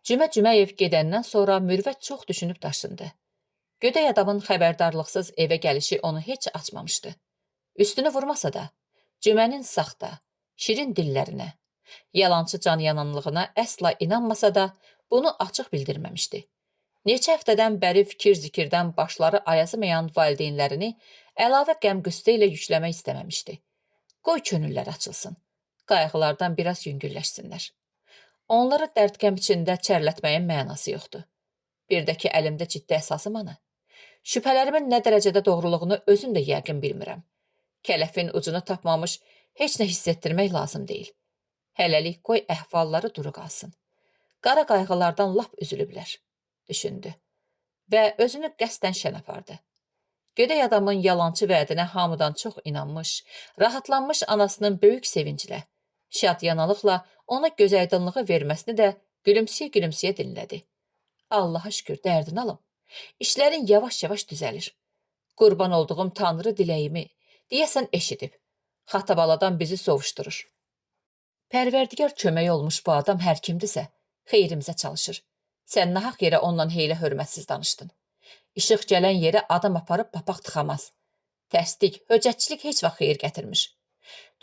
Cümə Cüməyev gedəndən sonra Mürvət çox düşünüb daşındı. Gödək adamın xəbərdarlıqsız evə gəlişi onu heç açmamışdı. Üstünü vurmasa da, Cümənin saxta, şirin dillərinə, yalançı canyananlığına əsla inanmasa da, bunu açıq bildirməmişdi. Neçə həftədən bəri fikir-zikirdən başları ayazımayan valideynlərini əlavə qəm-qüssə ilə yükləmək istəməmişdi. Qoy könüllər açılsın, qayğılardan biraz yüngülləşsinlər. Onları dərd-qəm içində çərlətməyin mənası yoxdur. Bir də ki, əlimdə ciddi əsasım anı. Şübhələrimin nə dərəcədə doğruluğunu özüm də yəqin bilmirəm. Kələfin ucunu tapmamış heç nə hiss etdirmək lazım deyil. Hələlik qoy əhvalları duru qalsın. Qara qayğılardan lap üzülüblər, düşündü və özünü qəsdən şən apardı. Gödək adamın yalançı vədinə hamıdan çox inanmış, rahatlanmış anasının böyük sevinclə, şadyanalıqla ona gözaydınlığı verməsini də gülümsəyə-gülümsəyə dinlədi. Allaha şükür dərdini alım. İşlərin yavaş-yavaş düzəlir. Qurban olduğum Tanrı diləyimi deyəsən eşidib. Xatabaladan bizi sovuşdurur. Pərverdigar kömək olmuş bu adam hər kimdirsə, xeyrimizə çalışır. Sən nahaq yerə ondan heylə hörmətsiz danışdın. İşıq gələn yerə adam aparıb papaq tıxamaz. Tərslik, höcətçilik heç vaxt xeyir gətirmir.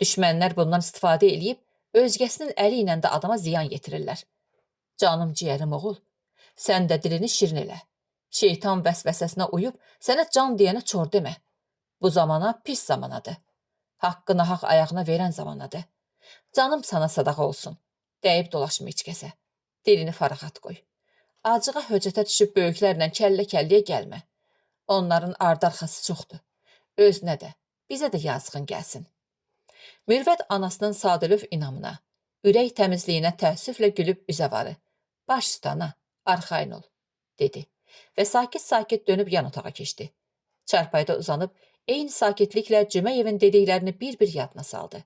Düşmənlər bundan istifadə eləyib, özgəsinin əli ilə də adama ziyan yetirirlər. Canım ciyərim oğul, sən də dilini şirin elə. Şeytan vəsvəsəsinə uyub sənə can deyənə çor demə. Bu zamana pis zamanadır. Haqqı nahaq ayağına verən zamanadır. Canım sana sadaqa olsun. Dəyib dolaşma heç kəsə. Dilini fərağat qoy. Acığa höcətə düşüb böyüklərlə kəllə-kəlliyə gəlmə. Onların ardı-arxası çoxdur. Özünə də, bizə də yazığın gəlsin. Mürvət anasının sadəlövh inamına, ürək təmizliyinə təəssüflə gülüb üzə varı. Baş üstə ana, arxayın ol, dedi və sakit-sakit dönüb yan otağa keçdi. Çarpayıda uzanıb eyni sakitliklə Cüməyevin dediklərini bir-bir yadına saldı.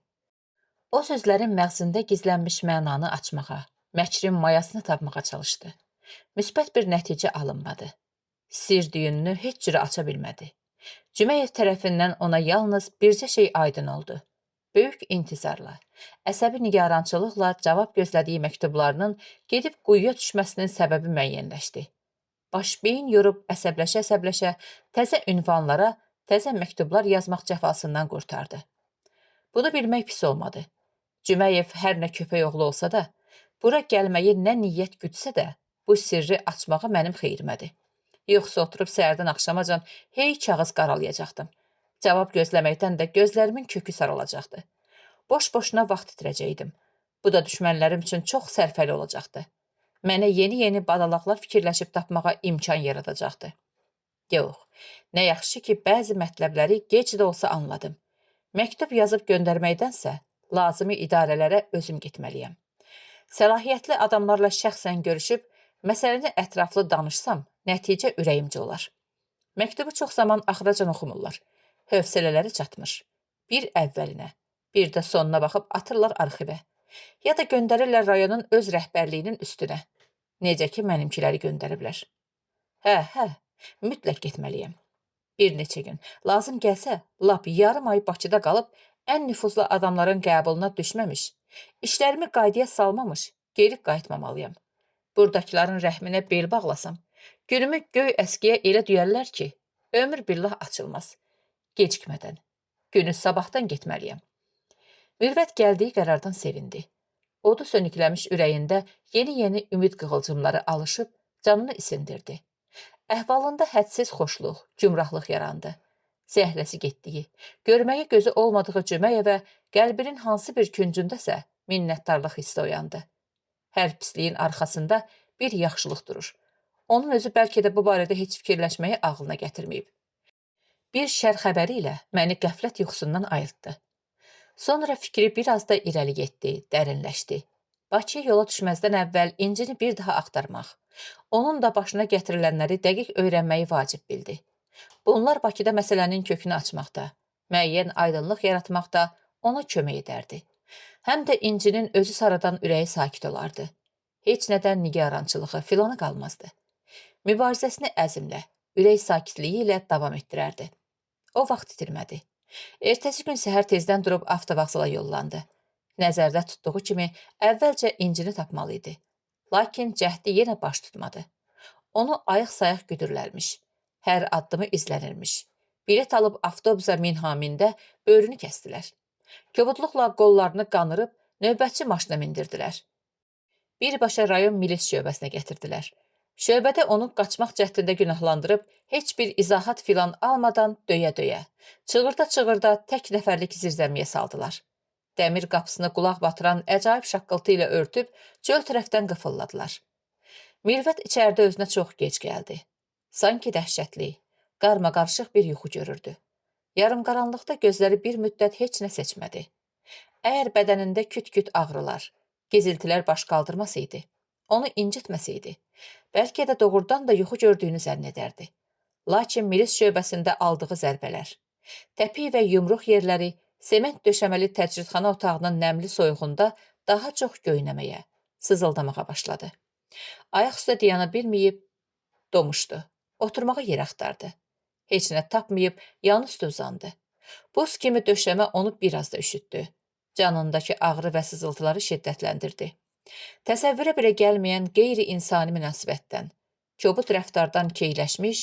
O sözlərin məğzində gizlənmiş mənanı açmağa, məkrin mayasını tapmağa çalışdı. Müsbət bir nəticə alınmadı. Sir düyününü heç cürə aça bilmədi. Cüməyev tərəfindən ona yalnız bircə şey aydın oldu. Böyük intizarla, əsəbi nigarançılıqla cavab gözlədiyi məktublarının gedib quyuya düşməsinin səbəbi müəyyənləşdi. Baş beyin yorub əsəbləşə-əsəbləşə təzə ünvanlara, təzə məktublar yazmaq cəfasından qurtardı. Bunu bilmək pis olmadı. Cüməyev hər nə köpək oğlu olsa da, bura gəlməyi nə niyyət gütsə də, bu sirri açmağı mənim xeyrimədir. Yoxsa oturub səhərdən axşamacan hey kağız qaralayacaqdım. Cavab gözləməkdən də gözlərimin kökü sarılacaqdı. Boş-boşuna vaxt itirəcəkdim. Bu da düşmənlərim üçün çox sərfəli olacaqdı. Mənə yeni-yeni badalaqlar fikirləşib tapmağa imkan yaradacaqdı. Yox, nə yaxşı ki, bəzi mətləbləri gec də olsa anladım. Məktub yazıb göndərməkdənsə, lazımi idarələrə özüm getməliyəm. Səlahiyyətli adamlarla şəxsən görüşüb, məsələni ətraflı danışsam, nəticə ürəyimcə olar. Məktubu çox zaman axıracan oxumurlar. Hövsələləri çatmır. Bir əvvəlinə, bir də sonuna baxıb atırlar arxivə. Ya da göndərirlər rayonun öz rəhbərliyinin üstünə. Necə ki mənimkiləri göndəriblər. Hə, hə, mütləq getməliyəm. Bir neçə gün, lazım gəlsə, lap yarım ay Bakıda qalıb ən nüfuzlu adamların qəbuluna düşməmiş, işlərimi qaydaya salmamış, geri qayıtmamalıyam. Buradakıların rəhminə bel bağlasam, günümü göy əskiyə elə deyərlər ki, ömür billah açılmaz. Gecikmədən, günü sabahdan getməliyəm. Mürvət gəldiyi qərardan sevindi. Odu sönükləmiş ürəyində yeni-yeni ümid qığılcımları alışıb canını isindirdi. Əhvalında hədsiz xoşluq, gümrahlıq yarandı. Zəhləsi getdiyi, görməyi gözü olmadığı Cüməyevə qəlbinin hansı bir küncündəsə minnətdarlıq hissi oyandı. Hər pisliyin arxasında bir yaxşılıq durur. Onun özü bəlkə də bu barədə heç fikirləşməyi ağlına gətirməyib. Bir şər xəbəri ilə məni qəflət yuxusundan ayıltdı. Sonra fikri biraz da irəli getdi, dərinləşdi. Bakıya yola düşməzdən əvvəl İncini bir daha axtarmaq, onun da başına gətirilənləri dəqiq öyrənməyi vacib bildi. Bunlar Bakıda məsələnin kökünü açmaqda, müəyyən aydınlıq yaratmaqda ona kömək edərdi. Həm də İncinin özü saradan ürəyi sakit olardı. Heç nədən nigarançılığı filanı qalmazdı. Mübarizəsini əzmlə, ürək sakitliyi ilə davam etdirərdi. O vaxt itirmədi. Ertəsi gün səhər tezdən durub avtovağzala yollandı. Nəzərdə tutduğu kimi əvvəlcə İncini tapmalı idi. Lakin cəhdi yenə baş tutmadı. Onu ayıq-sayıq güdürlərmiş. Hər addımı izlənirmiş. Bilet alıb avtobusa minhamində böyrünü kəsdilər. Kobudluqla qollarını qanırıb növbətçi maşına mindirdilər. Birbaşa rayon milis şöbəsinə gətirdilər. Şöbədə onu qaçmaq cəhdində günahlandırıb heç bir izahat filan almadan döyə-döyə, çığırda-çığırda tək nəfərlik zirzəmiyə saldılar. Dəmir qapısını qulaq batıran əcaib şaqqıltı ilə örtüb çöl tərəfdən qıfılladılar. Mürvət içəridə özünə çox gec gəldi. Sanki dəhşətli, qarmaqarışıq bir yuxu görürdü. Yarımqaranlıqda gözləri bir müddət heç nə seçmədi. Əgər bədənində küt-küt ağrılar, giziltilər baş qaldırmasaydı, onu incitməsəydi, bəlkə də doğrudan da yuxu gördüyünü zənn edərdi. Lakin milis şöbəsində aldığı zərbələr, təpik və yumruq yerləri sement döşəməli təcridxana otağının nəmli soyuğunda daha çox göynəməyə, sızıldamağa başladı. Ayaq üstə dayana bilməyib domuşdu. Oturmağa yer axtardı. Heç nə tapmayıb yan üstə uzandı. Buz kimi döşəmə onu biraz da üşütdü. Canındakı ağrı və sızıltıları şiddətləndirdi. Təsəvvürə belə gəlməyən qeyri-insani münasibətdən, kobud rəftardan keyləşmiş,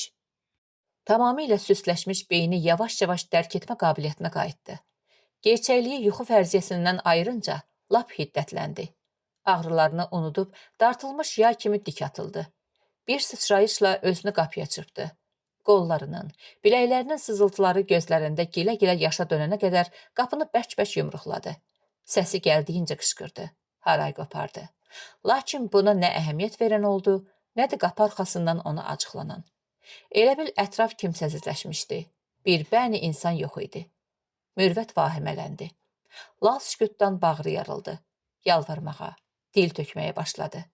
tamamilə süstləşmiş beyni yavaş-yavaş dərk etmə qabiliyyətinə qayıtdı. Gerçəkliyi yuxu fərziyyəsindən ayırınca lap hiddətləndi. Ağrılarını unudub dartılmış yay kimi dik atıldı. Bir sıçrayışla özünü qapıya çırpdı. Qollarının, biləklərinin sızıltıları gözlərində gilə-gilə yaşa dönənə qədər qapını bərk-bərk yumruqladı. Səsi gəldiyincə qışqırdı, haray qopardı. Lakin buna nə əhəmiyyət verən oldu, nə də qapı arxasından ona acıqlanan. Elə bil ətraf kimsəsizləşmişdi. Bir bəni insan yox idi. Mürvət vahimələndi. Lal sükutdan bağrı yarıldı. Yalvarmağa, dil tökməyə başladı.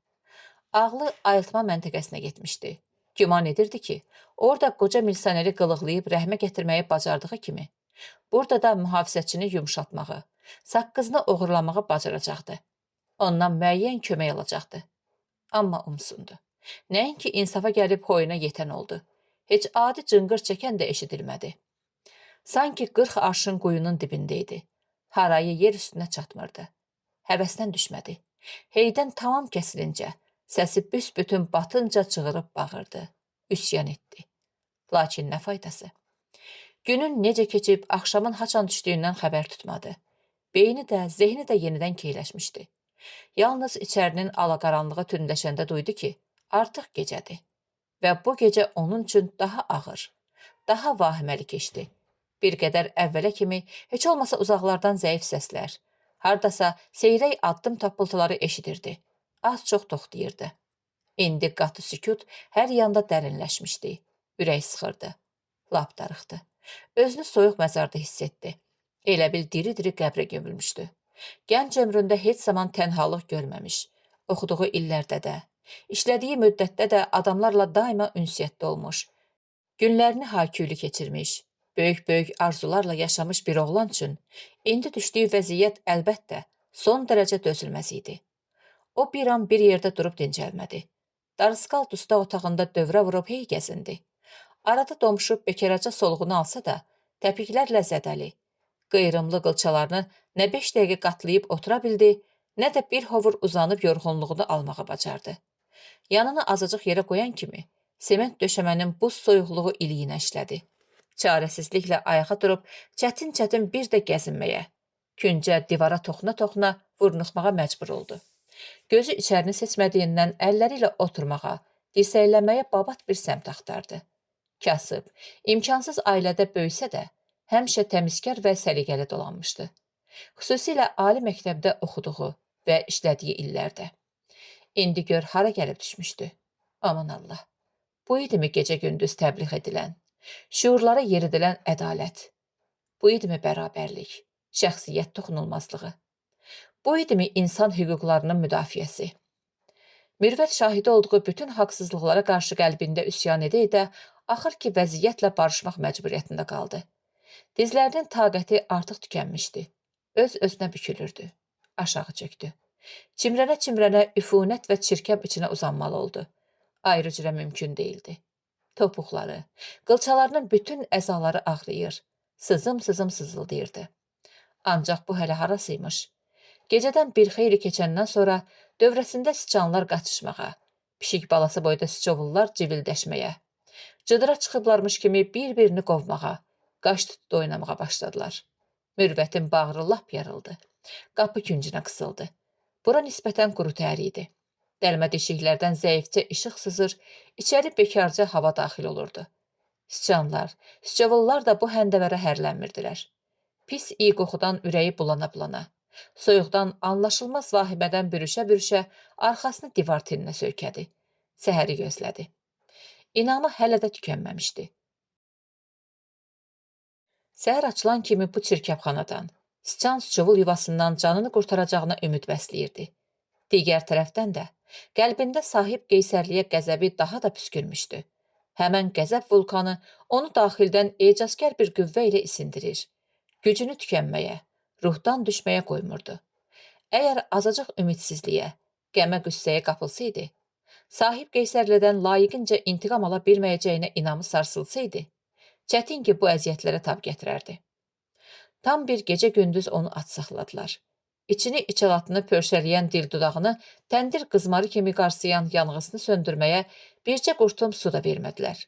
Ağlı ayıltma məntəqəsinə getmişdi. Güman edirdi ki, orada qoca milisioneri qılıqlayıb rəhmə gətirməyi bacardığı kimi, burada da mühafizəçini yumşaltmağı, saqqızını oğurlamağı bacaracaqdı. Ondan müəyyən kömək alacaqdı. Amma umsundu. Nəinki insafa gəlib hoyuna yetən oldu. Heç adi cınqır çəkən də eşidilmədi. Sanki 40 arşın quyunun dibində idi. Harayı yer üstünə çatmırdı. Həvəsdən düşmədi. Heydən tamam kəsilincə, səsi büsbütün batınca çığırıb bağırdı. Üsyan etdi. Lakin nə faydası? Günün necə keçib, axşamın haçan düşdüyündən xəbər tutmadı. Beyni də, zehni də yenidən keyləşmişdi. Yalnız içərinin alaqaranlığı tündləşəndə duydu ki, artıq gecədir. Və bu gecə onun üçün daha ağır, daha vahiməli keçdi. Bir qədər əvvələ kimi heç olmasa uzaqlardan zəif səslər, hardasa seyrək addım tappıltıları eşidirdi. Az çox toxtayırdı. İndi qatı sükut hər yanda dərinləşmişdi. Ürək sıxırdı. Lap darıxdı. Özünü soyuq məzarda hiss etdi. Elə bil diri-diri qəbrə gömülmüşdü. Gənc ömründə heç zaman tənhalıq görməmiş. Oxuduğu illərdə də, işlədiyi müddətdə də adamlarla daima ünsiyyətdə olmuş. Günlərini haküylü keçirmiş, böyük-böyük arzularla yaşamış bir oğlan üçün indi düşdüyü vəziyyət əlbəttə son dərəcə dözülməz idi. O bir an bir yerdə durub dincəlmədi. Darısqal dustaq otağında dövrə vurub hey gəzindi. Arada domşub bekaraca soluğunu alsa da, təpiklərlə zədəli, qıyrımlı qılçalarını nə 5 dəqiqə qatlayıb otura bildi, nə də bir hovur uzanıb yorğunluğunu almağa bacardı. Yanını azacıq yerə qoyan kimi, sement döşəmənin buz soyuqluğu iliyinə işlədi. Çarəsizliklə ayağa durub çətin-çətin bir də gəzinməyə, küncə, divara toxuna-toxuna vurnuxmağa məcbur oldu. Gözü içərini seçmədiyindən əlləri ilə oturmağa, dirsəklənməyə babat bir səmt axtardı. Kasıb, imkansız ailədə böyüsə də, həmişə təmizkar və səliqəli dolanmışdı. Xüsusilə ali məktəbdə oxuduğu və işlədiyi illərdə. İndi gör hara gəlib düşmüşdü. Aman Allah! Bu idimi gecə-gündüz təbliğ edilən, şüurlara yeridilən ədalət? Bu idimi bərabərlik, şəxsiyyət toxunulmazlığı? Bu idimi insan hüquqlarının müdafiəsi? Mürvət şahidi olduğu bütün haqsızlıqlara qarşı qəlbində üsyan edə-edə, axır ki vəziyyətlə barışmaq məcburiyyətində qaldı. Dizlərinin taqəti artıq tükənmişdi. Öz-özünə bükülürdü. Aşağı çökdü. Çimrənə-çimrənə üfunət və çirkab içinə uzanmalı oldu. Ayrı cürə mümkün değildi. Topuqları, qılçalarının bütün əzaları ağrıyır, sızım-sızım sızıldayırdı. Ancaq bu hələ harasıymış? Gecədən bir xeyli keçəndən sonra dövrəsində siçanlar qaçışmağa, pişik balası boyda siçovullar civildəşməyə, cıdıra çıxıblarmış kimi bir-birini qovmağa, qaş tutdu oynamağa başladılar. Mürvətin bağrı lap yarıldı. Qapı küncünə qısıldı. Bura nisbətən quru təri idi. Dəlmə deşiklərdən zəifcə işıq sızır, içəri bekarca hava daxil olurdu. Siçanlar, siçovullar da bu həndəvərə hərlənmirdilər. Pis iyi qoxudan ürəyi bulana-bulana, soyuqdan anlaşılmaz vahimədən bürüşə-bürüşə arxasını divar tininə söykədi. Səhəri gözlədi. İnamı hələ də tükənməmişdi. Səhər açılan kimi bu çirkabxanadan, siçan sıçovul yuvasından canını qurtaracağına ümid bəsləyirdi. Digər tərəfdən də qəlbində sahib Qeysərliyə qəzəbi daha da püskürmüşdü. Həmən qəzəb vulkanı onu daxildən ecazkar bir qüvvə ilə isindirir. Gücünü tükənməyə, ruhdan düşməyə qoymurdu. Əgər azacıq ümidsizliyə, qəmə qüssəyə qapılsaydı, sahib Qeysərlidən layiqincə intiqam ala bilməyəcəyinə inamı sarsılsaydı, çətin ki bu əziyyətlərə tab gətirərdi. Tam bir gecə-gündüz onu aç saxladılar. İçini içalatını pörşələyən dil dudağını təndir qızmarı kimi qarsayan yanğısını söndürməyə bircə qurtum su da vermədilər.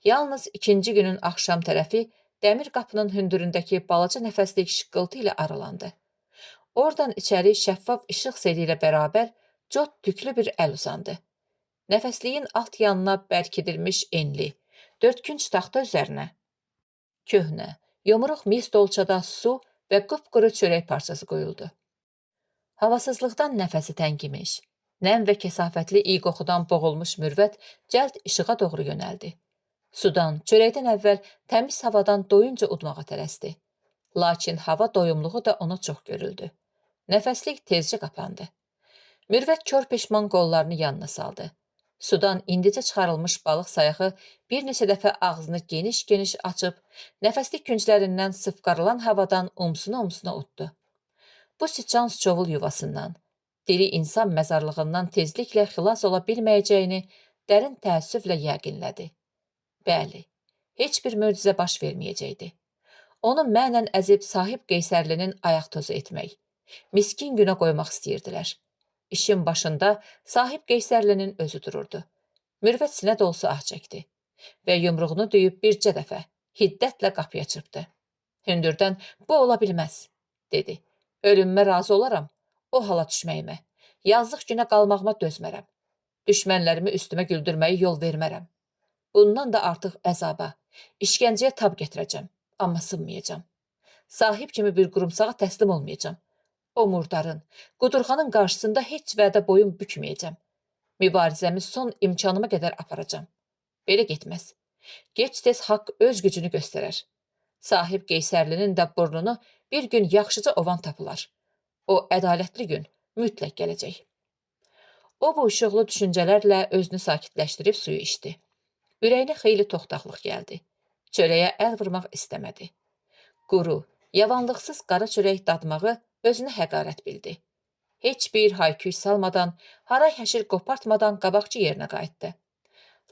Yalnız ikinci günün axşam tərəfi dəmir qapının hündüründəki balaca nəfəslik şıqqıltı ilə aralandı. Oradan içəri şəffaf işıq seli ilə bərabər cot tüklü bir əl uzandı. Nəfəsliyin alt yanına bərkidilmiş enli, dördkünc taxta üzərinə köhnə, yumruq mis dolçada su və qıpquru çörək parçası qoyuldu. Havasızlıqdan nəfəsi təngimiş, nəm və kəsafətli iyi qoxudan boğulmuş Mürvət cəld işığa doğru yönəldi. Sudan, çörəkdən əvvəl təmiz havadan doyunca udmağa tələsdi. Lakin hava doyumluğu da ona çox görüldü. Nəfəslik tezcə qapandı. Mürvət kör peşman qollarını yanına saldı. Sudan indicə çıxarılmış balıq sayağı bir neçə dəfə ağzını geniş-geniş açıb, nəfəslik künclərindən sıfqarılan havadan umsuna-umsuna utdu. Bu siçan sıçovul yuvasından, diri insan məzarlığından tezliklə xilas ola bilməyəcəyini dərin təəssüflə yəqinlədi. Bəli, heç bir möcüzə baş verməyəcəkdi. Onu mənən əzib sahib Qeysərlinin ayaq tozu etmək, miskin günə qoymaq istəyirdilər. İşin başında sahib Qeysərlinin özü dururdu. Mürvət sinə dolusu ah çəkdi və yumruğunu döyüb bircə dəfə hiddətlə qapıya çırpdı. Hündürdən bu ola bilməz, dedi. Ölümümə razı olaram, o hala düşməyimə, yazıq günə qalmağıma dözmərəm. Düşmənlərimi üstümə güldürməyi yol vermərəm. Bundan da artıq əzaba, işgəncəyə tab gətirəcəm, amma sınmayacam. Sahib kimi bir qurumsağa təslim olmayacam. O murdarın, qudurğanın qarşısında heç vədə boyun bükməyəcəm. Mübarizəmi son imkanıma qədər aparacam. Belə getməz. Gec-tez haqq öz gücünü göstərər. Sahib Qeysərlinin də burnunu bir gün yaxşıca ovan tapılar. O ədalətli gün mütləq gələcək. O bu işıqlı düşüncələrlə özünü sakitləşdirib suyu içdi. Ürəyinə xeyli toxtaqlıq gəldi. Çörəyə əl vurmaq istəmədi. Quru, yavanlıqsız qara çörək dadmağı özünə həqarət bildi. Heç bir hayküy salmadan, haray həşir qopartmadan qabaqçı yerinə qayıtdı.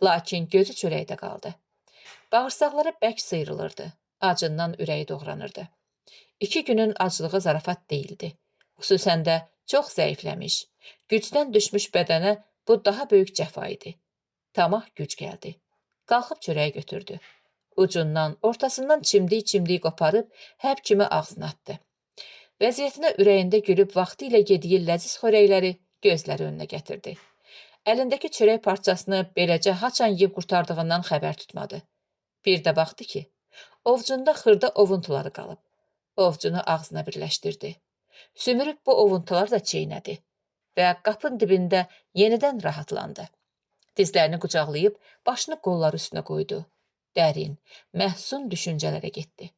Lakin gözü çörəkdə qaldı. Bağırsaqları bərk sıyrılırdı. Acından ürəyi doğranırdı. 2 günün aclığı zarafat değildi. Xüsusən də çox zəifləmiş, gücdən düşmüş bədənə bu daha böyük cəfa idi. Tamah güc gəldi. Qalxıb çörəyi götürdü. Ucundan, ortasından çimdik-çimdik qoparıb həb kimi ağzına atdı. Vəziyyətinə ürəyində gülüb vaxtı ilə yediyi ləziz xörəkləri gözləri önünə gətirdi. Əlindəki çörək parçasını beləcə haçan yeyib qurtardığından xəbər tutmadı. Bir də baxdı ki, ovcunda xırda ovuntuları qalıb. Ovcunu ağzına birləşdirdi. Sümürüb bu ovuntuları da çeynədi və qapın dibində yenidən rahatlandı. Dizlərini qucaqlayıb başını qolları üstünə qoydu. Dərin, məhsun düşüncələrə getdi.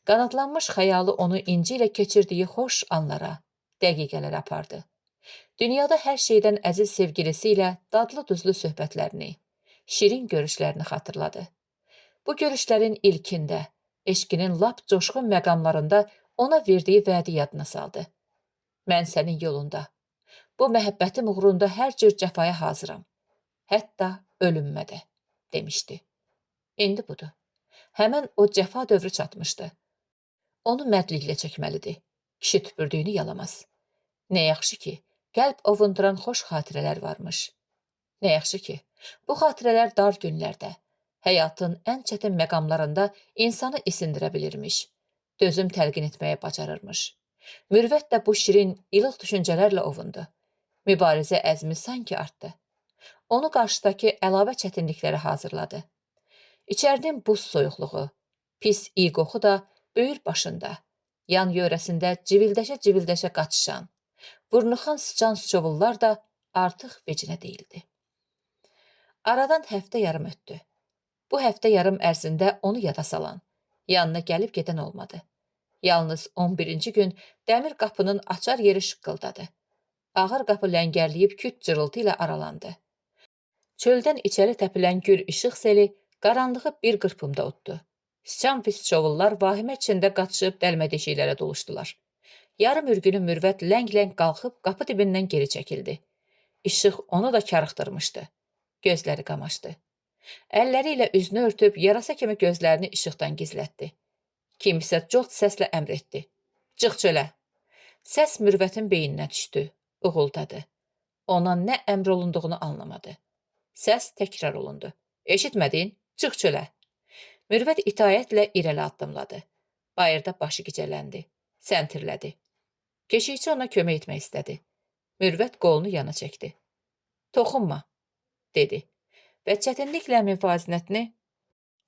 Qanadlanmış xəyalı onu inci ilə keçirdiyi xoş anlara, dəqiqələrə apardı. Dünyada hər şeydən əziz sevgilisi ilə dadlı-duzlu söhbətlərini, şirin görüşlərini xatırladı. Bu görüşlərin ilkində, eşqinin lap coşqun məqamlarında ona verdiyi vədi yadına saldı. Mən sənin yolunda, bu məhəbbətim uğrunda hər cür cəfaya hazıram. Hətta ölümmə də, demişdi. İndi budur. Həmən o cəfa dövrü çatmışdı. Onu mərdliklə çəkməlidir. Kişi tüpürdüyünü yalamaz. Nə yaxşı ki, qəlb ovunduran xoş xatirələr varmış. Nə yaxşı ki, bu xatirələr dar günlərdə, həyatın ən çətin məqamlarında insanı isindirə bilirmiş, dözüm təlqin etməyə bacarırmış. Mürvət də bu şirin, ilıq düşüncələrlə ovundu. Mübarizə əzmi sanki artdı. Onu qarşıdakı əlavə çətinliklərə hazırladı. İçərinin buz soyuqluğu, pis iyi qoxu da böyür başında, yan yörəsində civildəşə-civildəşə qaçışan, burnuxan sıçan sıçovullar da artıq vecinə deyildi. Aradan həftə yarım ötdü. Bu həftə yarım ərzində onu yada salan, yanına gəlib gedən olmadı. Yalnız 11-ci gün dəmir qapının açar yeri şıqqıldadı. Ağır qapı ləngərləyib küt cırıltı ilə aralandı. Çöldən içəri təpilən gür işıq seli qaranlığı bir qırpımda utdu. Sıçan və sıçovullar vahimə içində qaçışıb dəlmə-deşiklərə doluşdular. Yarım ürgünü Mürvət ləng-ləng qalxıb qapı dibindən geri çəkildi. İşıq onu da karıxdırmışdı. Gözləri qamaşdı. Əlləri ilə üzünü örtüb yarasa kimi gözlərini işıqdan gizlətdi. Kimsə cod səslə əmr etdi. Çıx çölə. Səs Mürvətin beyninə düşdü. Uğuldadı. Ona nə əmr olunduğunu anlamadı. Səs təkrar olundu. Eşitmədin? Çıx çölə. Mürvət itaətlə irəli addımladı. Bayırda başı gicəlləndi. Səntirlədi. Keşikçi ona kömək etmək istədi. Mürvət qolunu yana çəkdi. Toxunma, dedi və çətinliklə müvazinətini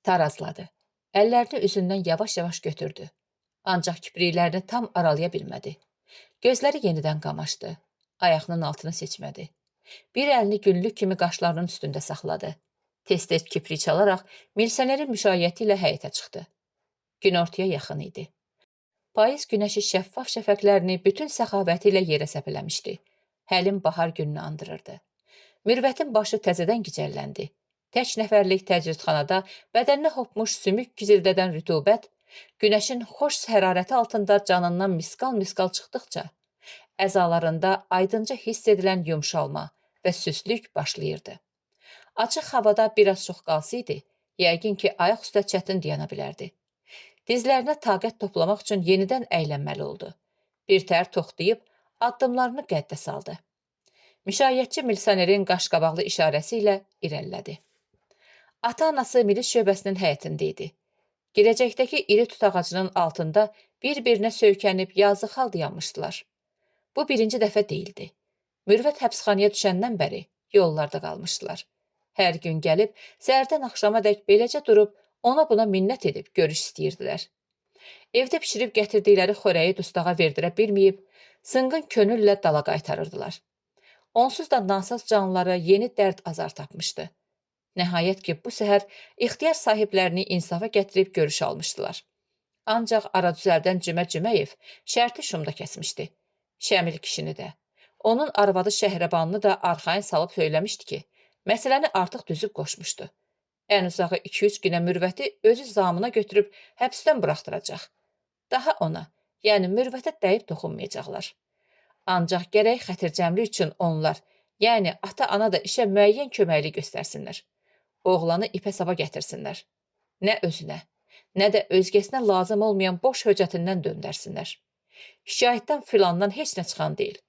tarazladı. Əllərini üzündən yavaş-yavaş götürdü. Ancaq kipriklərini tam aralaya bilmədi. Gözləri yenidən qamaşdı. Ayağının altını seçmədi. Bir əlini günlük kimi qaşlarının üstündə saxladı. Tez-tez kiprik çalaraq milisionerin müşayiəti ilə həyətə çıxdı. Günortaya yaxın idi. Payız günəşi şəffaf şəfəqlərini bütün səxavəti ilə yerə səpələmişdi. Həlim bahar gününü andırırdı. Mürvətin başı təzədən gicəlləndi. Tək nəfərlik təcridxanada bədəninə hopmuş sümük gizildədən rütubət, günəşin xoş hərarəti altında canından misqal-misqal çıxdıqca, əzalarında aydınca hiss edilən yumşalma və süstlük başlayırdı. Açıq havada biraz çox qalsaydı, yəqin ki, ayaq üstə çətin dayana bilərdi. Dizlərinə taqət toplamaq üçün yenidən əylənməli oldu. Bir tər toxtayıb addımlarını qəddə saldı. Müşayiətçi milisionerin qaşqabaqlı işarəsi ilə irəlilədi. Ata-anası milis şöbəsinin həyətində idi. Girəcəkdəki iri tut ağacının altında bir-birinə söykənib yazıq hal dayanmışdılar. Bu birinci dəfə deyildi. Mürvət həbsxanaya düşəndən bəri yollarda qalmışdılar. Hər gün gəlib səhərdən axşama dək beləcə durub ona buna minnət edib görüş istəyirdilər. Evdə bişirib gətirdikləri xörəyi dustağa verdirə bilməyib, sınğın könüllə dala qaytarırdılar. Onsuz da nasaz canlıları yeni dərd azar tapmışdı. Nəhayət ki, bu səhər ixtiyar sahiblərini insafa gətirib görüş almışdılar. Ancaq ara düzəldən Cümə Cüməyev şərti şumda kəsmişdi. Şəmil kişini də, onun arvadı Şəhribanını da arxayın salıb söyləmişdi ki, məsələni artıq düzüb qoşmuşdu. Ən uzağı 2-3 günə Mürvəti özü zamına götürüb həbsdən buraxdıracaq. Daha ona, yəni Mürvətə dəyib toxunmayacaqlar. Ancaq gərək xətircəmlik üçün onlar, yəni ata-ana da işə müəyyən köməklik göstərsinlər. Oğlanı ipə saba gətirsinlər. Nə özünə, nə də özgəsinə lazım olmayan boş höcətindən döndərsinlər. Şikayətdən filandan heç nə çıxan deyil.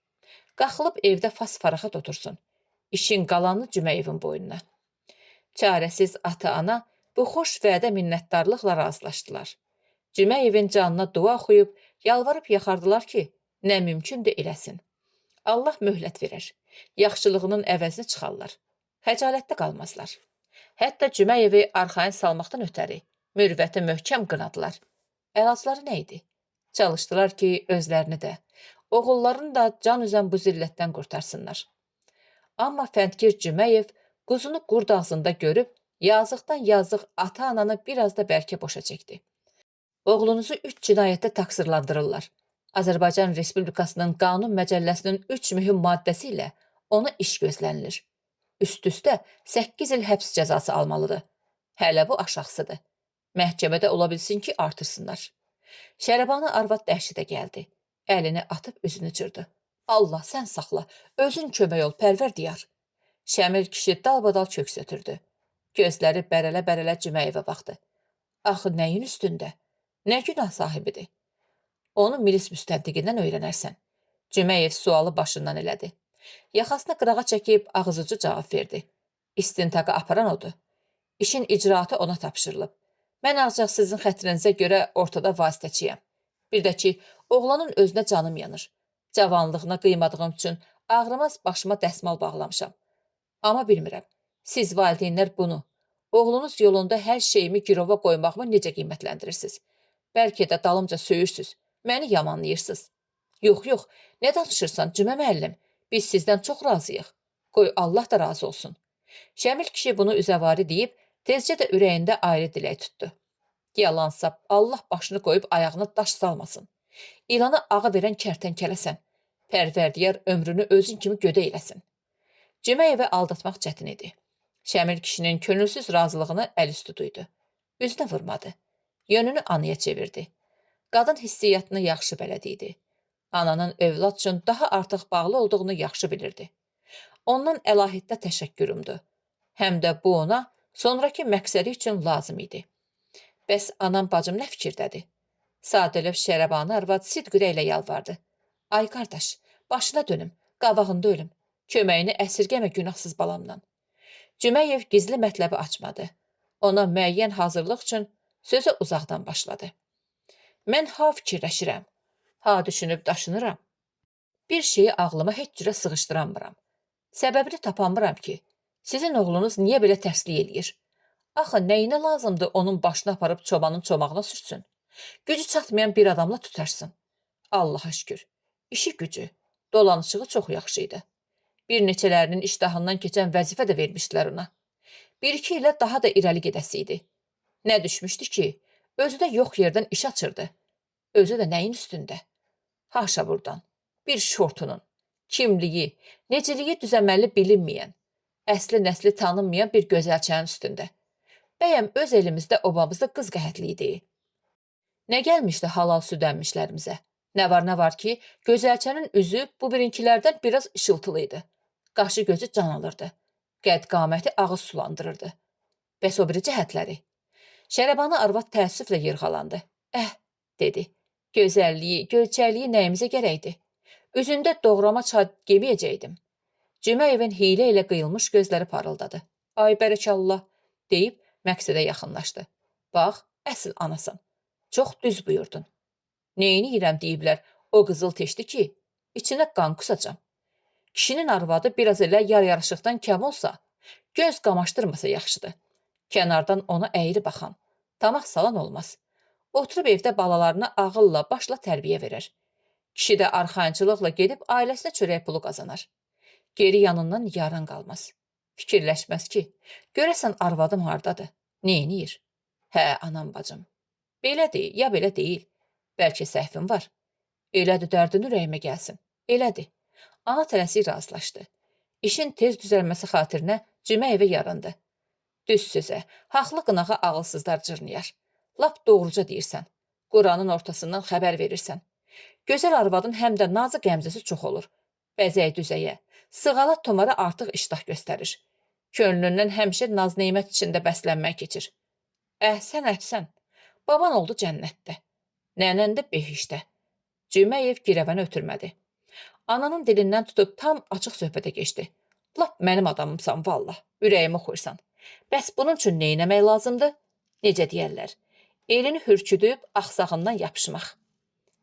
Qaxılıb evdə fas faraxat otursun. İşin qalanını Cüməyevin boynuna. Çarəsiz ata-ana bu xoş vədə minnətdarlıqla razılaşdılar. Cüməyevin canına dua oxuyub, yalvarıb yaxardılar ki, nə mümkündür eləsin. Allah möhlət verər. Yaxşılığının əvəzini çıxarlar. Xəcalətdə qalmazlar. Hətta Cüməyevi arxayın salmaqdan ötəri Mürvəti möhkəm qınadılar. Əlacları nə idi? Çalışdılar ki, özlərini də, oğullarını da can üzən bu zillətdən qurtarsınlar. Amma fəndgir Cüməyev quzunu qurd ağzında görüb, yazıqdan yazıq ata-ananı biraz da bərkə boşa çəkdi. Oğlunuzu 3 cinayətdə təqsirlandırırlar. Azərbaycan Respublikasının Qanun Məcəlləsinin 3 mühüm maddəsi ilə ona iş gözlənilir. Üst-üstə 8 il həbs cəzası almalıdır. Hələ bu aşağısıdır. Məhkəmədə ola bilsin ki, artırsınlar. Şəhribanı arvad dəhşətə gəldi. Əlini atıb üzünü cırdı. Allah sən saxla, özün kömək ol, pərvər diyar. Şəmil kişi dalbadal köks ötürdü. Gözləri bərələ-bərələ Cüməyevə baxdı. Axı nəyin üstündə? Nə günah sahibidir? Onu milis müstəntiqindən öyrənərsən. Cüməyev sualı başından elədi. Yaxasını qırağa çəkib ağzıcı cavab verdi. İstintaqa aparan odur. İşin icraatı ona tapşırılıb. Mən ancaq sizin xətrinizə görə ortada vasitəçiyəm. Bir də ki, oğlanın özünə canım yanır. Cavanlığına qıymadığım üçün ağrımaz başıma dəsmal bağlamışam. Amma bilmirəm, siz valideynlər bunu, oğlunuz yolunda hər şeyimi girova qoymağımı necə qiymətləndirirsiniz? Bəlkə də dalımca söyürsüz, məni yamanlayırsınız. Yox, yox, nə danışırsan Cümə müəllim? Biz sizdən çox razıyıq. Qoy Allah da razı olsun. Şəmil kişi bunu üzəvari deyib, tezcə də ürəyində ayrı dilək tutdu. Yalansa Allah başını qoyub ayağına daş salmasın. İlana ağı verən kərtənkələsən. Pərvərdigər ömrünü özün kimi gödə eləsin. Cüməyevə aldatmaq çətin idi. Şəmil kişinin könülsüz razılığını əl üstü duydu. Üzünə vurmadı. Yönünü anaya çevirdi. Qadın hissiyyatını yaxşı bələd idi. Ananın övlad üçün daha artıq bağlı olduğunu yaxşı bilirdi. Ondan əlahiddə təşəkkürümdü. Həm də bu ona sonrakı məqsədi üçün lazım idi. Bəs anam bacım nə fikirdədir? Sadəlöv Şərəbanı arvad sidq ürəklə yalvardı. Ay qardaş, başına dönüm, qabağında ölüm. Köməyini əsirgəmə günahsız balamdan. Cüməyev gizli mətləbi açmadı. Ona müəyyən hazırlıq üçün sözə uzaqdan başladı. Mən ha fikirləşirəm, ha düşünüb daşınıram. Bir şeyi ağlıma heç cürə sığışdıramıram. Səbəbini tapamıram ki, sizin oğlunuz niyə belə tərslik eləyir? Axı nəyinə lazımdır onun başını aparıb çobanın çomağına sürsün? Gücü çatmayan bir adamla tutarsın. Allaha şükür, işi gücü, dolanışığı çox yaxşı idi. Bir neçələrinin iştahından keçən vəzifə də vermişdilər ona. Bir-iki ilə daha da irəli gedəsi idi. Nə düşmüşdü ki, özü də yox yerdən iş açırdı. Özü də nəyin üstündə? Haşa burdan, bir şortunun, kimliyi, neciliyi düzəməlli bilinməyən, əsli nəsli tanınmayan bir gözəlçənin üstündə. Bəyəm öz elimizdə obamızda qız qəhətli idi. Nə gəlmişdi halal süd əmmişlərimizə? Nə var nə var ki, gözəlçənin üzü bu birinkilərdən biraz işıltılı idi. Qaşı gözü can alırdı. Qəd qaməti ağız sulandırırdı. Bəs o biri cəhətləri? Şərəbanı arvad təəssüflə yırğalandı. Dedi. Gözəlliyi, göyçəkliyi nəyimizə gərəkdi? Üzündə doğrama çay gemiyəcəkdim. Cüməyevin hiylə ilə qıyılmış gözləri parıldadı. Ay bərəkallah, deyib məqsədə yaxınlaşdı. Bax, əsl anasan. Çox düz buyurdun. Neyniyirəm deyiblər, o qızıl teşdi ki, içinə qan qusacam. Kişinin arvadı biraz elə yar-yaraşıqdan kəm olsa, göz qamaşdırmasa yaxşıdır. Kənardan ona əyri baxan, tamaq salan olmaz. Oturub evdə balalarına ağılla, başla tərbiyə verər. Kişi də arxayınçılıqla gedib ailəsinə çörək pulu qazanar. Geri yanından yaran qalmaz. Fikirləşməz ki, görəsən arvadım hardadır, neyniyir? Hə, anam bacım. Belədir, ya belə deyil. Bəlkə səhvim var. Elədir, dərdin ürəyimə gəlsin. Elədir. Ana tələsik razılaşdı. İşin tez düzəlməsi xatirinə Cümə evə yarandı. Düz sözə, haqlı qınağa ağılsızlar cırnıyar. Lap doğruca deyirsən. Quranın ortasından xəbər verirsən. Gözəl arvadın həm də nazı qəmzəsi çox olur. Bəzək düzəyə, sığala tumara artıq iştah göstərir. Könlündən həmişə naz-nemət içində bəslənmək keçir. Əhsən, əhsən. Baban oldu cənnətdə. Nənən də behişdə. Cüməyev girəvəni ötürmədi. Ananın dilindən tutub tam açıq söhbətə keçdi. Lap mənim adamımsan vallah, ürəyimi oxuyursan. Bəs bunun üçün nə etmək lazımdır? Necə deyərlər? Elini hürküdüb axsağından yapışmaq.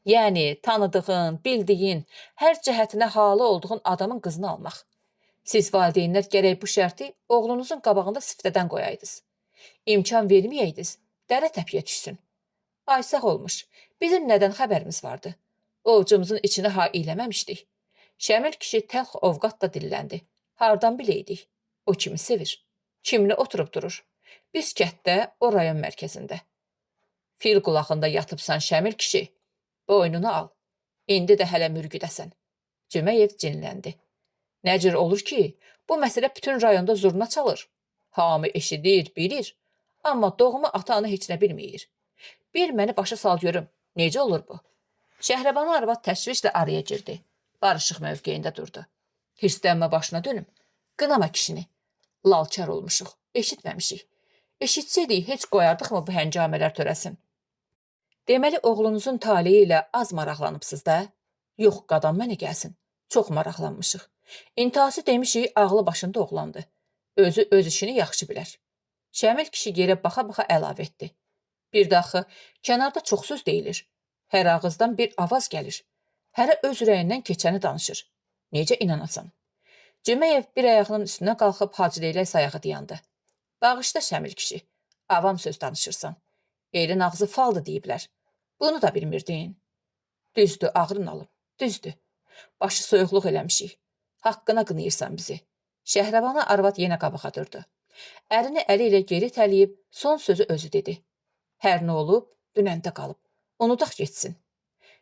Yəni tanıdığın, bildiyin, hər cəhətinə halı olduğun adamın qızını almaq. Siz valideynlər gərək bu şərti oğlunuzun qabağında siftədən qoyaydınız. İmkan verməyəydiniz, dərə təpiyə düşsün. Ay sağ olmuş, bizim nədən xəbərimiz vardı? Ovcumuzun içini ha eləməmişdik. Şəmil kişi təlx ovqatla dilləndi. Hardan biləydik? O kimi sevir? Kimlə oturub durur? Biz kətdə, o rayon mərkəzində. Fil qulağında yatıbsan Şəmil kişi. Boynunu al. İndi də hələ mürgüdəsən. Cüməyev cinləndi. Nə cür olur ki, bu məsələ bütün rayonda zurna çalır. Hamı eşidir, bilir. Amma doğma ata-ana heç nə bilməyir. Bir məni başa sal görüm, necə olur bu? Şəhribanı arvad təşvişlə araya girdi. Barışıq mövqeyində durdu. Hirslənmə başına dönüm. Qınama kişini. Lalkar olmuşuq, eşitməmişik. Eşitsəydik heç qoyardıqmı bu həngamələr törəsin? Deməli, oğlunuzun taleyi ilə az maraqlanıbsınız da? Yox, qadan mənə gəlsin. Çox maraqlanmışıq. İntihası demişik, ağlı başında oğlandı. Özü öz işini yaxşı bilər. Şəmil kişi yerə baxa-baxa əlavə etdi. Bir də axı, kənarda çox söz deyilir. Hər ağızdan bir avaz gəlir. Hərə öz ürəyindən keçəni danışır. Necə inanasan? Cüməyev bir ayağının üstünə qalxıb Hacı Leylək sayağı dayandı. Bağışla Şəmil kişi, avam söz danışırsan. Elin ağzı faldı deyiblər. Bunu da bilmirdin. Düzdür, ağrın alım, düzdür. Başı soyuqluq eləmişik. Haqqına qınayırsan bizi. Şəhrəbana arvad yenə qabağa durdu. Ərini əli ilə geri itələyib son sözü özü dedi. Hər nə olub, dünəndə qalıb. Unudaq getsin.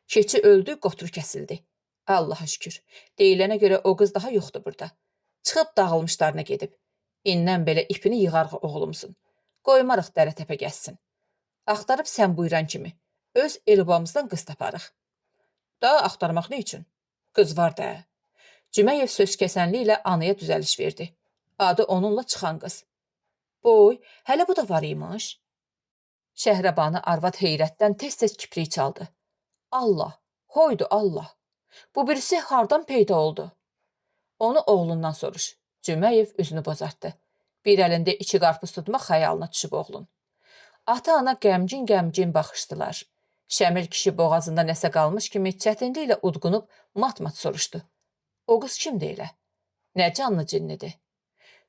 Keçi öldü, qotru kəsildi. Allaha şükür. Deyilənə görə o qız daha yoxdur burada. Çıxıb dağılmışlarına gedib. İndən belə ipini yığarıq oğlumuzun. Qoymarıq dərə təpə gəzsin. Axtarıb sən buyuran kimi öz el-obamızdan qız taparıq. Daha axtarmaq nə üçün? Qız var da. Cüməyev söz kəsənliklə anaya düzəliş verdi. Adı onunla çıxan qız. Boy, hələ bu da var imiş. Şəhrəbanı arvad heyrətdən tez-tez kiprik çaldı. Allah, hoydu Allah. Bu birisi hardan peyda oldu? Onu oğlundan soruş. Cüməyev üzünü bozartdı. Bir əlində iki qarpız tutmaq xəyalına düşüb oğlun. Ata-ana qəmgin-qəmgin baxışdılar. Şəmil kişi boğazında nəsə qalmış kimi çətinliklə udqunub mat-mat soruşdu. O qız kimdir elə? Nə canlı cinnidir?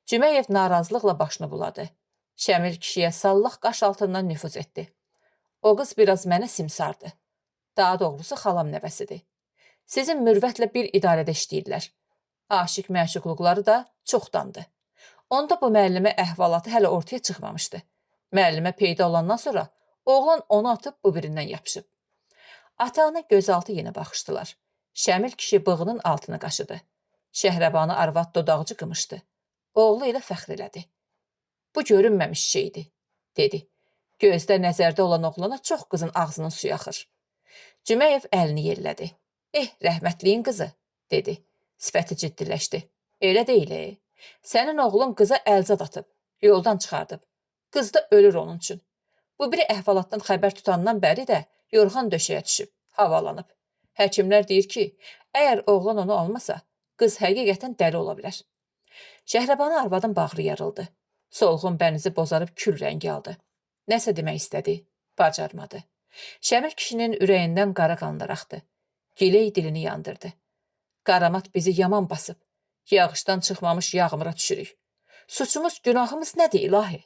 Cüməyev narazılıqla başını buladı. Şəmil kişiyə sallaq qaş altından nüfuz etdi. O qız biraz mənə simsardı. Daha doğrusu xalam nəvəsidir. Sizin mürvətlə bir idarədə işləyirlər. Aşiq məşuqluqları da çoxdandı. Onda bu müəllimə əhvalatı hələ ortaya çıxmamışdı. Müəllimə peyda olandan sonra oğlan onu atıb bu birindən yapışıb. Ata-ana gözaltı yenə baxışdılar. Şəmil kişi bığının altını qaşıdı. Şəhrəbanı arvad dodaqcı qımışdı. Oğlu ilə fəxr elədi. Bu görünməmiş şeydir, dedi. Gözdə nəzərdə olan oğlana çox qızın ağzının suyu axır. Cüməyev əlini yellədi. Eh, rəhmətliyin qızı, dedi. Sifəti ciddiləşdi. Elə deyil, e. Sənin oğlun qıza əlzad atıb, yoldan çıxardıb. Qız da ölür onun üçün. Bu biri əhvalatdan xəbər tutandan bəri də yorğan döşəyə düşüb, havalanıb. Həkimlər deyir ki, əgər oğlan onu almasa, qız həqiqətən dəli ola bilər. Şəhrəbanı arvadın bağrı yarıldı. Solğun bənizi bozarıb kül rəngi aldı. Nəsə demək istədi, bacarmadı. Şəmil kişinin ürəyindən qara qanlar axdı. Giley dilini yandırdı. Qaramat bizi yaman basıb. Yağışdan çıxmamış yağmura düşürük. Suçumuz, günahımız nədir ilahi?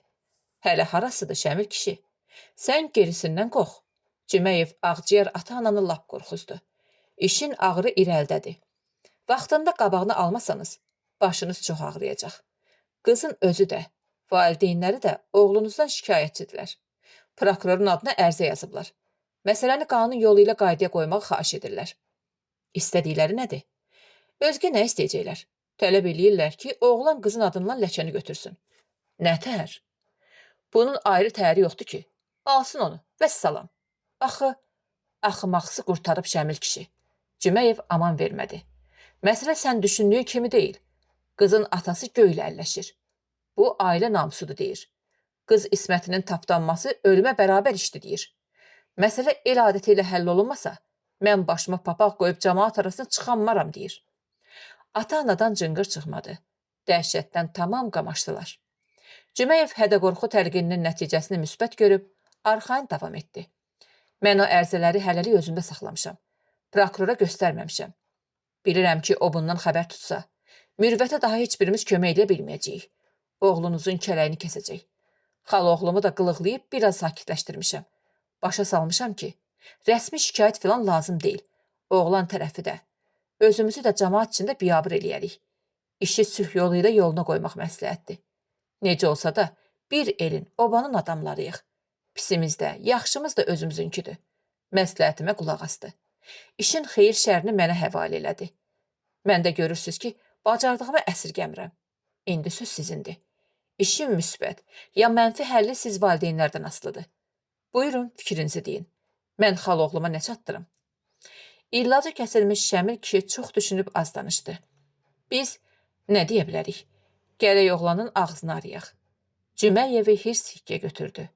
Hələ harasıdır Şəmil kişi? Sən gerisindən qorx. Cüməyev ağciyər ata-ananı lap qorxuzdu. İşin ağrı irəlidədir. Vaxtında qabağını almasanız, başınız çox ağrıyacaq. Qızın özü də, valideynləri də oğlunuzdan şikayətçidirlər. Prokurorun adına ərizə yazıblar. Məsələni qanun yolu ilə qaydaya qoymağı xahiş edirlər. İstədikləri nədir? Özgə nə istəyəcəklər? Tələb eləyirlər ki, oğlan qızın adından ləkəni götürsün. Nətər? Bunun ayrı təri yoxdur ki. Alsın onu. Vəssalam. Axı, axmaqsı qurtarıb Şəmil kişi. Cüməyev aman vermədi. Məsələ sən düşündüyün kimi deyil. Qızın atası göylə əlləşir. Bu ailə namusudur deyir. Qız ismətinin tapdanması ölümə bərabər işdir deyir. Məsələ el adəti ilə həll olunmasa, mən başıma papaq qoyub camaat arasına çıxanmaram deyir. Ata-anadan cınqır çıxmadı. Dəhşətdən tamam qamaşdılar. Cüməyev hədə-qorxu təlqininin nəticəsini müsbət görüb, arxayın davam etdi. Mən o ərizələri hələlik özümdə saxlamışam. Prokurora göstərməmişəm. Bilirəm ki, o bundan xəbər tutsa, mürvətə daha heç birimiz kömək eləyə bilməyəcəyik. Oğlunuzun kələyini kəsəcək. Xalaoğlumu da qılıqlayıb biraz sakitləşdirmişəm. Başa salmışam ki, rəsmi şikayət filan lazım deyil. Oğlan tərəfi də, özümüzü də camaat içində biabır eləyərik. İşi sülh yolu ilə yoluna qoymaq məsləhətdir. Necə olsa da bir elin, obanın adamlarıyıq. Pisimiz də, yaxşımız da özümüzünküdür. Məsləhətimə qulaq asdı. İşin xeyir şərini mənə həvalə elədi. Mən də görürsüz ki, bacardığımı əsirgəmirəm. İndi söz sizindir. İşin müsbət ya mənfi həlli siz valideynlərdən asılıdır. Buyurun, fikrinizi deyin. Mən xalaoğluma nə çatdırım? İllacı kəsilmiş Şəmil kişi çox düşünüb az danışdı. Biz nə deyə bilərik? Gərək oğlanın ağzını arayaq. Cüməyevi hirs hikkə götürdü.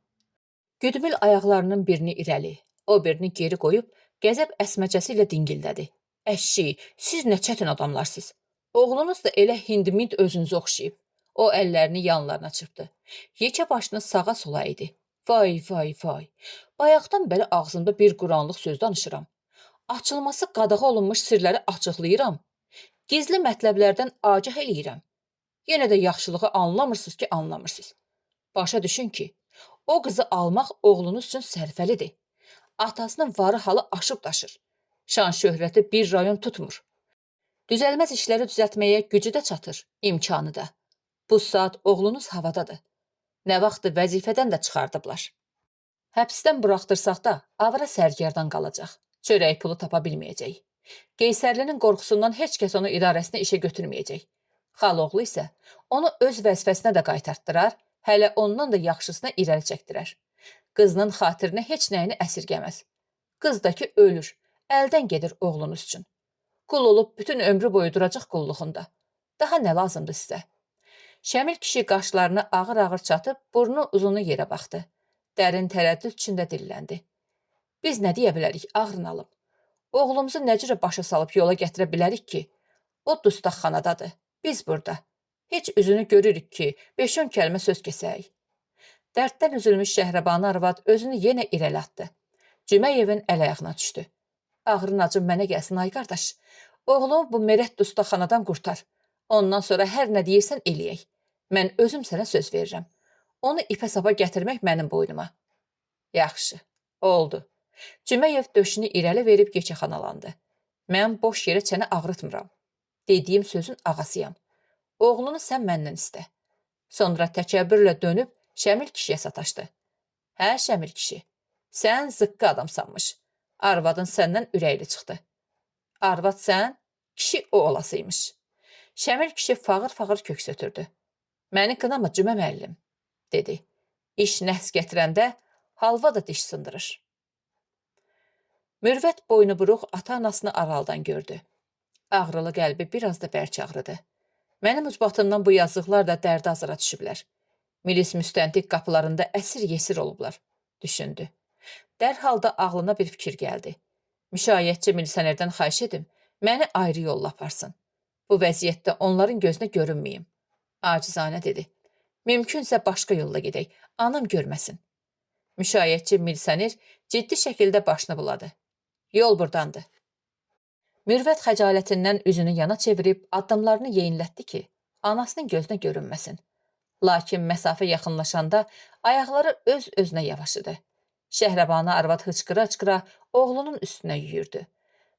Güdmül ayaqlarının birini irəli, O birini geri qoyub qəzəb əsməcəsi ilə dingildədi. Əşşi, siz nə çətin adamlarsınız. Oğlunuz da elə hindmint özünüzə oxşayıb. O əllərini yanlarına çırpdı. Yekə başını sağa sola idi. Vay, vay, vay. Bayaqdan bəri ağzımda bir Quranlıq söz danışıram. Açılması qadağa olunmuş sirləri açıqlayıram. Gizli mətləblərdən agah eləyirəm. Yenə də yaxşılığı anlamırsınız ki, anlamırsınız. Başa düşün ki, o qızı almaq oğlunuz üçün sərfəlidir. Atasının varı halı aşıb daşır. Şan şöhrəti bir rayon tutmur. Düzəlməz işləri düzəltməyə gücü də çatır, imkanı da. Bu saat oğlunuz havadadır. Nə vaxtı vəzifədən də çıxardıblar. Həbsdən buraxdırsaq da avara sərgərdan qalacaq. Çörək pulu tapa bilməyəcək. Qeysərlinin qorxusundan heç kəs onu idarəsinə işə götürməyəcək. Xaloğlu isə onu öz vəzifəsinə də qaytartdırar, hələ ondan da yaxşısına irəli çəkdirər. Qızının xatirinə heç nəyini əsirgəməz. Qız da ki ölür, əldən gedir oğlunuz üçün. Qul olub bütün ömrü boyu duracaq qulluğunda. Daha nə lazımdır sizə? Şəmil kişi qaşlarını ağır-ağır çatıb, burnu uzunu yerə baxdı. Dərin tərəddüd içində dilləndi. Biz nə deyə bilərik, ağrın alıb? Oğlumuzu nə cürə başa salıb yola gətirə bilərik ki, o dustaqxanadadır, biz burada. Heç üzünü görürük ki, 5-10 kəlmə söz kesək. Dərddən üzülmüş Şəhrəbanı arvad özünü yenə irəli atdı. Cüməyevin əl-ayağına düşdü. Ağrın acın mənə gəlsin ay qardaş. Oğlumu bu merət dustaqxanadan qurtar. Ondan sonra hər nə deyirsən eləyək. Mən özüm sənə söz verirəm. Onu ipə sapa gətirmək mənim boynuma. Yaxşı, oldu. Cüməyev döşünü irəli verib geçəxanalandı. Mən boş yerə çənə ağrıtmıram. Dediyim sözün ağasıyam. Oğlunu sən məndən istə. Sonra təkəbbürlə dönüb Şəmil kişiyə sataşdı. Hə, Şəmil kişi, sən zıqqı adamsanmış. Arvadın səndən ürəkli çıxdı. Arvad sən, kişi o olasıymış. Şəmil kişi fağır-fağır köks ötürdü. Məni qınama Cümə müəllim, dedi. İş nəhs gətirəndə halva da diş sındırır. Mürvət boynu buruq ata-anasını aralıdan gördü. Ağrılı qəlbi biraz da bərk ağrıdı. Mənim ucbatımdan bu yazıqlar da dərdə azara düşüblər. Milis müstəntiq qapılarında əsir-yesir olublar, düşündü. Dərhal da ağlına bir fikir gəldi. Müşayiətçi milisionerdən xahiş edim, məni ayrı yolla aparsın. Bu vəziyyətdə onların gözünə görünməyim. Acizanə dedi. Mümkünsə başqa yolla gedək, anam görməsin. Müşayiətçi milisioner ciddi şəkildə başını buladı. Yol burdandır. Mürvət xəcalətindən üzünü yana çevirib addımlarını yeyinlətdi ki, anasının gözünə görünməsin. Lakin məsafə yaxınlaşanda ayaqları öz-özünə yavaşıdı. Şəhrəbanı arvad hıçqıra-hıçqıra oğlunun üstünə yüyürdü.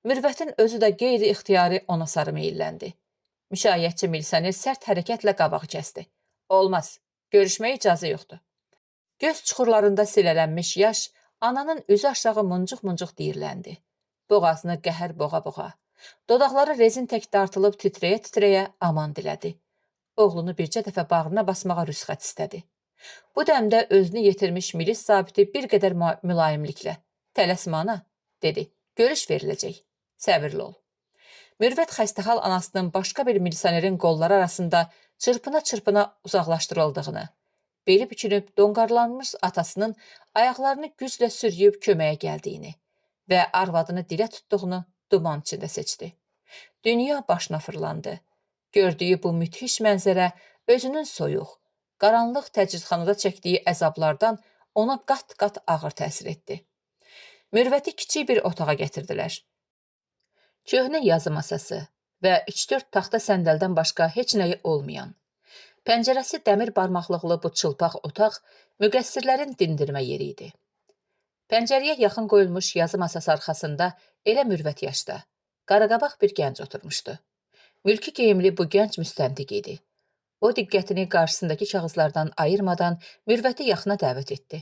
Mürvətin özü də qeyri-ixtiyari ona sarı meyilləndi. Müşayiətçi milisioner sərt hərəkətlə qabağı kəsdi. Olmaz, görüşməyə icazə yoxdur. Göz çuxurlarında silələnmiş yaş ananın üzü aşağı muncuq-muncuq deyirləndi. Boğazını qəhər boğa-boğa, dodaqları rezin tək dartılıb titrəyə-titrəyə aman dilədi. Oğlunu bircə dəfə bağrına basmağa rüsxət istədi. Bu dəmdə özünü yetirmiş milis zabiti bir qədər mülayimliklə "Tələsmə ana," dedi. "Görüş veriləcək. Səbirli ol." Mürvət xəstəhal anasının başqa bir milisionerin qolları arasında çırpına-çırpına uzaqlaşdırıldığını, beli bükülüb donqarlanmış atasının ayaqlarını güclə sürüyüb köməyə gəldiyini və arvadını dilə tutduğunu duman içində seçdi. Dünya başına fırlandı. Gördüyü bu müthiş mənzərə özünün soyuq, qaranlıq təcridxanada çəkdiyi əzablardan ona qat-qat ağır təsir etdi. Mürvəti kiçik bir otağa gətirdilər. Köhnə yazı masası və 3-4 taxta səndəldən başqa heç nəyi olmayan, pəncərəsi dəmir barmaqlıqlı bu çılpaq otaq müqəssirlərin dindirmə yeri idi. Pəncərəyə yaxın qoyulmuş yazı masası arxasında elə mürvət yaşda, qaraqabaq bir gənc oturmuşdu. Mülki geyimli bu gənc müstəntiq idi. O diqqətini qarşısındakı kağızlardan ayırmadan Mürvəti yaxına dəvət etdi.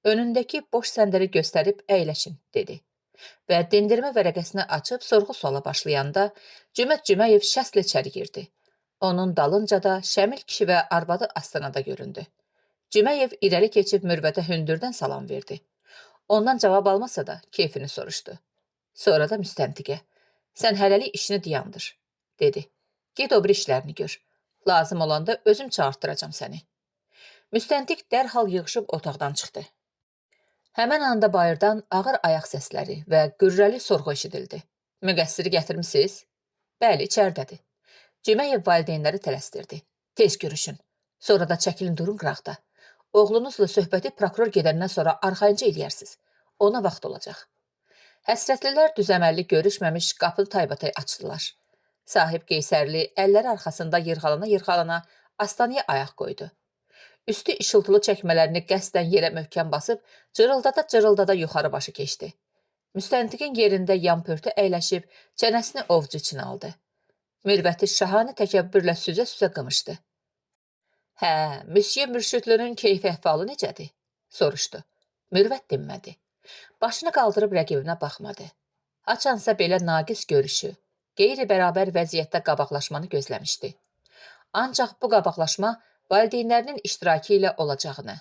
Önündəki boş səndəli göstərib əyləşin, dedi. Və dindirmə vərəqəsini açıb sorğu-suala başlayanda Cümə Cüməyev şəslə içəri girdi. Onun dalınca da Şəmil kişi və arvadı astanada göründü. Cüməyev irəli keçib Mürvətə hündürdən salam verdi. Ondan cavab almasa da keyfini soruşdu. Sonra da müstəntiqə, "Sən hələlik işini dayandır," dedi. "Get o biri işlərini gör. Lazım olanda özüm çağırtdıracam səni." Müstəntiq dərhal yığışıb otaqdan çıxdı. Həmən anda bayırdan ağır ayaq səsləri və qürrəli sorğu eşidildi. Müqəssiri gətirmisiz? Bəli, içəridədir. Cüməyev valideynləri tələsdirdi. Tez görüşün. Sonra da çəkilin durun qıraqda. Oğlunuzla söhbəti prokuror gedəndən sonra arxayınca eləyərsiz. Ona vaxt olacaq. Həsrətlilər düzəməlli görüşməmiş qapını taybatay açdılar. Sahib Qeysərli əlləri arxasında yırğalana-yırğalana astanaya ayaq qoydu. Üstü işıltılı çəkmələrini qəsdən yerə möhkəm basıb, cırıldada-cırıldada yuxarı başı keçdi. Müstəntiqin yerində yan pörtü əyləşib, çənəsini ovcu içinə aldı. Mürvəti şahanə təkəbbürlə süzə-süzə qımışdı. Hə, Müsye Mürşüdlünün keyfi əhvalı necədir? Soruşdu. Mürvət dinmədi. Başını qaldırıb rəqibinə baxmadı. Haçansa belə naqis görüşü, qeyri-bərabər vəziyyətdə qabaqlaşmanı gözləmişdi. Ancaq bu qabaqlaşma valideynlərinin iştirakı ilə olacağını,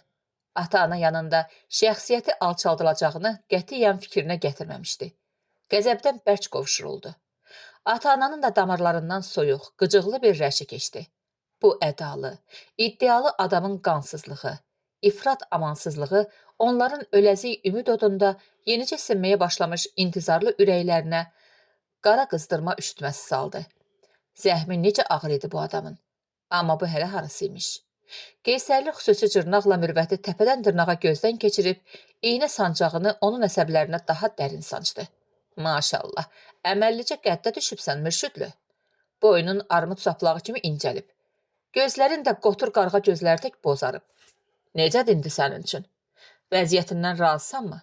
ata-ana yanında şəxsiyyəti alçaldılacağını qətiyyən fikrinə gətirməmişdi. Qəzəbdən bərk qovşuruldu. Ata-ananın da damarlarından soyuq, qıcıqlı bir rəşi keçdi. Bu ədalı, iddialı adamın qansızlığı, ifrat amansızlığı onların öləzik ümid odunda yenicə sinməyə başlamış intizarlı ürəklərinə qara qızdırma üşütməsi saldı. Zəhmi necə ağır idi bu adamın. Amma bu hələ harası imiş. Qeysərli xüsusi cırnaqla Mürvəti təpədən dırnağa gözdən keçirib, iynə sancağını onun əsəblərinə daha dərin sancdı. Maşallah, əməllicə qəddə düşübsən Mürşüdlü. Boynun armud saplağı kimi incəlib. Gözlərin də qotur qarğa gözləri tək bozarıb. Necədir indi sənin üçün? Vəziyyətindən razısanmı?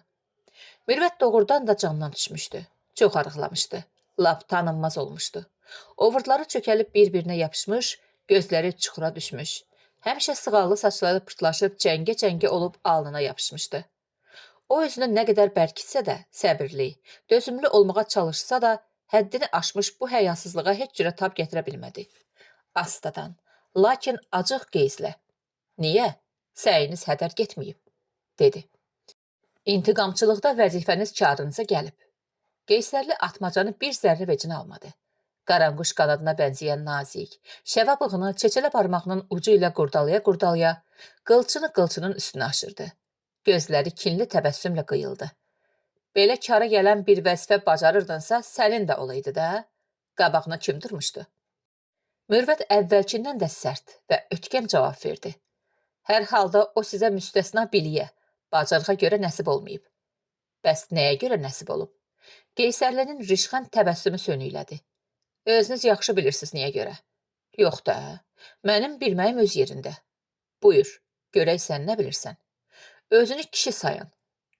Mürvət doğrudan da candan düşmüşdü. Çox arıqlamışdı. Lap tanınmaz olmuşdu. Ovurdları çökəlib bir-birinə yapışmış, gözləri çuxura düşmüş. Həmişə sığallı saçları pırtlaşıb cəngə-cəngə olub alnına yapışmışdı. O özünü nə qədər bərkitsə də, səbirli, dözümlü olmağa çalışsa da, həddini aşmış bu həyasızlığa heç cürə tab gətirə bilmədi. Astadan, lakin acıq qeyzlə. Niyə? Səyiniz hədər getməyib, dedi. İntiqamçılıqda vəzifəniz karınıza gəlib. Qeysərli atmacanı bir zərrə vecinə almadı. Qaranquş qanadına bənzəyən nazik, şəvə bığını çeçələ barmağının ucu ilə qurdalaya-qurdalaya qılçını qılçının üstünə aşırdı. Gözləri kinli təbəssümlə qıyıldı. Belə kara gələn bir vəzifə bacarırdınsa, sənin də olaydı da. Qabağına kim durmuşdu? Mürvət əvvəlkindən də sərt və ötkəm cavab verdi. Hər halda o sizə müstəsna biliyə, bacarığa görə nəsib olmayıb. Bəs nəyə görə nəsib olub? Qeysərlinin rişxənd təbəssümü sönüklədi. Özünüz yaxşı bilirsiniz niyə görə. Yox da, mənim bilməyim öz yerində. Buyur, görək sən nə bilirsən. Özünü kişi sayan,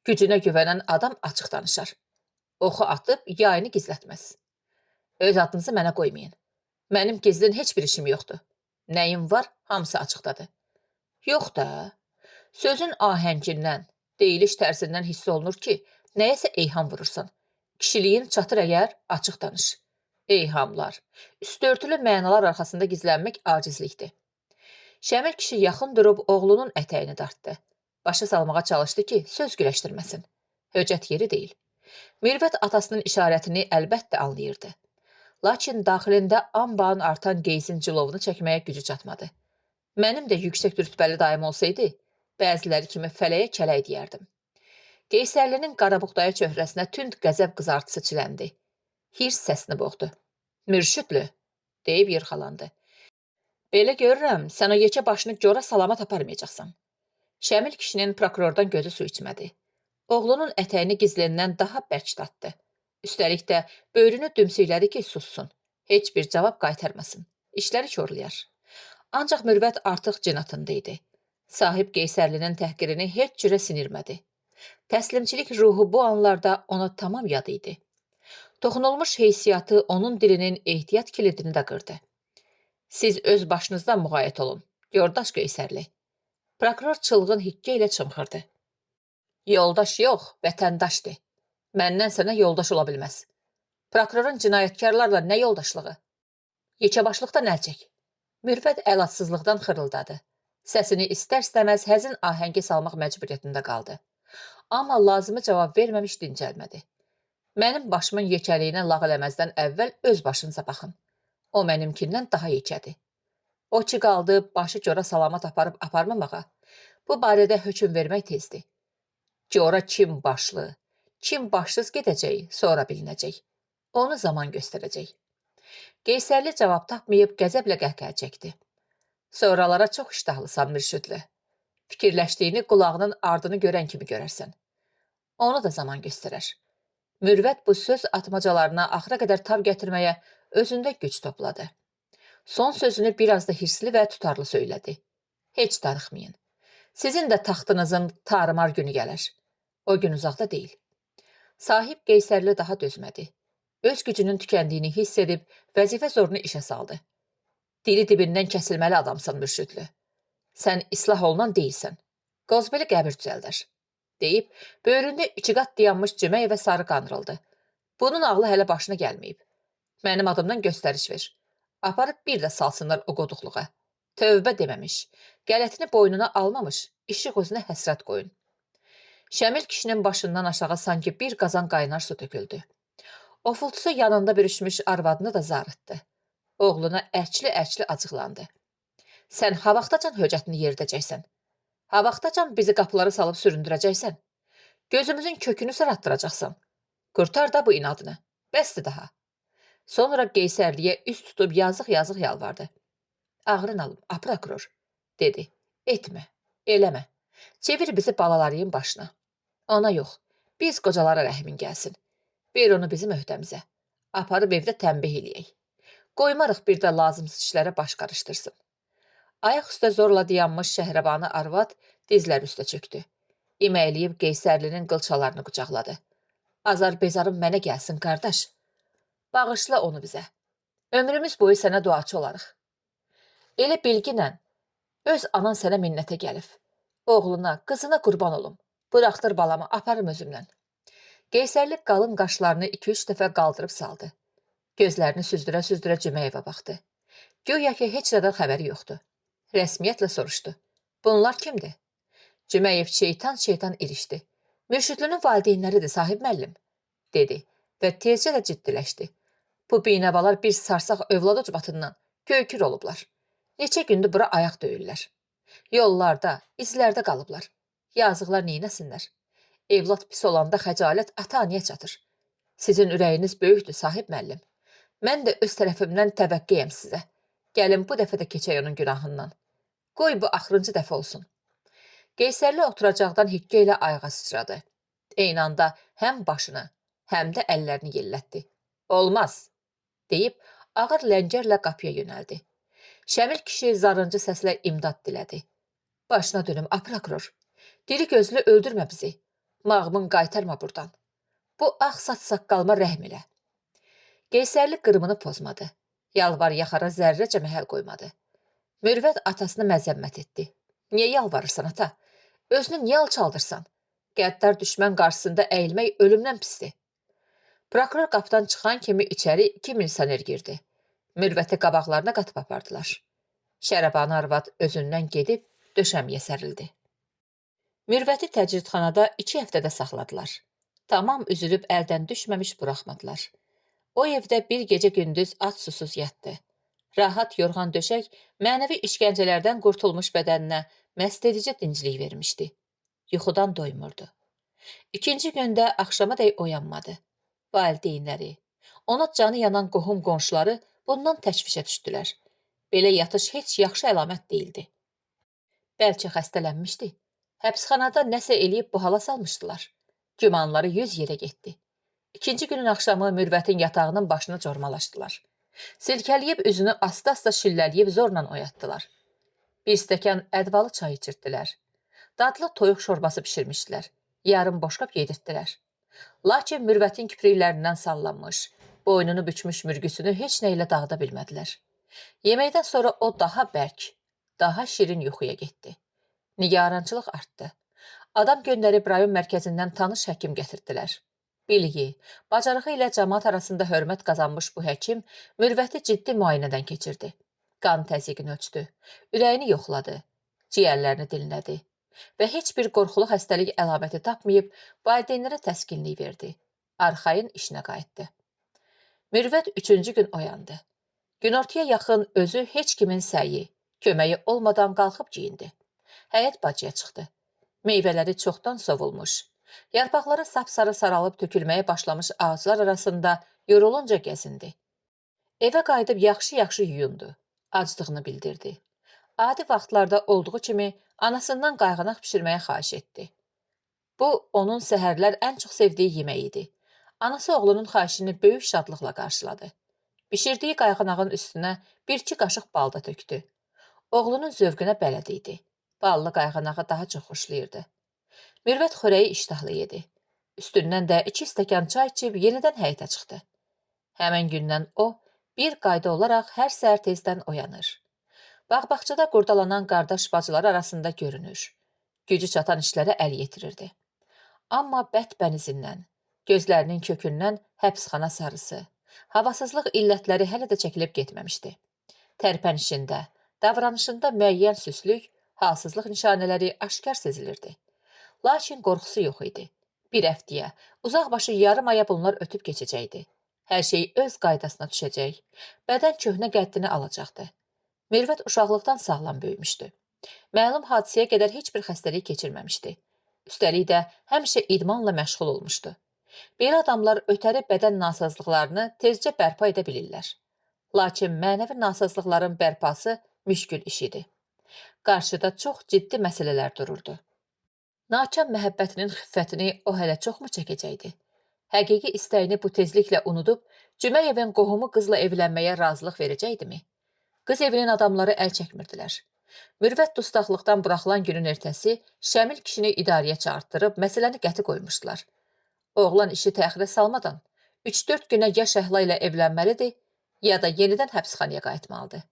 gücünə güvənən adam açıq danışar. Oxu atıb yayını gizlətməz. Öz adınızı mənə qoymayın. Mənim gizlin heç bir işim yoxdur. Nəyim var, hamısı açıqdadır. Yox da, sözün ahəngindən, deyiliş tərzindən hiss olunur ki, nəyəsə eyham vurursan. Kişiliyin çatır əgər, açıq danış. Eyhamlar, üstörtülü mənalar arxasında gizlənmək acizlikdir. Şəmil kişi yaxın durub oğlunun ətəyini dartdı. Başa salmağa çalışdı ki, söz güləşdirməsin. Höcət yeri deyil. Mürvət atasının işarətini əlbəttə anlayırdı. Lakin daxilində anbaan artan qeyzin cilovunu çəkməyə gücü çatmadı. Mənim də yüksək rütbəli dayım olsaydı, bəziləri kimi fələyə kələk deyərdim. Qeysərlinin qarabuğdayı çöhrəsinə tünd qəzəb qızartısı çiləndi. Hirs səsini boğdu. Mürşüdlü, deyib yırğalandı. Belə görürəm, sən o yekə başını cora salamat aparmayacaqsan. Şəmil kişinin prokurordan gözü su içmədi. Oğlunun ətəyini gizlindən daha bərk dartdı. Üstəlik də böyrünü dümsüklədi ki, sussun. Heç bir cavab qaytarmasın. İşləri korlayar. Ancaq Mürvət artıq cinatında idi. Sahib Qeysərlinin təhqirini heç cürə sinirmədi. Təslimçilik ruhu bu anlarda ona tamam yad idi. Toxunulmuş heysiyyatı onun dilinin ehtiyat kilidini də qırdı. Siz öz başınızdan müğayət olun, yoldaş Qeysərli. Prokuror çılğın hikkə ilə çımxırdı. Yoldaş yox, vətəndaşdır. Məndən sənə yoldaş ola bilməz. Prokurorun cinayətkarlarla nə yoldaşlığı? Yekəbaşlıqdan əl çək. Mürvət əlacsızlıqdan xırıldadı. Səsini istər-istəməz həzin ahəngə salmaq məcburiyyətində qaldı. Amma lazımi cavab verməmiş dincəlmədi. Mənim başımın yekəliyinə lağ eləməzdən əvvəl öz başınıza baxın. O mənimkindən daha yekədir. O ki qaldı başı cora salamat aparıb aparmamağa, bu barədə hökm vermək tezdir. Ki ora kim başlı, kim başsız gedəcək, sonra bilinəcək. Onu zaman göstərəcək. Qeysərli cavab tapmayıb qəzəblə qəhqəhə çəkdi. Sonralara çox iştahlısan mürşüdlü. Fikirləşdiyini qulağının ardını görən kimi görərsən. Onu da zaman göstərər. Mürvət bu söz atmacalarına axıra qədər tab gətirməyə özündə güc topladı. Son sözünü biraz da hirsli və tutarlı söylədi. Heç darıxmayın. Sizin də taxtınızın tarımar günü gələr. O gün uzaqda deyil. Sahib Qeysərli daha dözmədi. Öz gücünün tükəndiyini hiss edib vəzifə zorunu işə saldı. Dili dibindən kəsilməli adamsan mürşüdlü. Sən islah olunan deyilsən. Qozbeli qəbir düzəldər. Deyib, böyründə iki qat dayanmış Cüməyevə sarı qandırıldı. Bunun ağlı hələ başına gəlməyib. Mənim adımdan göstəriş ver. Aparıb bir də salsınlar o qoduqluğa. Tövbə deməmiş, qələtini boynuna almamış, işıq özünə həsrət qoyun. Şəmil kişinin başından aşağı sanki bir qazan qaynar su töküldü. Ofultusu yanında bürüşmüş arvadını da zarıtdı. Oğluna ərçli-ərçli acıqlandı. Sən ha vaxtacan höcətini yeridəcəksən? Ha vaxtacan bizi qapılara salıb süründürəcəksən? Gözümüzün kökünü saratdıracaqsan. Qurtar da bu inadını. Bəsdir daha. Sonra Qeysərliyə üz tutub yazıq-yazıq yalvardı. Ağrın alım, a prokuror, dedi. Etmə, eləmə. Çevir bizi balalarının başına. Ona yox, biz qocalara rəhmin gəlsin. Ver onu bizim öhdəmizə. Aparıb evdə tənbih eləyək. Qoymarıq bir də lazımsız işlərə baş qarışdırsın. Ayaq üstə zorla dayanmış Şəhribanı arvad dizlər üstə çöktü. İməkləyib Qeysərlinin qılçalarını qucaqladı. Azar bezarım mənə gəlsin qardaş. Bağışla onu bizə. Ömrümüz boyu sənə duaçı olarıq. Elə bilginlə öz anan sənə minnətə gəlib. Oğluna, qızına qurban olum. Buraxdır balamı, aparım özümlə. Qeysərli qalın qaşlarını 2-3 dəfə qaldırıb saldı. Gözlərini süzdürə-süzdürə Cüməyevə baxdı. Güya ki, heç nədən xəbəri yoxdur. Rəsmiyyətlə soruşdu. Bunlar kimdir? Cüməyev şeytan-şeytan irişdi. Mürşüdlünün valideynləridir sahib müəllim, dedi və tezcə də ciddiləşdi. Bu binəvalar bir sarsaq övlad ucbatından köykür olublar. Neçə gündür bura ayaq döyürlər. Yollarda, izlərdə qalıblar. Yazıqlar neynəsinlər? Evlad pis olanda xəcalət ata-anaya çatır. Sizin ürəyiniz böyükdür sahib müəllim. Mən də öz tərəfimdən təvəqqəyəm sizə. Gəlin bu dəfə də keçək onun günahından. Qoy bu axırıncı dəfə olsun. Qeysərli oturacaqdan hikkə ilə ayağa sıçradı. Eyni anda həm başını, həm də əllərini yellətdi. Olmaz, deyib ağır ləngərlə qapıya yönəldi. Şəmil kişi zarıncı səslə imdad dilədi. Başına dönüm, a prokuror. Diri gözlü öldürmə bizi. Mağımın qaytarma burdan. Bu ağ saç saqqalıma rəhm elə. Qeysərli qırımını pozmadı. Yalvar yaxara zərrəcə məhəl qoymadı. Mürvət atasını məzəmmət etdi. Niyə yalvarırsan ata? Özünü niyə alçaldırsan? Qəddar düşmən qarşısında əyilmək ölümdən pisdir. Prokuror qapıdan çıxan kimi içəri 2 milisioner girdi. Mürvəti qabaqlarına qatıb apardılar. Şərəbanı arvad özündən gedib döşəmiyə sərildi. Mürvəti təcridxanada 2 həftədə saxladılar. Tamam üzülüb əldən düşməmiş buraxmadılar. O evdə bir gecə gündüz ac susuz yatdı. Rahat yorğan döşək mənəvi işgəncələrdən qurtulmuş bədəninə məst edici dinclik vermişdi. Yuxudan doymurdu. İkinci gündə axşamadək oyanmadı. Valideynləri, ona canı yanan qohum qonşuları bundan təşvişə düşdülər. Belə yatış heç yaxşı əlamət deyildi. Bəlkə xəstələnmişdi. Həbsxanada nəsə eləyib bu hala salmışdılar. Gümanları 100 yerə getdi. İkinci günün axşamı Mürvətin yatağının başını cormalaşdılar. Silkələyib üzünü asta-asta şillələyib zorla oyatdılar. Bir stəkan ədvalı çay içirtdilər. Dadlı toyuq şorbası bişirmişdilər. Yarım boşqab yedirtdilər. Lakin Mürvətin kipriklərindən sallanmış, boynunu bükmüş mürgüsünü heç nə ilə dağıda bilmədilər. Yeməkdən sonra o daha bərk, daha şirin yuxuya getdi. Nigarançılıq artdı. Adam göndərib rayon mərkəzindən tanış həkim gətirdilər. Biliyi, bacarığı ilə camaat arasında hörmət qazanmış bu həkim Mürvəti ciddi müayinədən keçirdi. Qan təzyiqini ölçdü, ürəyini yoxladı, ciyərlərini dinlədi və heç bir qorxulu xəstəlik əlaməti tapmayıb valideynlərə təskinlik verdi. Arxayın işinə qayıtdı. Mürvət 3-cü gün oyandı. Günortaya yaxın özü heç kimin səyi, köməyi olmadan qalxıb geyindi. Həyət bacıya çıxdı. Meyvələri çoxdan sovulmuş. Yarpaqları sapsarı saralıb tökülməyə başlamış ağaclar arasında yorulunca gəzindi. Evə qayıdıb yaxşı-yaxşı yuyundu. Aclığını bildirdi. Adi vaxtlarda olduğu kimi anasından qayğanaq bişirməyə xahiş etdi. Bu, onun səhərlər ən çox sevdiyi yemək idi. Anası oğlunun xahişini böyük şadlıqla qarşıladı. Bişirdiyi qayğanağın üstünə bir-iki qaşıq bal da tökdü. Oğlunun zövqünə bələd idi. Ballı qayğanağı daha çox xoşlayırdı. Mürvət xörəyi iştahla yedi. Üstündən də 2 stəkan çay içib yenidən həyətə çıxdı. Həmin gündən o, bir qayda olaraq hər səhər tezdən oyanır. Bağ-bağçada qurdalanan qardaş bacıları arasında görünür. Gücü çatan işlərə əl yetirirdi. Amma bət-bənizindən, gözlərinin kökündən həbsxana sarısı, havasızlıq illətləri hələ də çəkilib getməmişdi. Tərpənişində, davranışında müəyyən süslük, halsızlıq nişanələri aşkar sezilirdi. Lakin qorxusu yox idi. Bir həftəyə, uzaq başı yarım aya bunlar ötüb keçəcəkdi. Hər şey öz qaydasına düşəcək, bədən köhnə qəddini alacaqdı. Mürvət uşaqlıqdan sağlam böyümüşdü. Məlum hadisəyə qədər heç bir xəstəlik keçirməmişdi. Üstəlik də həmişə idmanla məşğul olmuşdu. Belə adamlar ötəri bədən nasazlıqlarını tezcə bərpa edə bilirlər. Lakin mənəvi nasazlıqların bərpası müşkül iş idi. Qarşıda çox ciddi məsələlər dururdu. Nakam məhəbbətinin xiffətini o hələ çoxmu çəkəcəkdi? Həqiqi istəyini bu tezliklə unudub, Cüməyevin qohumu qızla evlənməyə razılıq verəcəkdimi? Qız evinin adamları əl çəkmirdilər. Mürvət dustaqlıqdan buraxılan günün ertəsi Şəmil kişini idarəyə çağırtdırıb məsələni qəti qoymuşdular. Oğlan işi təxirə salmadan 3-4 günə ya Şəhla ilə evlənməlidir, ya da yenidən həbsxanaya qayıtmalıdır.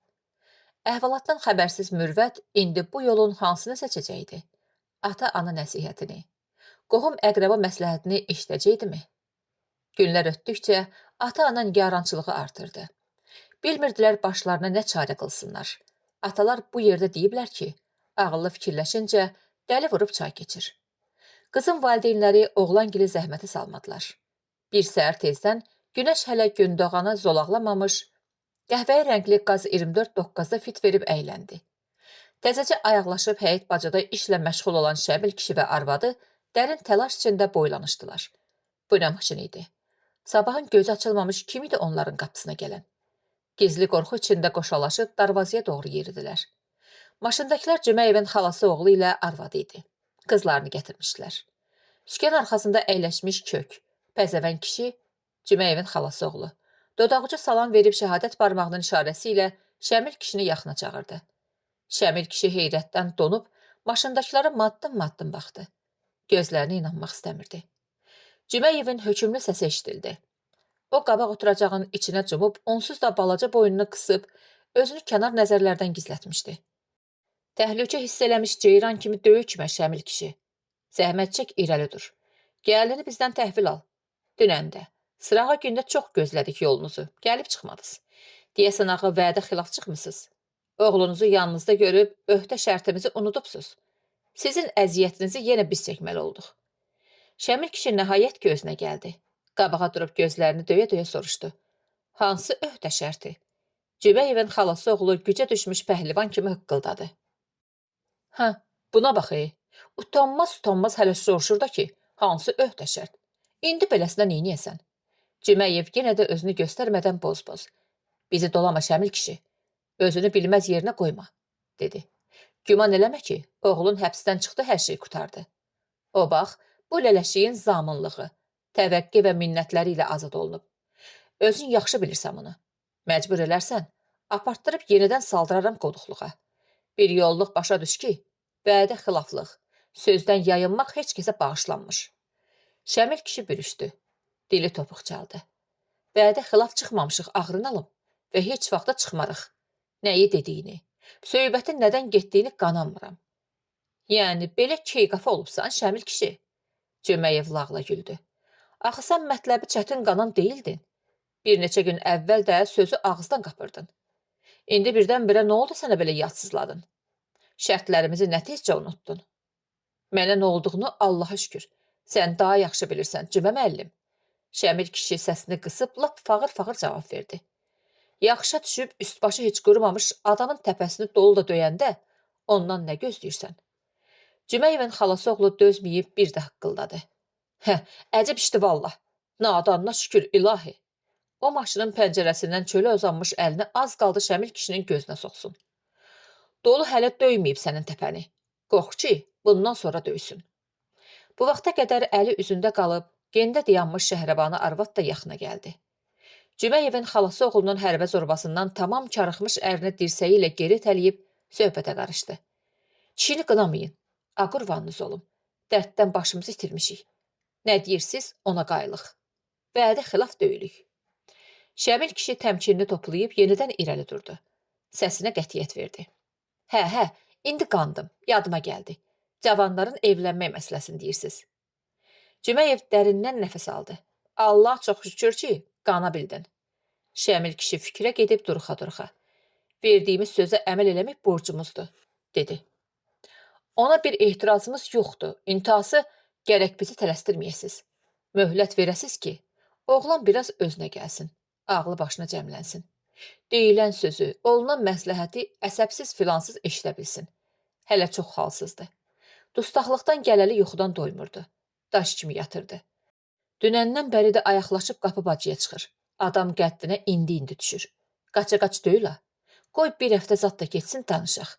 Əhvalatdan xəbərsiz Mürvət indi bu yolun hansını seçəcəkdi? Ata-ana nəsihətini, qohum əqrəba məsləhətini eşidəcəkdimi? Günlər ötdükcə ata-ana nigarançılığı artırdı. Bilmirdilər başlarına nə çarə qılsınlar. Atalar bu yerdə deyiblər ki, ağıllı fikirləşincə dəli vurub çay keçir. Qızın valideynləri oğlangili zəhmətə salmadılar. Bir səhər tezdən günəş hələ gündoğanı zolaqlamamış, qəhvəyi rəngli qaz 24 doqqazda fit verib əyləndi. Təzəcə ayaqlaşıb həyət bacada işlə məşğul olan Şəmil kişi və arvadı dərin təlaş içində boylanışdılar. Bu nə maşın idi? Sabahın gözü açılmamış kim idi onların qapısına gələn? Gizli qorxu içində qoşalaşıb darvazaya doğru yeridilər. Maşındakılar Cüməyevin xalası oğlu ilə arvadı idi. Qızlarını gətirmişdilər. Sükan arxasında əyləşmiş kök, pəzəvən kişi Cüməyevin xalası oğlu. Dodaqcı salam verib şəhadət barmağının işarəsi ilə Şəmil kişini yaxına çağırdı. Şəmil kişi heyrətdən donub maşındakılara maddım-maddım baxdı. Gözlərinə inanmaq istəmirdi. Cüməyevin hökmlü səsi eşidildi. O qabaq oturacağın içinə cumub, onsuz da balaca boynunu qısıb, özünü kənar nəzərlərdən gizlətmişdi. Təhlükə hiss eləmiş ceyran kimi döyükmə Şəmil kişi. Zəhmət çək, irəli dur. Gəlini bizdən təhvil al. Dünən də, sırağa gündə çox gözlədik yolunuzu, gəlib çıxmadınız. Deyəsən ağı vədə xilaf çıxmısınız. Oğlunuzu yanınızda görüb, öhdə şərtimizi unudubsuz. Sizin əziyyətinizi yenə biz çəkməli olduq. Şəmil kişi nəhayət gözünə gəldi. Qabağa durub gözlərini döyə-döyə soruşdu. Hansı öhdə şərti? Cüməyevin xalası oğlu gücə düşmüş pəhlivan kimi hıqqıldadı. Hə, buna bax, utanmaz-utanmaz hələ soruşur da ki, hansı öhdə şərt? İndi beləsinə neyniyəsən? Cüməyev yenə də özünü göstərmədən boz-boz. Bizi dolama Şəmil kişi, özünü bilməz yerinə qoyma, dedi. Güman eləmə ki, oğlun həbsdən çıxdı, hər şey qurtardı. O bax, bu lələşiyin zamınlığı, təvəqqi və minnətləri ilə azad olunub. Özün yaxşı bilirsən bunu. Məcbur elərsən, apartdırıb yenidən saldıraram qoduqluğa. Bir yolluq başa düş ki, vədə xilaflıq, sözdən yayınmaq heç kəsə bağışlanmış. Şəmil kişi bürüşdü, dili topuq çaldı. Vədə xilaf çıxmamışıq ağrını alım və heç vaxta çıxmarıq. Nəyi dediyini, söhbətin nədən getdiyini qanamıram. Yəni, belə keyqafa olubsan Şəmil kişi. Cüməyev lağla güldü. Axı sən mətləbi çətin qanan deyildin. Bir neçə gün əvvəl də sözü ağızdan qapırdın. İndi birdən-birə nə oldu sənə belə yadsızladın? Şərtlərimizi nə tezcə unutdun? Mənə nə olduğunu Allaha şükür. Sən daha yaxşı bilirsən, Cümə müəllim. Şəmil kişi səsini qısıb lap fağır-fağır cavab verdi. Yaxşa düşüb üst-başı heç qurumamış adamın təpəsini dolu da döyəndə ondan nə gözləyirsən? Cüməyevin xalası oğlu dözməyib bir də hıqqıldadı. Hə, əcəb işdi vallah. Nadanına şükür ilahi. O maşının pəncərəsindən çölə uzanmış əlini az qaldı Şəmil kişinin gözünə soxsun. Dolu hələ döyməyib sənin təpəni. Qorx ki, bundan sonra döysün. Bu vaxta qədər əli üzündə qalıb, gendə dayanmış Şəhribanı arvad da yaxına gəldi. Cüməyevin xalası oğlunun hərbə zorbasından tamam karıxmış ərini dirsəyi ilə geri itələyib söhbətə qarışdı. Kişini qınamayın, a qurbanınız olum. Dərddən başımızı itirmişik. Nə deyirsiz, ona qayılıq. Vədə xilaf deyilik. Şəmil kişi təmkinini toplayıb yenidən irəli durdu. Səsinə qətiyyət verdi. Hə, hə, indi qandım, yadıma gəldi. Cavanların evlənmək məsələsini deyirsiz. Cüməyev dərindən nəfəs aldı. Allah çox şükür ki, qana bildin. Şəmil kişi fikrə gedib duruxa-duruxa. Verdiyimiz sözə əməl eləmək borcumuzdur, dedi. Ona bir etirazımız yoxdur. İntihası gərək bizi tələsdirməyəsiz. Möhlət verəsiz ki, oğlan biraz özünə gəlsin, ağlı başına cəmlənsin. Deyilən sözü, olunan məsləhəti əsəbsiz filansız eşidə bilsin. Hələ çox halsızdır. Dustaqlıqdan gələli yuxudan doymurdu. Daş kimi yatırdı. Dünəndən bəri də ayaqlaşıb qapı bacıya çıxır. Adam qəddinə indi-indi düşür. Qaça-qaç deyil ha. Qoy bir həftə zad da getsin danışaq.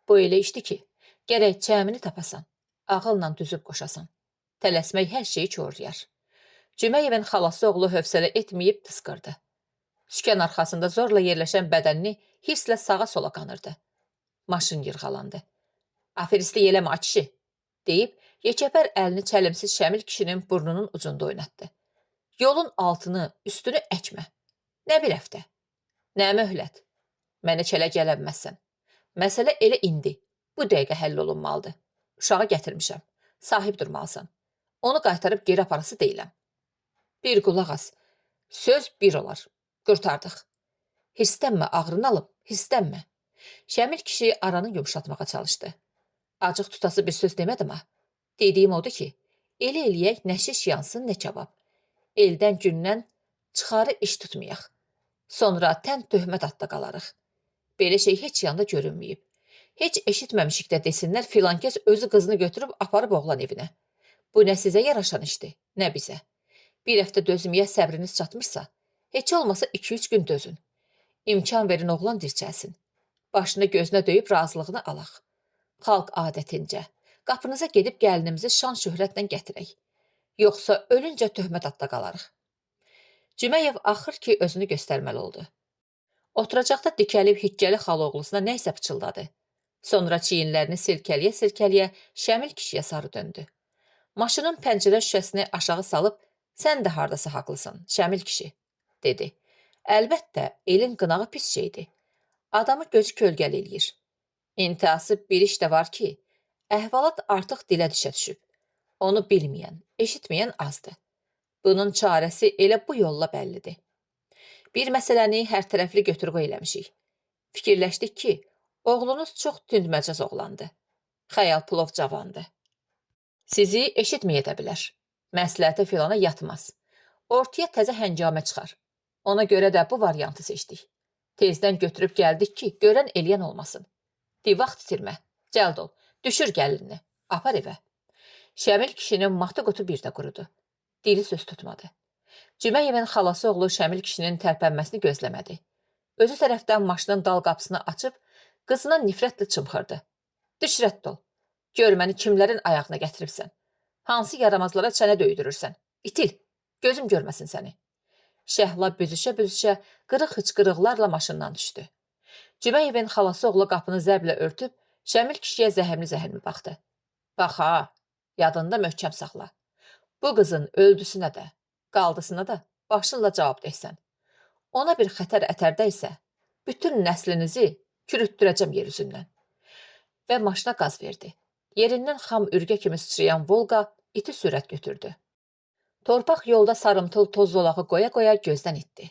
Bu elə işdi ki, gərək çəmini tapasan, ağılla düzüb qoşasan. Tələsmək hər şeyi korlayar. Cüməyevin xalası oğlu hövsələ etməyib tısqırdı. Sükan arxasında zorla yerləşən bədənini hirslə sağa-sola qanırdı. Maşın yırğalandı. Aferistlik eləmə, ay kişi, deyib yekəpər əlini çəlimsiz Şəmil kişinin burnunun ucunda oynatdı. Yolun altını, üstünü əkmə. Nə bir həftə, nə möhlət. Mənə çələ gələnməzsən. Məsələ elə indi, bu dəqiqə həll olunmalıdır. Uşağı gətirmişəm. Sahib durmalısan. Onu qaytarıb geri aparası deyiləm. Bir qulaq as. Söz bir olar. Qurtardıq. Hirslənmə, ağrını alım, hirslənmə. Şəmil kişi aranı yumşatmağa çalışdı. Acıq tutası bir söz demədim ha. Dediyim odur ki, elə eləyək nə şiş yansın, nə kabab. Eldən gündən çıxarı iş tutmayaq. Sonra tən töhmət atda qalarıq. Belə şey heç yanda görünməyib. Heç eşitməmişik də desinlər filankəs özü qızını götürüb aparıb oğlan evinə. Bu nə sizə yaraşan işdir, nə bizə. Bir həftə dözməyə səbriniz çatmırsa, heç olmasa 2-3 gün dözün. İmkan verin oğlan dirçəlsin. Başını gözünə döyüb razılığını alaq. Xalq adətincə, qapınıza gedib gəlinimizi şan şöhrətlə gətirək. Yoxsa ölüncə töhmət atda qalarıq. Cüməyev axır ki özünü göstərməli oldu. Oturacaqda dikəlib hikkəli xalaoğlusuna nə isə pıçıldadı. Sonra çiyinlərini silkələyə-silkələyə Şəmil kişiyə sarı döndü. Maşının pəncərə şüşəsini aşağı salıb, sən də hardasa haqlısan, Şəmil kişi, dedi. Əlbəttə, elin qınağı pis şeydir. Adamı gözü kölgəli eləyir. İntihası bir iş də var ki, əhvalat artıq dilə dişə düşüb. Onu bilməyən, eşitməyən azdır. Bunun çarəsi elə bu yolla bəllidir. Bir məsələni hər tərəfli götür-qoy eləmişik. Fikirləşdik ki, oğlunuz çox tündməcaz oğlandı. Xəyalpulov cavandı. Sizi eşitməyə də bilər. Məsləhətə filana yatmaz. Ortaya təzə həngamə çıxar. Ona görə də bu variantı seçdik. Tezdən götürüb gəldik ki, görən eləyən olmasın. Di vaxt itirmə. Cəld ol. Düşür gəlinini. Apar evə. Şəmil kişinin matı qutu bir də qurudu. Dili söz tutmadı. Cüməyevin xalası oğlu Şəmil kişinin tərpənməsini gözləmədi. Özü tərəfdən maşının dal qapısını açıb qızına nifrətlə çımxırdı. Düş rədd ol. Gör məni kimlərin ayağına gətiribsən. Hansı yaramazlara çənə döydürürsən. İtil. Gözüm görməsin səni. Şəhla büzüşə-büzüşə qırıq hıçqırıqlarla maşından düşdü. Cüməyevin xalası oğlu qapını zərblə örtüb Şəmil kişiyə zəhərli-zəhərli baxdı. Bax ha, yadında möhkəm saxla. Bu qızın öldüsünə də, qaldısına da başınla cavab dehsən. Ona bir xətər ətərdə isə bütün nəslinizi kürütdürəcəm yer üzündən. Və maşına qaz verdi. Yerindən xam ürgə kimi sıçrayan Volqa iti sürət götürdü. Torpaq yolda sarımtıl toz zolağı qoya-qoya gözdən itdi.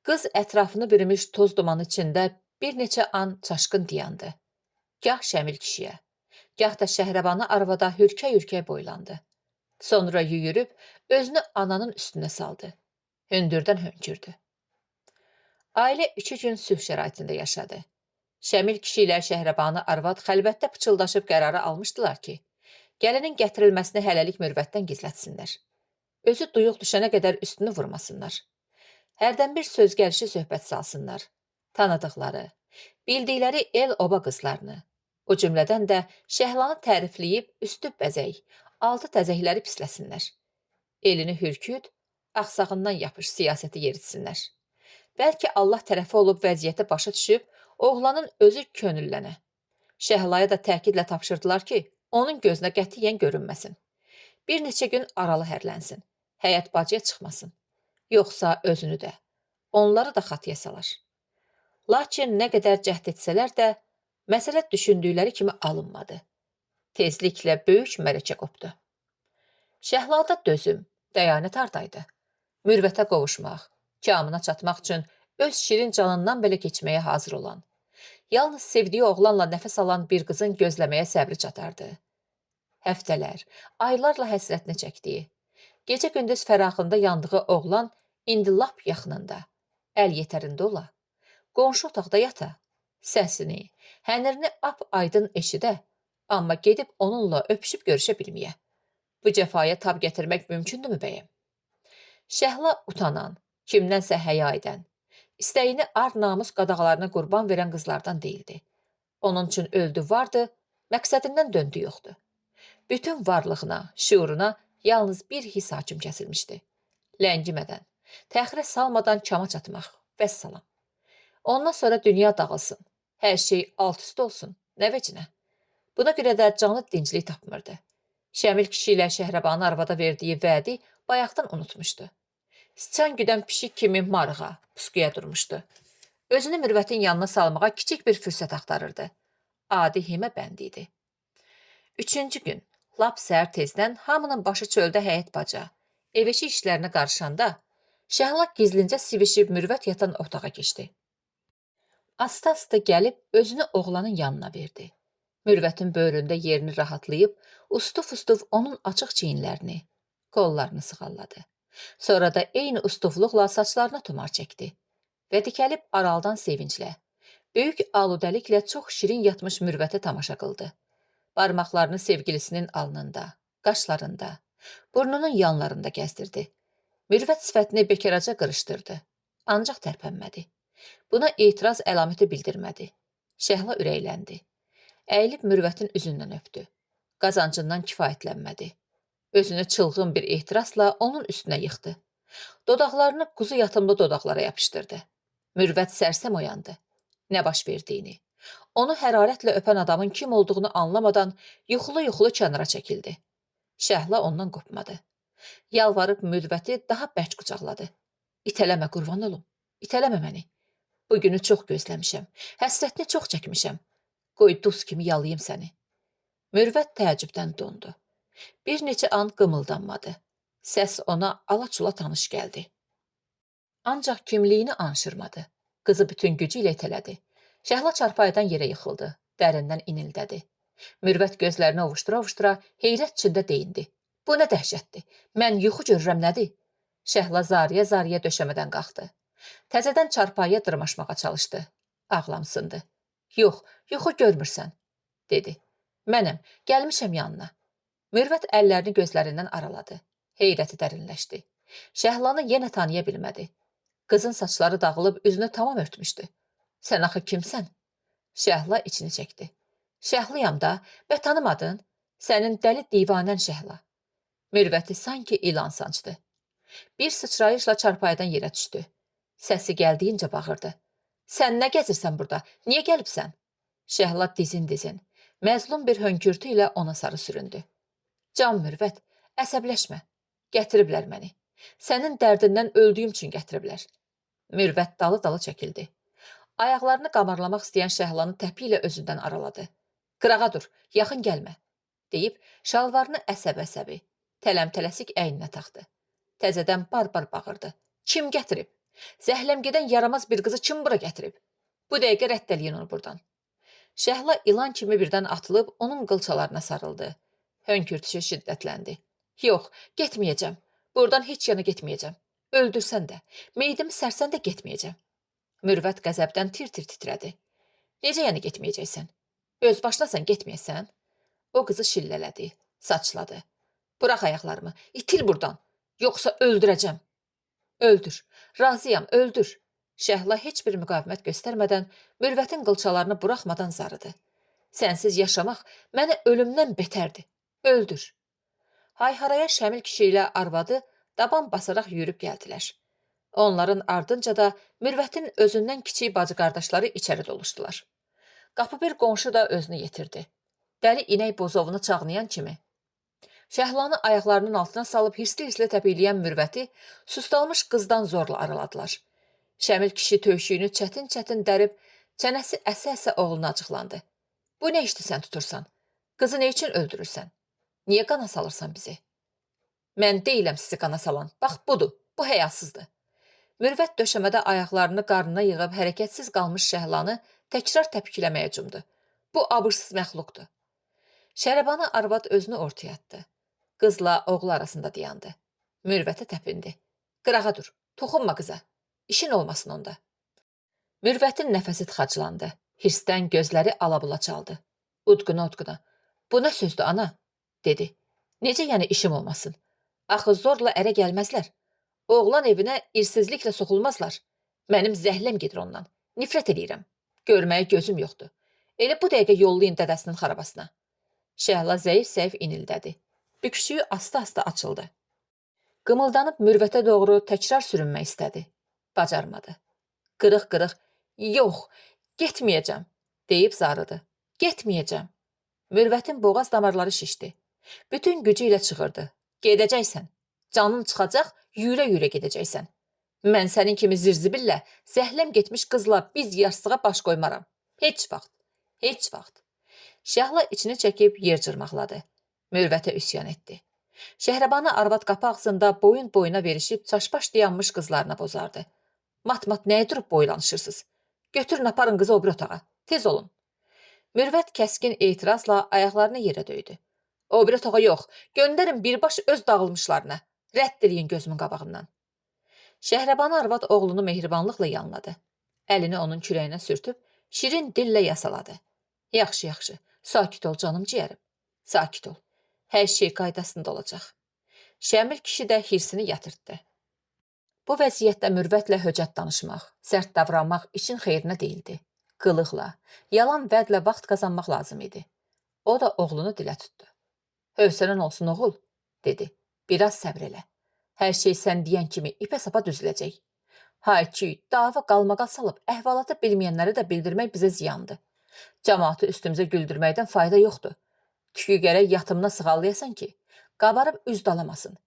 Qız ətrafını bürümüş toz dumanı içində bir neçə an çaşqın dayandı. Gah Şəmil kişiyə, gah da Şəhribanı arvada hürkə-hürkə boylandı. Sonra yüyürüb özünü ananın üstünə saldı. Hündürdən hönkürdü. Ailə 2 gün sülh şəraitində yaşadı. Şəmil kişi ilə Şəhribanı arvad xəlvətdə pıçıldaşıb qərarı almışdılar ki, Gəlinin gətirilməsini hələlik Mürvətdən gizlətsinlər. Özü duyuq düşənə qədər üstünü vurmasınlar. Hərdən bir söz gəlişi söhbət salsınlar. Tanıdıqları, bildikləri el-oba qızlarını, o cümlədən də Şəhlanı tərifləyib üstü bəzək, altı təzəkləri pisləsinlər. Elini hürküt, axsağından yapış siyasəti yeritsinlər. Bəlkə Allah tərəfi olub vəziyyəti başa düşüb, oğlanın özü könüllənə. Şəhlaya da təkidlə tapşırdılar ki, onun gözünə qətiyyən görünməsin. Bir neçə gün aralı hərlənsin, həyət bacıya çıxmasın. Yoxsa özünü də, onları da xatıya salar. Lakin nə qədər cəhd etsələr də, məsələ düşündükləri kimi alınmadı. Tezliklə böyük mərəkə qopdu. Şəhlada dözüm, dəyanət hardaydı? Mürvətə qovuşmaq, kamına çatmaq üçün öz şirin canından belə keçməyə hazır olan, yalnız sevdiyi oğlanla nəfəs alan bir qızın gözləməyə səbri çatardı. Həftələr, aylarla həsrətini çəkdiyi, gecə-gündüz fərağında yandığı oğlan indi lap yaxınında, əl yetərində ola, qonşu otaqda yata, səsini, hənirini ap-aydın eşidə, amma gedib onunla öpüşüb görüşə bilməyə. Bu cəfaya tab gətirmək mümkündürmü bəyəm? Şəhla utanan, kimdənsə həya edən, istəyini ar-namus qadağalarına qurban verən qızlardan deyildi. Onun üçün öldü vardı, məqsədindən döndü yoxdu. Bütün varlığına, şüuruna yalnız bir his hakim kəsilmişdi. Ləngimədən, təxirə salmadan kama çatmaq, vəssalam. Ondan sonra dünya dağılsın, hər şey alt-üst olsun, nə vecinə. Buna görə də canı dinclik tapmırdı. Şəmil kişi ilə Şəhribanı arvada verdiyi vədi bayaqdan unutmuşdu. Sıçan güdən pişik kimi marığa, pusquya durmuşdu. Özünü Mürvətin yanına salmağa kiçik bir fürsət axtarırdı. Adi himə bəndi idi. Üçüncü gün, lap səhər tezdən hamının başı çöldə həyət baca, ev-eşik işlərinə qarışanda Şəhla gizlincə sivişib Mürvət yatan otağa keçdi. Asta-asta gəlib özünü oğlanın yanına verdi. Mürvətin böyründə yerini rahatlayıb, ustuf-ustuf onun açıq çiyinlərini, qollarını sığalladı. Sonra da eyni ustufluqla saçlarına tumar çəkdi və dikəlib araldan sevinclə, böyük aludəliklə çox şirin yatmış Mürvətə tamaşa qıldı. Barmaqlarını sevgilisinin alnında, qaşlarında, burnunun yanlarında gəzdirdi. Mürvət sifətini bekaraca qırışdırdı, ancaq tərpənmədi. Buna etiraz əlaməti bildirmədi. Şəhla ürəkləndi. Əyilib Mürvətin üzündən öpdü. Qazancından kifayətlənmədi. Özünü çılğın bir ehtirasla onun üstünə yıxdı. Dodaqlarını quzu yatımlı dodaqlara yapışdırdı. Mürvət sərsəm oyandı. Nə baş verdiyini, onu hərarətlə öpən adamın kim olduğunu anlamadan yuxulu-yuxulu kənara çəkildi. Şəhla ondan qopmadı. Yalvarıb Mürvəti daha bərk qucaqladı. İtələmə qurban olum, itələmə məni. Bu günü çox gözləmişəm, həsrətini çox çəkmişəm. Qoy duz kimi yalayım səni. Mürvət təəccübdən dondu. Bir neçə an qımıldanmadı. Səs ona alaçula tanış gəldi. Ancaq kimliyini anşırmadı. Qızı bütün gücü ilə itələdi. Şəhla çarpayıdan yerə yıxıldı. Dərindən inildədi. Mürvət gözlərini ovuşdura-ovuşdura heyrət içində deyindi. Bu nə dəhşətdir? Mən yuxu görürəm nədir? Şəhla zariyə-zariyə döşəmədən qalxdı. Təzədən çarpayıya dırmaşmağa çalışdı. Ağlamsındı. Yox, yuxu görmürsən, dedi. Mənəm, gəlmişəm yanına. Mürvət əllərini gözlərindən araladı. Heyrəti dərinləşdi. Şəhlanı yenə tanıya bilmədi. Qızın saçları dağılıb üzünü tamam örtmüşdü. Sən axı kimsən? Şəhla içini çəkdi. Şəhlıyam da, bə tanımadın? Sənin dəli divanən Şəhla. Mürvəti sanki ilan sancdı. Bir sıçrayışla çarpayıdan yerə düşdü. Səsi gəldiyincə bağırdı. Sən nə gəzirsən burada? Niyə gəlibsən? Şəhla dizin-dizin, məzlum bir hönkürtü ilə ona sarı süründü. Can Mürvət, əsəbləşmə. Gətiriblər məni. Sənin dərdindən öldüyüm üçün gətiriblər. Mürvət dalı-dalı çəkildi. Ayaqlarını qamarlamaq istəyən Şəhlanı təpi ilə özündən araladı. Qırağa dur, yaxın gəlmə, deyib şalvarını əsəb-əsəbi, tələm-tələsik əyninə taxdı. Təzədən bar-bar bağırdı. Kim gətirib? Zəhləm gedən yaramaz bir qızı kim bura gətirib? Bu dəqiqə rədd eləyin onu buradan. Şəhla ilan kimi birdən atılıb onun qılçalarına sarıldı. Hönkürtüsü şiddətləndi. Yox, getməyəcəm. Buradan heç yana getməyəcəm. Öldürsən də, meyidimi sərsən də getməyəcəm. Mürvət qəzəbdən tir-tir titrədi. Necə yəni getməyəcəksən? Öz başınasan getməyəsən? O qızı şillələdi. Saçladı. Bıraq ayaqlarımı, itil burdan, yoxsa öldürəcəm. Öldür, razıyam, öldür. Şəhla heç bir müqavimət göstərmədən, Mürvətin qılçalarını buraxmadan zarıdı. Sənsiz yaşamaq mənə ölümdən betərdir. Öldür. Hayharaya Şəmil kişi ilə arvadı daban basaraq yürüb gəldilər. Onların ardınca da Mürvətin özündən kiçik bacı qardaşları içəri doluşdular. Qapı bir qonşu da özünü yetirdi. Dəli inək bozovunu çağnayan kimi Şəhlanı ayaqlarının altına salıb hirsli-hirsli təpikləyən Mürvəti sustalmış qızdan zorla araladılar. Şəmil kişi tövşüyünü çətin-çətin dərib, çənəsi əsə-əsə oğluna acıqlandı. Bu nə işdir sən tutursan? Qızı nə üçün öldürürsən? Niyə qana salırsan bizi? Mən deyiləm sizi qana salan. Bax budur, bu həyasızdır. Mürvət döşəmədə ayaqlarını qarnına yığıb hərəkətsiz qalmış Şəhlanı təkrar təpikləməyə cumdu. Bu abırsız məxluqdur. Şərəbana arvad özünü ortaya atdı. Qızla oğlu arasında dayandı. Mürvətə təpindi. Qırağa dur, toxunma qıza. İşin olmasın onda. Mürvətin nəfəsi tıxaclandı. Hirsdən gözləri alabula çaldı. Udquna-udquna. Bu nə sözdür ana? Dedi. Necə yəni işim olmasın? Axı zorla ərə gəlməzlər. Oğlan evinə irsizliklə soxulmazlar. Mənim zəhləm gedir ondan. Nifrət eləyirəm. Görməyə gözüm yoxdur. Elə bu dəqiqə yollayın dədəsinin xarabasına. Şəhla zəif-zəif inildədi. Büküşüyü asta-asta açıldı. Qımıldanıb Mürvətə doğru təkrar sürünmək istədi. Bacarmadı. Qırıq-qırıq, yox, getməyəcəm, deyib zarıdı. Getməyəcəm. Mürvətin boğaz damarları şişdi. Bütün gücü ilə çığırdı. Gedəcəksən. Canın çıxacaq, yüyürə-yüyürə gedəcəksən. Mən sənin kimi zirzibillə, zəhləm getmiş qızla biz yastığa baş qoymaram. Heç vaxt, heç vaxt. Şəhla içini çəkib yer cırmaqladı. Mürvətə üsyan etdi. Şəhrəbana arvad qapı ağzında boyun boyuna verişib çaşbaş dayanmış qızlarına bozardı. Mat-mat nəyə durub boylanışırsınız? Götürün aparın qızı o biri otağa. Tez olun. Mürvət kəskin etirazla ayaqlarını yerə döydü. O biri otağa yox, göndərin birbaş öz dağılmışlarına. Rədd eləyin gözümün qabağından. Şəhrəbana arvad oğlunu mehribanlıqla yanladı. Əlini onun kürəyinə sürtüb şirin dillə yasaladı. Yaxşı, yaxşı, sakit ol canım ciyərim. Sakit ol. Hər şey qaydasında olacaq. Şəmil kişi də hirsini yatırtdı. Bu vəziyyətdə Mürvətlə höcət danışmaq, sərt davranmaq işin xeyrinə deyildi. Qılıqla, yalan vədlə vaxt qazanmaq lazım idi. O da oğlunu dilə tutdu. Hövsələn olsun oğul, dedi. Biraz səbr elə. Hər şey sən deyən kimi ipə sapa düzüləcək. Hay ki, dava qalmaqal salıb əhvalatı bilməyənlərə də bildirmək bizə ziyandır. Camaatı üstümüzə güldürməkdən fayda yoxdur. Tükü gərək yatımına sığallayasan ki, qabarıb üz dalamasın.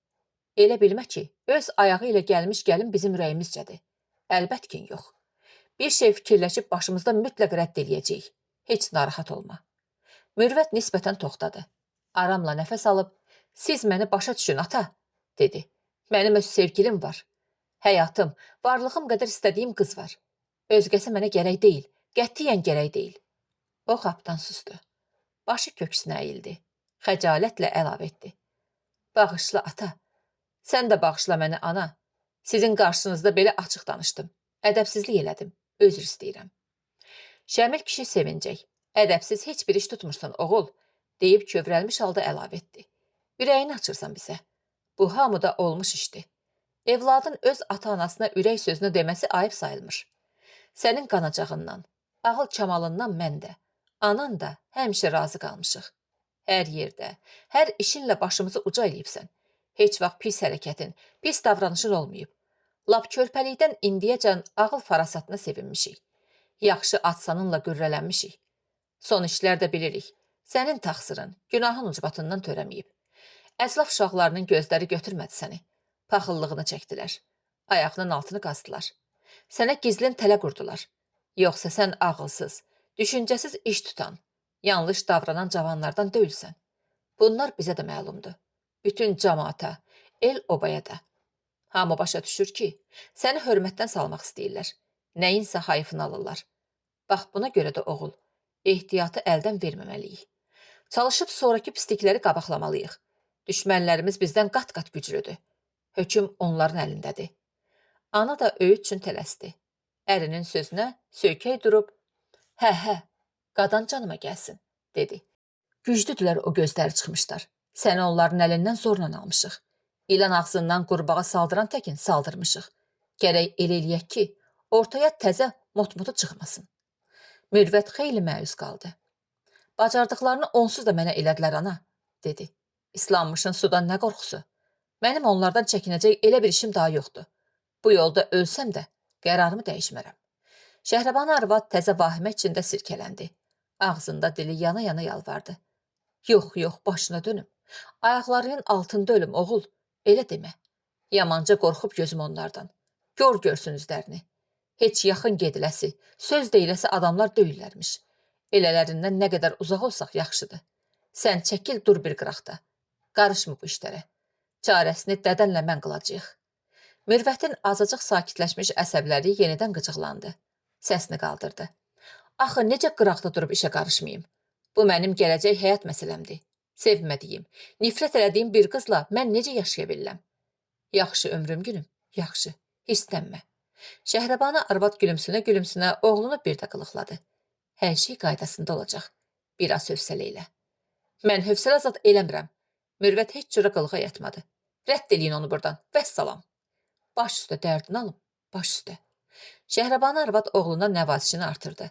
Elə bilmə ki, öz ayağı ilə gəlmiş gəlin bizim ürəyimizcədir. Əlbət ki, yox. Bir şey fikirləşib başımızda mütləq rədd eləyəcəyik. Heç narahat olma. Mürvət nisbətən toxtadı. Aramla nəfəs alıb, siz məni başa düşün ata, dedi. Mənim öz sevgilim var. Həyatım, varlığım qədər istədiyim qız var. Özgəsi mənə gərək deyil, qətiyyən gərək deyil. O xapdan sustu. Başı köksünə əyildi. Xəcalətlə əlavə etdi. Bağışla ata. Sən də bağışla məni ana. Sizin qarşınızda belə açıq danışdım. Ədəbsizlik elədim. Üzr istəyirəm. Şəmil kişi sevincək. Ədəbsiz heç bir iş tutmursan oğul, deyib kövrəlmiş halda əlavə etdi. Ürəyini açırsan bizə. Bu hamıda olmuş işdir. Evladın öz ata-anasına ürək sözünü deməsi ayıb sayılmır. Sənin qanacağından, ağıl kamalından mən də, anan da həmişə razı qalmışıq. Hər yerdə, hər işinlə başımızı uca eləyibsən. Heç vaxt pis hərəkətin, pis davranışın olmayıb. Lap körpəlikdən indiyəcən ağıl farasatına sevinmişik. Yaxşı ad-sanınla qürrələnmişik. Son işlər də bilirik. Sənin təqsirin, günahın ucbatından törəməyib. Əclaf uşaqlarının gözləri götürmədi səni. Paxıllığını çəkdilər. Ayağının altını qazdılar. Sənə gizlin tələ qurdular. Yoxsa sən ağılsız, düşüncəsiz iş tutan, yanlış davranan cavanlardan deyilsən. Bunlar bizə də məlumdur. Bütün camaata, el obaya da. Hamı başa düşür ki, səni hörmətdən salmaq istəyirlər. Nəyinsə hayıfını alırlar. Bax buna görə də oğul, ehtiyatı əldən verməməliyik. Çalışıb sonrakı pislikləri qabaqlamalıyıq. Düşmənlərimiz bizdən qat-qat güclüdür. Hökm onların əlindədir. Ana da öyüd üçün tələsdi. Ərinin sözünə söykək durub, hə, hə, qadan canıma gəlsin, dedi. Güclüdülər o gözləri çıxmışlar. Səni onların əlindən zorla almışıq. İlan ağzından qurbağa saldıran təkin saldırmışıq. Gərək elə eləyək ki, ortaya təzə motmotu çıxmasın. Mürvət xeyli məyus qaldı. Bacardıqlarını onsuz da mənə elədilər ana, dedi. İslanmışın sudan nə qorxusu? Mənim onlardan çəkinəcək elə bir işim daha yoxdur. Bu yolda ölsəm də qərarımı dəyişmərəm. Şəhriban arvad təzə vahimə içində sirkələndi. Ağzında dili yana-yana yalvardı. Yox, yox, başına dönüm. Ayaqlarının altında ölüm, oğul. Elə demə. Yamanca qorxub gözüm onlardan. Gör görsün üzlərini. Heç yaxın gediləsi, söz deyiləsi adamlar deyillərmiş. Elələrindən nə qədər uzaq olsaq yaxşıdır. Sən çəkil dur bir qıraqda. Qarışma bu işlərə. Çarəsini dədənlə mən qılacağıq. Mürvətin azacıq sakitləşmiş əsəbləri yenidən qıcıqlandı. Səsini qaldırdı. Axı necə qıraqda durub işə qarışmayım? Bu mənim gələcək həyat məsələmdir. Sevmədiyim, nifrət elədiyim bir qızla mən necə yaşaya bilirəm? Yaxşı ömrüm günüm, yaxşı, hirslənmə. Şəhrəbana arvad gülümsünə-gülümsünə oğlunu bir də qılıqladı. Hər şey qaydasında olacaq. Biraz hövsələ elə. Mən hövsələ zad eləmirəm. Mürvət heç cürə qılığa yatmadı. Rədd eləyin onu burdan. Vəssalam. Baş üstə dərdini alım, baş üstə. Şəhrəbana arvad oğluna nəvazişini artırdı.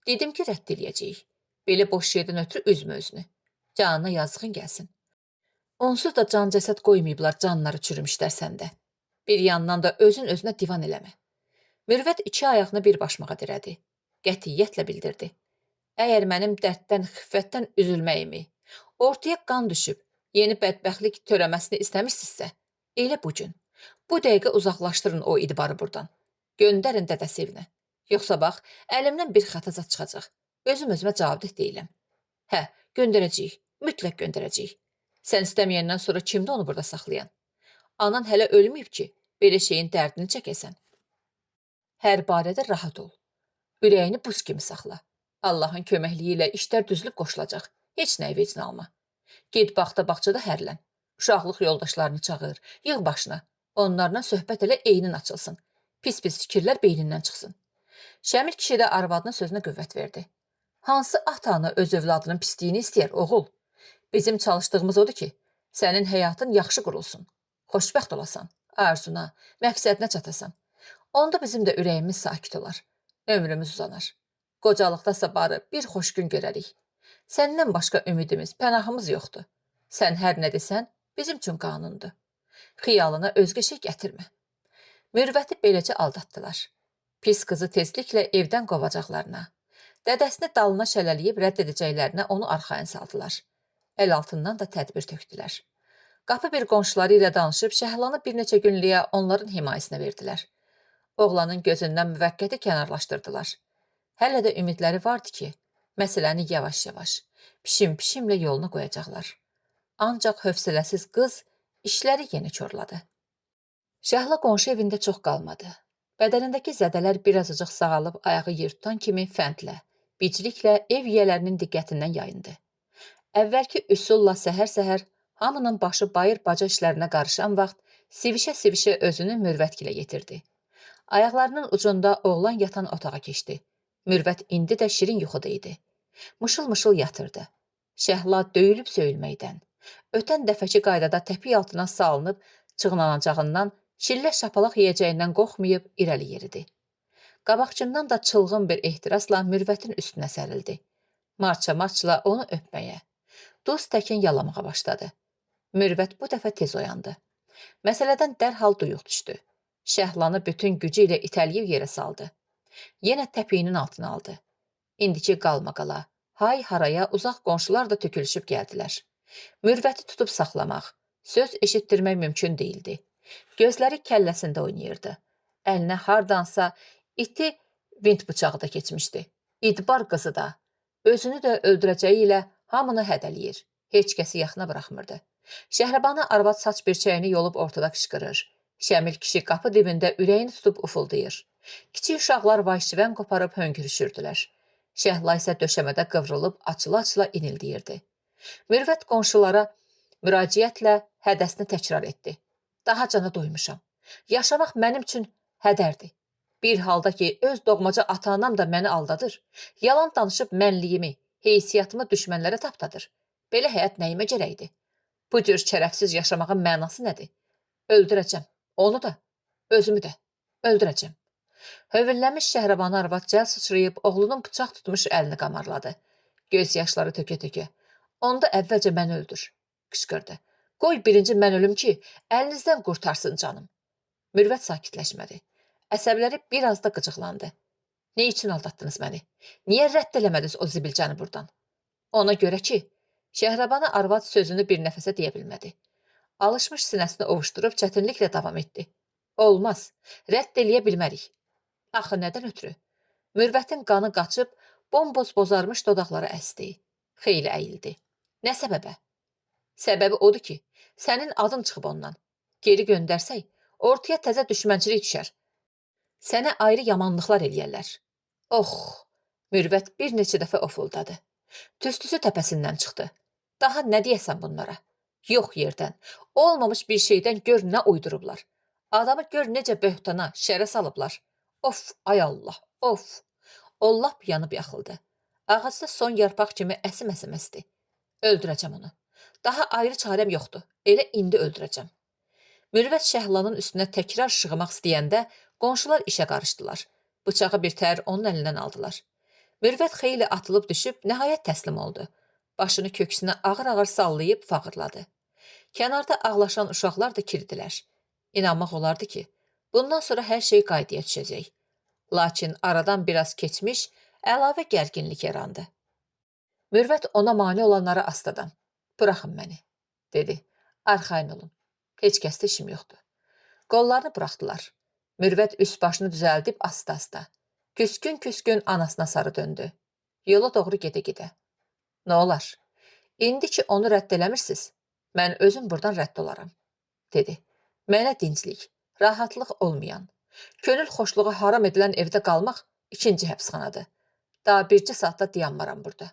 Dedim ki, rədd eləyəcəyik. Belə boş yerdən ötrü üzmə özünü. Canına yazığın gəlsin. Onsuz da can cəsəd qoymayıblar, canları çürümüşlər səndə. Bir yandan da özün özünə divan eləmə. Mürvət iki ayağını bir başmağa dirədi. Qətiyyətlə bildirdi. Əgər mənim dərddən, xiffətdən üzülməyimi, ortaya qan düşüb, yeni bədbəxtlik törəməsini istəmişsinizsə, elə bu gün, bu dəqiqə uzaqlaşdırın o idbarı burdan. Göndərin dədəsi evinə. Yoxsa bax, əlimdən bir xəta zad çıxacaq. Özüm özümə cavabdeh deyiləm. Hə, göndərəcəyik, mütləq göndərəcəyik. Sən istəməyəndən sonra kimdir onu burada saxlayan? Anan hələ ölməyib ki, belə şeyin dərdini çəkəsən. Hər barədə rahat ol. Ürəyini buz kimi saxla. Allahın köməkliyi ilə işlər düzülüb qoşulacaq. Heç nəyi vecinə alma. Get bağda bağçada hərlən. Uşaqlıq yoldaşlarını çağır, yığ başına. Onlarla söhbət elə eynin açılsın. Pis-pis fikirlər beynindən çıxsın. Şəmil kişi də arvadının sözünə qüvvət verdi. Hansı ata-ana öz övladının pisliyini istəyər, oğul? Bizim çalışdığımız odur ki, sənin həyatın yaxşı qurulsun. Xoşbəxt olasan, arzuna, məqsədinə çatasan. Onda bizim də ürəyimiz sakit olar. Ömrümüz uzanar. Qocalıqdasa barı bir xoş gün görərik. Səndən başqa ümidimiz, pənahımız yoxdur. Sən hər nə desən, bizim üçün qanundur. Xiyalına özgə şey gətirmə. Mürvəti beləcə aldatdılar. Pis qızı tezliklə evdən qovacaqlarına, dədəsini dalına şəllələyib rədd edəcəklərinə onu arxayın saldılar. Əl altından da tədbir tökdülər. Qapı bir qonşuları ilə danışıb Şəhlanı bir neçə günlüyə onların himayəsinə verdilər. Oğlanın gözündən müvəqqəti kənarlaşdırdılar. Hələ də ümidləri vardı ki, məsələni yavaş-yavaş, pişim-pişimlə yoluna qoyacaqlar. Ancaq hövsələsiz qız işləri yenə korladı. Şəhla qonşu evində çox qalmadı. Bədənindəki zədələr birazcıq sağalıb ayağı yer tutan kimi fəndlə, bicliklə ev yiyələrinin diqqətindən yayındı. Əvvəlki üsulla səhər-səhər hamının başı bayır-baca işlərinə qarışan vaxt sivişə-sivişə özünü Mürvətgilə yetirdi. Ayaqlarının ucunda oğlan yatan otağa keçdi. Mürvət indi də şirin yuxuda idi. Mışıl-mışıl yatırdı. Şəhla döyülüb söyülməkdən, ötən dəfəki qaydada təpik altına salınıb çığlanacağından, şillə şapalaq yeyəcəyindən qorxmayıb irəli yeridi. Qabaqçından da çılğın bir ehtirasla Mürvətin üstünə sərildi. Marça-marçla onu öpməyə, duz təkin yalamağa başladı. Mürvət bu dəfə tez oyandı. Məsələdən dərhal duyuq düşdü. Şəhlanı bütün gücü ilə itələyib yerə saldı. Yenə təpiyinin altına aldı. İndiki qalmaqala, hay haraya uzaq qonşular da tökülüşüb gəldilər. Mürvəti tutub saxlamaq, söz eşitdirmək mümkün deyildi. Gözləri kəlləsində oynayırdı. Əlinə hardansa iti vint bıçağı da keçmişdi. İdbar qızı da, özünü də öldürəcəyi ilə hamını hədələyir. Heç kəsi yaxına buraxmırdı. Şəhrəbana arvad saç birçəyini yolub ortada qışqırır. Şəmil kişi qapı dibində ürəyini tutub ufuldayır. Kiçik uşaqlar vay-şivən qoparıb hönkürüşürdülər. Şəhla isə döşəmədə qıvrılıb açıla-açıla inildiyirdi. Mürvət qonşulara müraciətlə hədəsini təkrar etdi. Daha cana doymuşam. Yaşamaq mənim üçün hədərdir. Bir halda ki, öz doğmaca ata-anam da məni aldadır. Yalan danışıb mənliyimi, heysiyyatımı düşmənlərə tapdadır. Belə həyat nəyimə gərəkdir? Bu cür şərəfsiz yaşamağın mənası nədir? Öldürəcəm. Onu da, özümü də öldürəcəm. Hövülləmiş Şəhribanı arvad cəld sıçrayıb oğlunun bıçaq tutmuş əlini qamarladı. Göz yaşları tökə-tökə. Onda əvvəlcə məni öldür, qışqırdı. Qoy birinci mən ölüm ki, əlinizdən qurtarsın canım. Mürvət sakitləşmədi. Əsəbləri bir az da qıcıqlandı. Nə üçün aldatdınız məni? Niyə rədd eləmədiniz o zibilcəni burdan? Ona görə ki, Şəhribanı arvad sözünü bir nəfəsə deyə bilmədi. Alışmış sinəsini ovuşdurub çətinliklə davam etdi. Olmaz, rədd eləyə bilmərik. Axı nədən ötrü? Mürvətin qanı qaçıb, bomboz bozarmış dodaqları əsdi. Xeyli əyildi. Nə səbəbə? Səbəbi odur ki, sənin adın çıxıb ondan. Geri göndərsək, ortaya təzə düşmənçilik düşər. Sənə ayrı yamanlıqlar eləyərlər. Oh! Mürvət bir neçə dəfə ofuldadı. Tüstüsü təpəsindən çıxdı. Daha nə deyəsən bunlara? Yox yerdən, olmamış bir şeydən gör nə uydurublar. Adamı gör necə böhtana, şərə salıblar. Of, ay Allah, of! O lap yanıb yaxıldı. Ağacda son yarpaq kimi əsim-əsim əsdi. Öldürəcəm onu. Daha ayrı çarəm yoxdur. Elə indi öldürəcəm. Mürvət Şəhlanın üstünə təkrar şığımaq istəyəndə qonşular işə qarışdılar. Bıçağı bir tər onun əlindən aldılar. Mürvət xeyli atılıb düşüb nəhayət təslim oldu. Başını köksünə ağır-ağır sallayıb fağırladı. Kənarda ağlaşan uşaqlar da kirdilər. İnanmaq olardı ki, bundan sonra hər şey qaydaya düşəcək. Lakin aradan biraz keçmiş, əlavə gərginlik yarandı. Mürvət ona mane olanlara astadan, "Buraxın məni," dedi. "Arxayın olun. Heç kəsdə işim yoxdur." Qollarını buraxdılar. Mürvət üst başını düzəldib asta-asta, küskün-küskün anasına sarı döndü. Yola doğru gedə-gedə. "Nə olar? İndi ki onu rədd eləmirsiz, mən özüm buradan rədd olaram," dedi. "Mənə dinclik, rahatlıq olmayan, könül xoşluğu haram edilən evdə qalmaq ikinci həbsxanadır. Daha bircə saatda dayanmaram burada."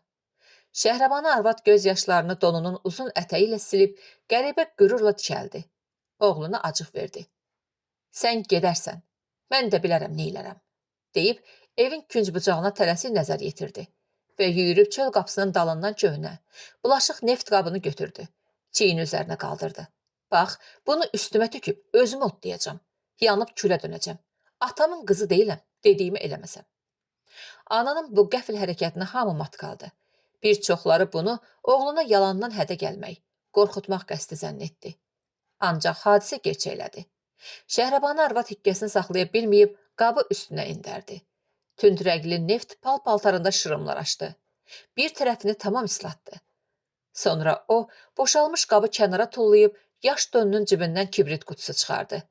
Şəhribanı arvad göz yaşlarını donunun uzun ətəyi ilə silib qəribə qürurla dikəldi. Oğluna acıq verdi. "Sən gedərsən, mən də bilərəm neylərəm," deyib evin künc bucağına tələsik nəzər yetirdi və yüyürüb çöl qapısının dalından köhnə, bulaşıq neft qabını götürdü. Çiyini üzərinə qaldırdı. "Bax, bunu üstümə töküb özümü otlayacağam. Yanıb külə dönəcəm. Atamın qızı deyiləm, dediyimi eləməsəm." Ananın bu qəfil hərəkətinə hamı mat qaldı. Bir çoxları bunu oğluna yalandan hədə gəlmək, qorxutmaq qəsdi zənn etdi. Ancaq hadisə gerçəklədi. Şəhribanı arvad hiqqəsini saxlaya bilməyib qabı üstünə endərdi. Tünd rəngli neft pal-paltarında şırımlar açdı. Bir tərəfini tamam islatdı. Sonra o, boşalmış qabı kənara tullayıb yaş donunun cibindən kibrit qutusu çıxardı.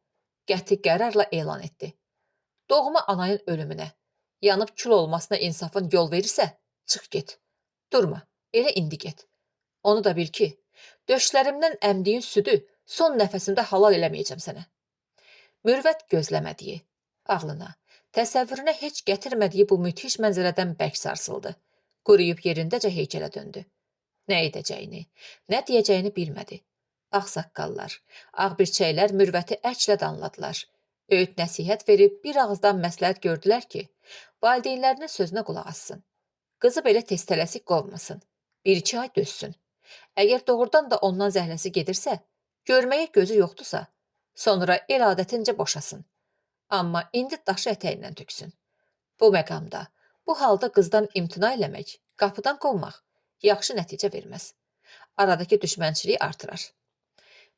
Qəti qərarla elan etdi. "Doğma anayın ölümünə, yanıb kül olmasına insafın yol verirsə, çıx get. Durma, elə indi get. Onu da bil ki, döşlərimdən əmdiyin südü son nəfəsimdə halal eləməyəcəm sənə." Mürvət gözləmədiyi, ağlına, təsəvvürünə heç gətirmədiyi bu müthiş mənzərədən bərk sarsıldı. Quruyub yerindəcə heykələ döndü. Nə edəcəyini, nə deyəcəyini bilmədi. Ağsaqqallar, ağbirçəklər Mürvəti ərklə danladılar. Öyüd nəsihət verib bir ağızdan məsləhət gördülər ki, valideynlərinin sözünə qulaq assın. Qızı belə tez tələsik qovmasın. 1-2 ay dözsün. Əgər doğrudan da ondan zəhləsi gedirsə, görməyə gözü yoxdursa, sonra el adətincə boşasın. Amma indi daşı ətəyindən töksün. Bu məqamda, bu halda qızdan imtina eləmək, qapıdan qovmaq yaxşı nəticə verməz. Aradakı düşmənçiliyi artırar.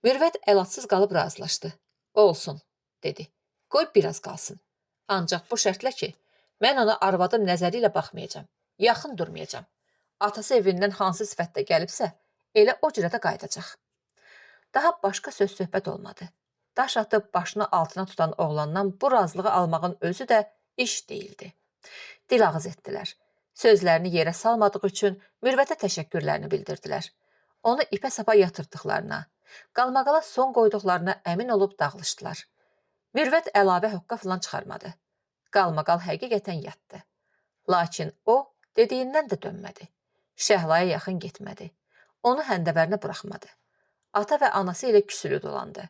Mürvət əlacsız qalıb razılaşdı. "Olsun," dedi. "Qoy biraz qalsın. Ancaq bu şərtlə ki, mən ona arvadım nəzəri ilə baxmayacam, yaxın durmayacam. Atası evindən hansı sifətdə gəlibsə, elə o cürə də qayıdacaq." Daha başqa söz söhbət olmadı. Daş atıb başını altına tutan oğlandan bu razılığı almağın özü də iş deyildi. Dil ağız etdilər. Sözlərini yerə salmadığı üçün Mürvətə təşəkkürlərini bildirdilər. Onu ipə sapa yatırtdıqlarına, qalmaqala son qoyduqlarına əmin olub dağılışdılar. Mürvət əlavə hoqqa filan çıxarmadı. Qalmaqal həqiqətən yatdı. Lakin o, dediyindən də dönmədi. Şəhlaya yaxın getmədi. Onu həndəvərinə buraxmadı. Ata və anası ilə küsülü dolandı.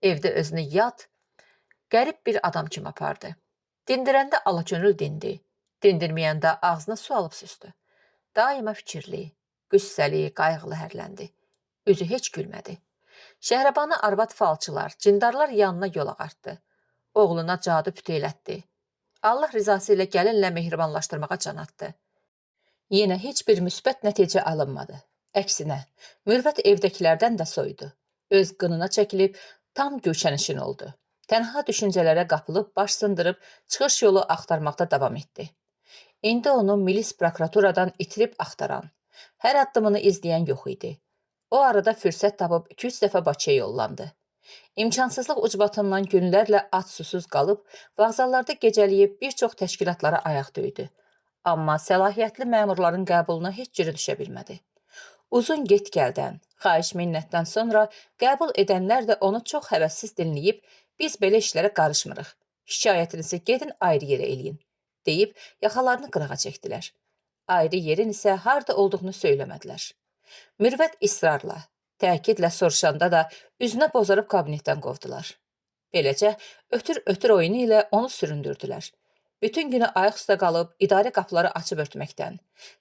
Evdə özünü yad, qərib bir adam kimi apardı. Dindirəndə alakönül dindi. Dindirməyəndə ağzına su alıb süsdü. Daima fikirli, qüssəli, qayğılı hərləndi. Üzü heç gülmədi. Şəhribanı arvad falçılar, cindarlar yanına yol ağartdı. Oğluna cadu pütü elətdi. Allah rizası ilə gəlinlə mehribanlaşdırmağa can atdı. Yenə heç bir müsbət nəticə alınmadı. Əksinə, Mürvət evdəkilərdən də soyudu. Öz qınına çəkilib tam güşənişin oldu. Tənha düşüncələrə qapılıb baş sındırıb çıxış yolu axtarmaqda davam etdi. İndi onu milis prokuraturadan itirib axtaran, hər addımını izləyən yox idi. O arada fürsət tapıb 2-3 dəfə Bakıya yollandı. İmkansızlıq ucbatından günlərlə ac susuz qalıb, vağzallarda gecələyib bir çox təşkilatlara ayaq döydü. Amma səlahiyyətli məmurların qəbuluna heç cürə düşə bilmədi. Uzun get-gəldən, xahiş minnətdən sonra qəbul edənlər də onu çox həvəssiz dinləyib, biz belə işlərə qarışmırıq. Şikayətinizi gedin ayrı yerə eləyin, deyib yaxalarını qırağa çəkdilər. Ayrı yerin isə harda olduğunu söyləmədilər. Mürvət israrla, təkidlə soruşanda da üzünə bozarıb kabinetdən qovdular. Beləcə ötür-ötür oyunu ilə onu süründürdülər. Bütün günü ayaq üstə qalıb idarə qapıları açıb örtməkdən,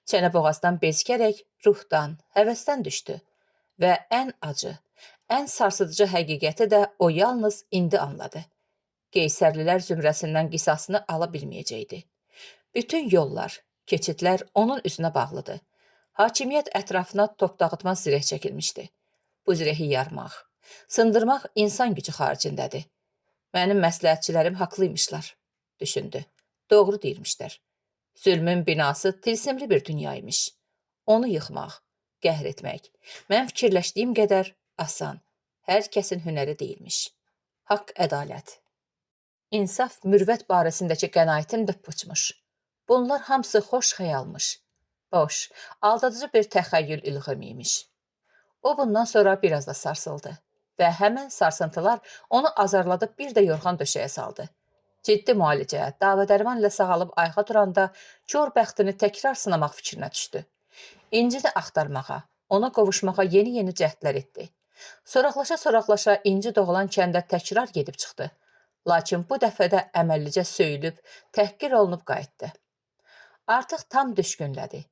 çənə boğazdan bezikərək ruhdan, həvəsdən düşdü və ən acı, ən sarsıdıcı həqiqəti də o yalnız indi anladı. Qeysərlilər zümrəsindən qisasını ala bilməyəcəkdi. Bütün yollar, keçidlər onun üzünə bağlıdır. Hakimiyyət ətrafına top dağıtma zireh çəkilmişdi. Bu zirehi yarmaq, sındırmaq insan gücü xaricindədir. Mənim məsləhətçilərim haqlıymışlar, düşündü. Doğru deyirmişlər. Zülmün binası tilsimli bir dünya imiş. Onu yıxmaq, qəhr etmək, mən fikirləşdiyim qədər asan, hər kəsin hünəri deyilmiş. Haqq, ədalət. İnsaf, mürvət barəsindəki qənaətim də puçmuş. Bunlar hamısı xoş xəyalmış. Boş, aldadıcı bir təxəyyül ilğimi imiş. O bundan sonra biraz da sarsıldı və həmən sarsıntılar onu azarladıb bir də yorğan döşəyə saldı. Ciddi müalicə, dava-dərman ilə sağalıb ayağa duranda kor bəxtini təkrar sınamaq fikrinə düşdü. İncini axtarmağa, ona qovuşmağa yeni-yeni cəhdlər etdi. Soraqlaşa-soraqlaşa İnci doğulan kəndə təkrar gedib çıxdı. Lakin bu dəfə də əməllicə söyülüb, təhqir olunub qayıtdı. Artıq tam düşkünlədi.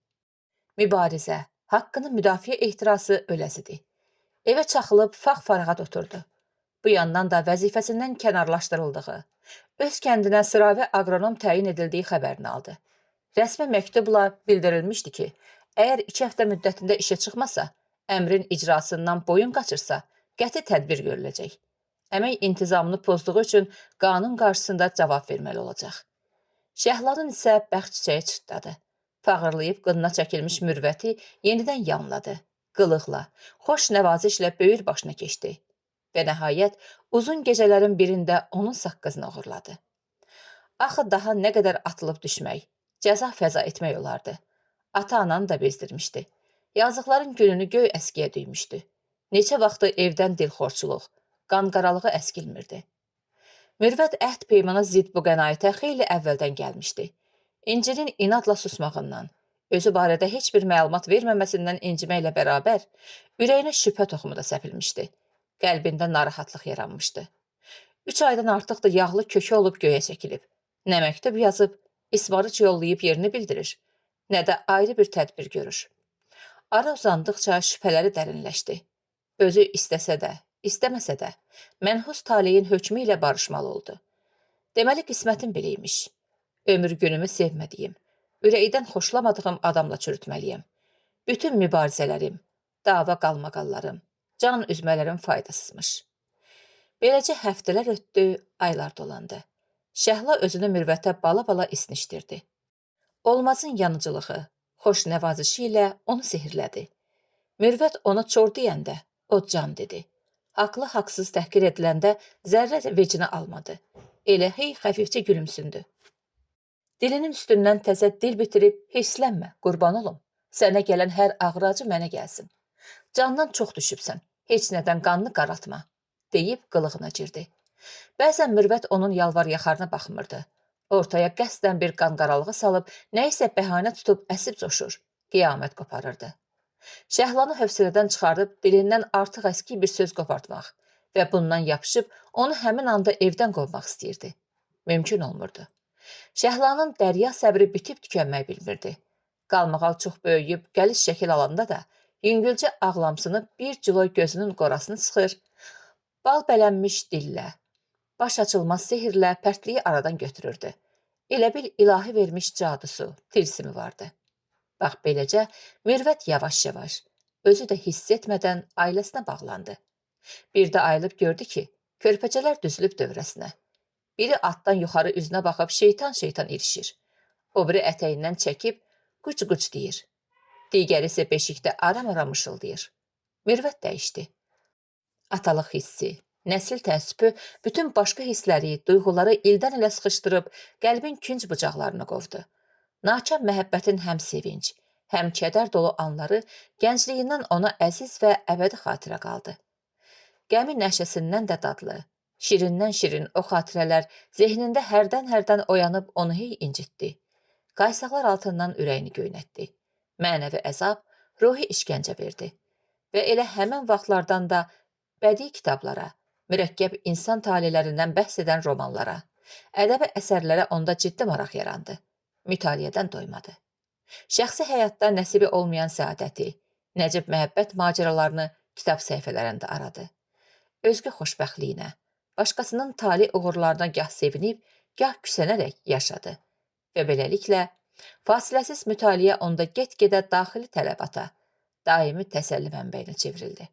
Mübarizə, haqqını müdafiə ehtirası öləzidir. Evə çaxılıb fağ-farağat oturdu. Bu yandan da vəzifəsindən kənarlaşdırıldığı, öz kəndinə sıravə aqronom təyin edildiyi xəbərini aldı. Rəsmi məktubla bildirilmişdi ki, əgər 2 həftə müddətində işə çıxmasa, əmrin icrasından boyun qaçırsa, qəti tədbir görüləcək. Əmək intizamını pozduğu üçün qanun qarşısında cavab verməli olacaq. Şəhlanın isə bəxt çiçəyi çırtladı. Fağırlayıb qınına çəkilmiş mürvəti yenidən yanladı. Qılıqla, xoş nəvazişlə böyür başına keçdi və nəhayət uzun gecələrin birində onun saqqızını oğurladı. Axı daha nə qədər atılıb düşmək, cəza fəza etmək olardı. Ata-ananı da bezdirmişdi. Yazıqların gününü göy əskiyə düymüşdü. Neçə vaxtı evdən dilxorçuluq, qanqaralığı əskilmirdi. Mürvət əhd peymana zidd bu qənaətə xeyli əvvəldən gəlmişdi. İncinin inadla susmağından, özü barədə heç bir məlumat verməməsindən inciməklə bərabər ürəyinə şübhə toxumu da səpilmişdi. Qəlbində narahatlıq yaranmışdı. 3 aydan artıq da yağlı kökə olub göyə çəkilib. Nə məktub yazıb, ismarıç yollayıb yerini bildirir, nə də ayrı bir tədbir görür. Ara uzandıqca şübhələri dərinləşdi. Özü istəsə də, istəməsə də mənhus taleyin hökmü ilə barışmalı oldu. Deməli qismətim belə imiş. Ömür günümü sevmədiyim, ürəkdən xoşlamadığım adamla çürütməliyəm. Bütün mübarizələrim, dava qalmaqallarım, can üzmələrim faydasızmış. Beləcə həftələr ötdü, aylar dolandı. Şəhla özünü Mürvətə bala-bala isnişdirdi. Olmazın yanıcılığı, xoş nəvazişi ilə onu sehirlədi. Mürvət ona çor deyəndə, o can dedi. Haqlı haqsız təhqir ediləndə zərrə vecinə almadı. Elə hey xəfifcə gülümsündü. Dilinin üstündən təzə dil bitirib, hirslənmə, qurban olum. Sənə gələn hər ağrı acı mənə gəlsin. Candan çox düşübsən, heç nədən qanını qaraltma, deyib qılığına girdi. Bəzən Mürvət onun yalvar yaxarına baxmırdı. Ortaya qəsdən bir qanqaralığı salıb, nəyisə bəhanə tutub əsib coşur, qiyamət qoparırdı. Şəhlanı hövsələdən çıxardıb dilindən artıq əski bir söz qopartmaq və bundan yapışıb onu həmin anda evdən qovmaq istəyirdi. Mümkün olmurdu. Şəhlanın dərya səbri bitib tükənmək bilmirdi. Qalmaqal çox böyüyüb gəliş şəkil alanda da Yüngülcə ağlamsınıb bir cüloy gözünün qorasını sıxır, bal bələnmiş dillə, baş açılmaz sehirlə pərtliyi aradan götürürdü. Elə bil ilahi vermiş cadusu, tilsimi vardı. Bax beləcə Mürvət yavaş-yavaş, özü də hiss etmədən ailəsinə bağlandı. Bir də ayılıb gördü ki, körpəcələr düzülüb dövrəsinə. Biri atdan yuxarı üzünə baxıb şeytan-şeytan irişir. O biri ətəyindən çəkib quc-quc deyir. Digəri isə beşikdə aram-aram mışıldayır. Mürvət dəyişdi. Atalıq hissi, nəsil təəssüfü bütün başqa hissləri, duyğuları ildən ilə sıxışdırıb qəlbin künc bucaqlarına qovdu. Nakam məhəbbətin həm sevinc, həm kədər dolu anları gəncliyindən ona əziz və əbədi xatirə qaldı. Qəmi nəşəsindən də dadlı, şirindən şirin o xatirələr zehnində hərdən-hərdən oyanıb onu hey incitdi. Qaysaqlar altından ürəyini göynətdi. Mənəvi əzab, ruhi işgəncə verdi. Və elə həmən vaxtlardan da bədii kitablara, mürəkkəb insan talelərindən bəhs edən romanlara, ədəbi əsərlərə onda ciddi maraq yarandı. Mütaliədən doymadı. Şəxsi həyatda nəsibi olmayan səadəti, nəcib məhəbbət macəralarını kitab səhifələrində aradı. Özgə xoşbəxtliyinə, başqasının tali uğurlarına gah sevinib, gah küsənərək yaşadı. Və beləliklə, fasiləsiz mütaliə onda get-gedə daxili tələbata, daimi təsəlli mənbəyinə çevrildi.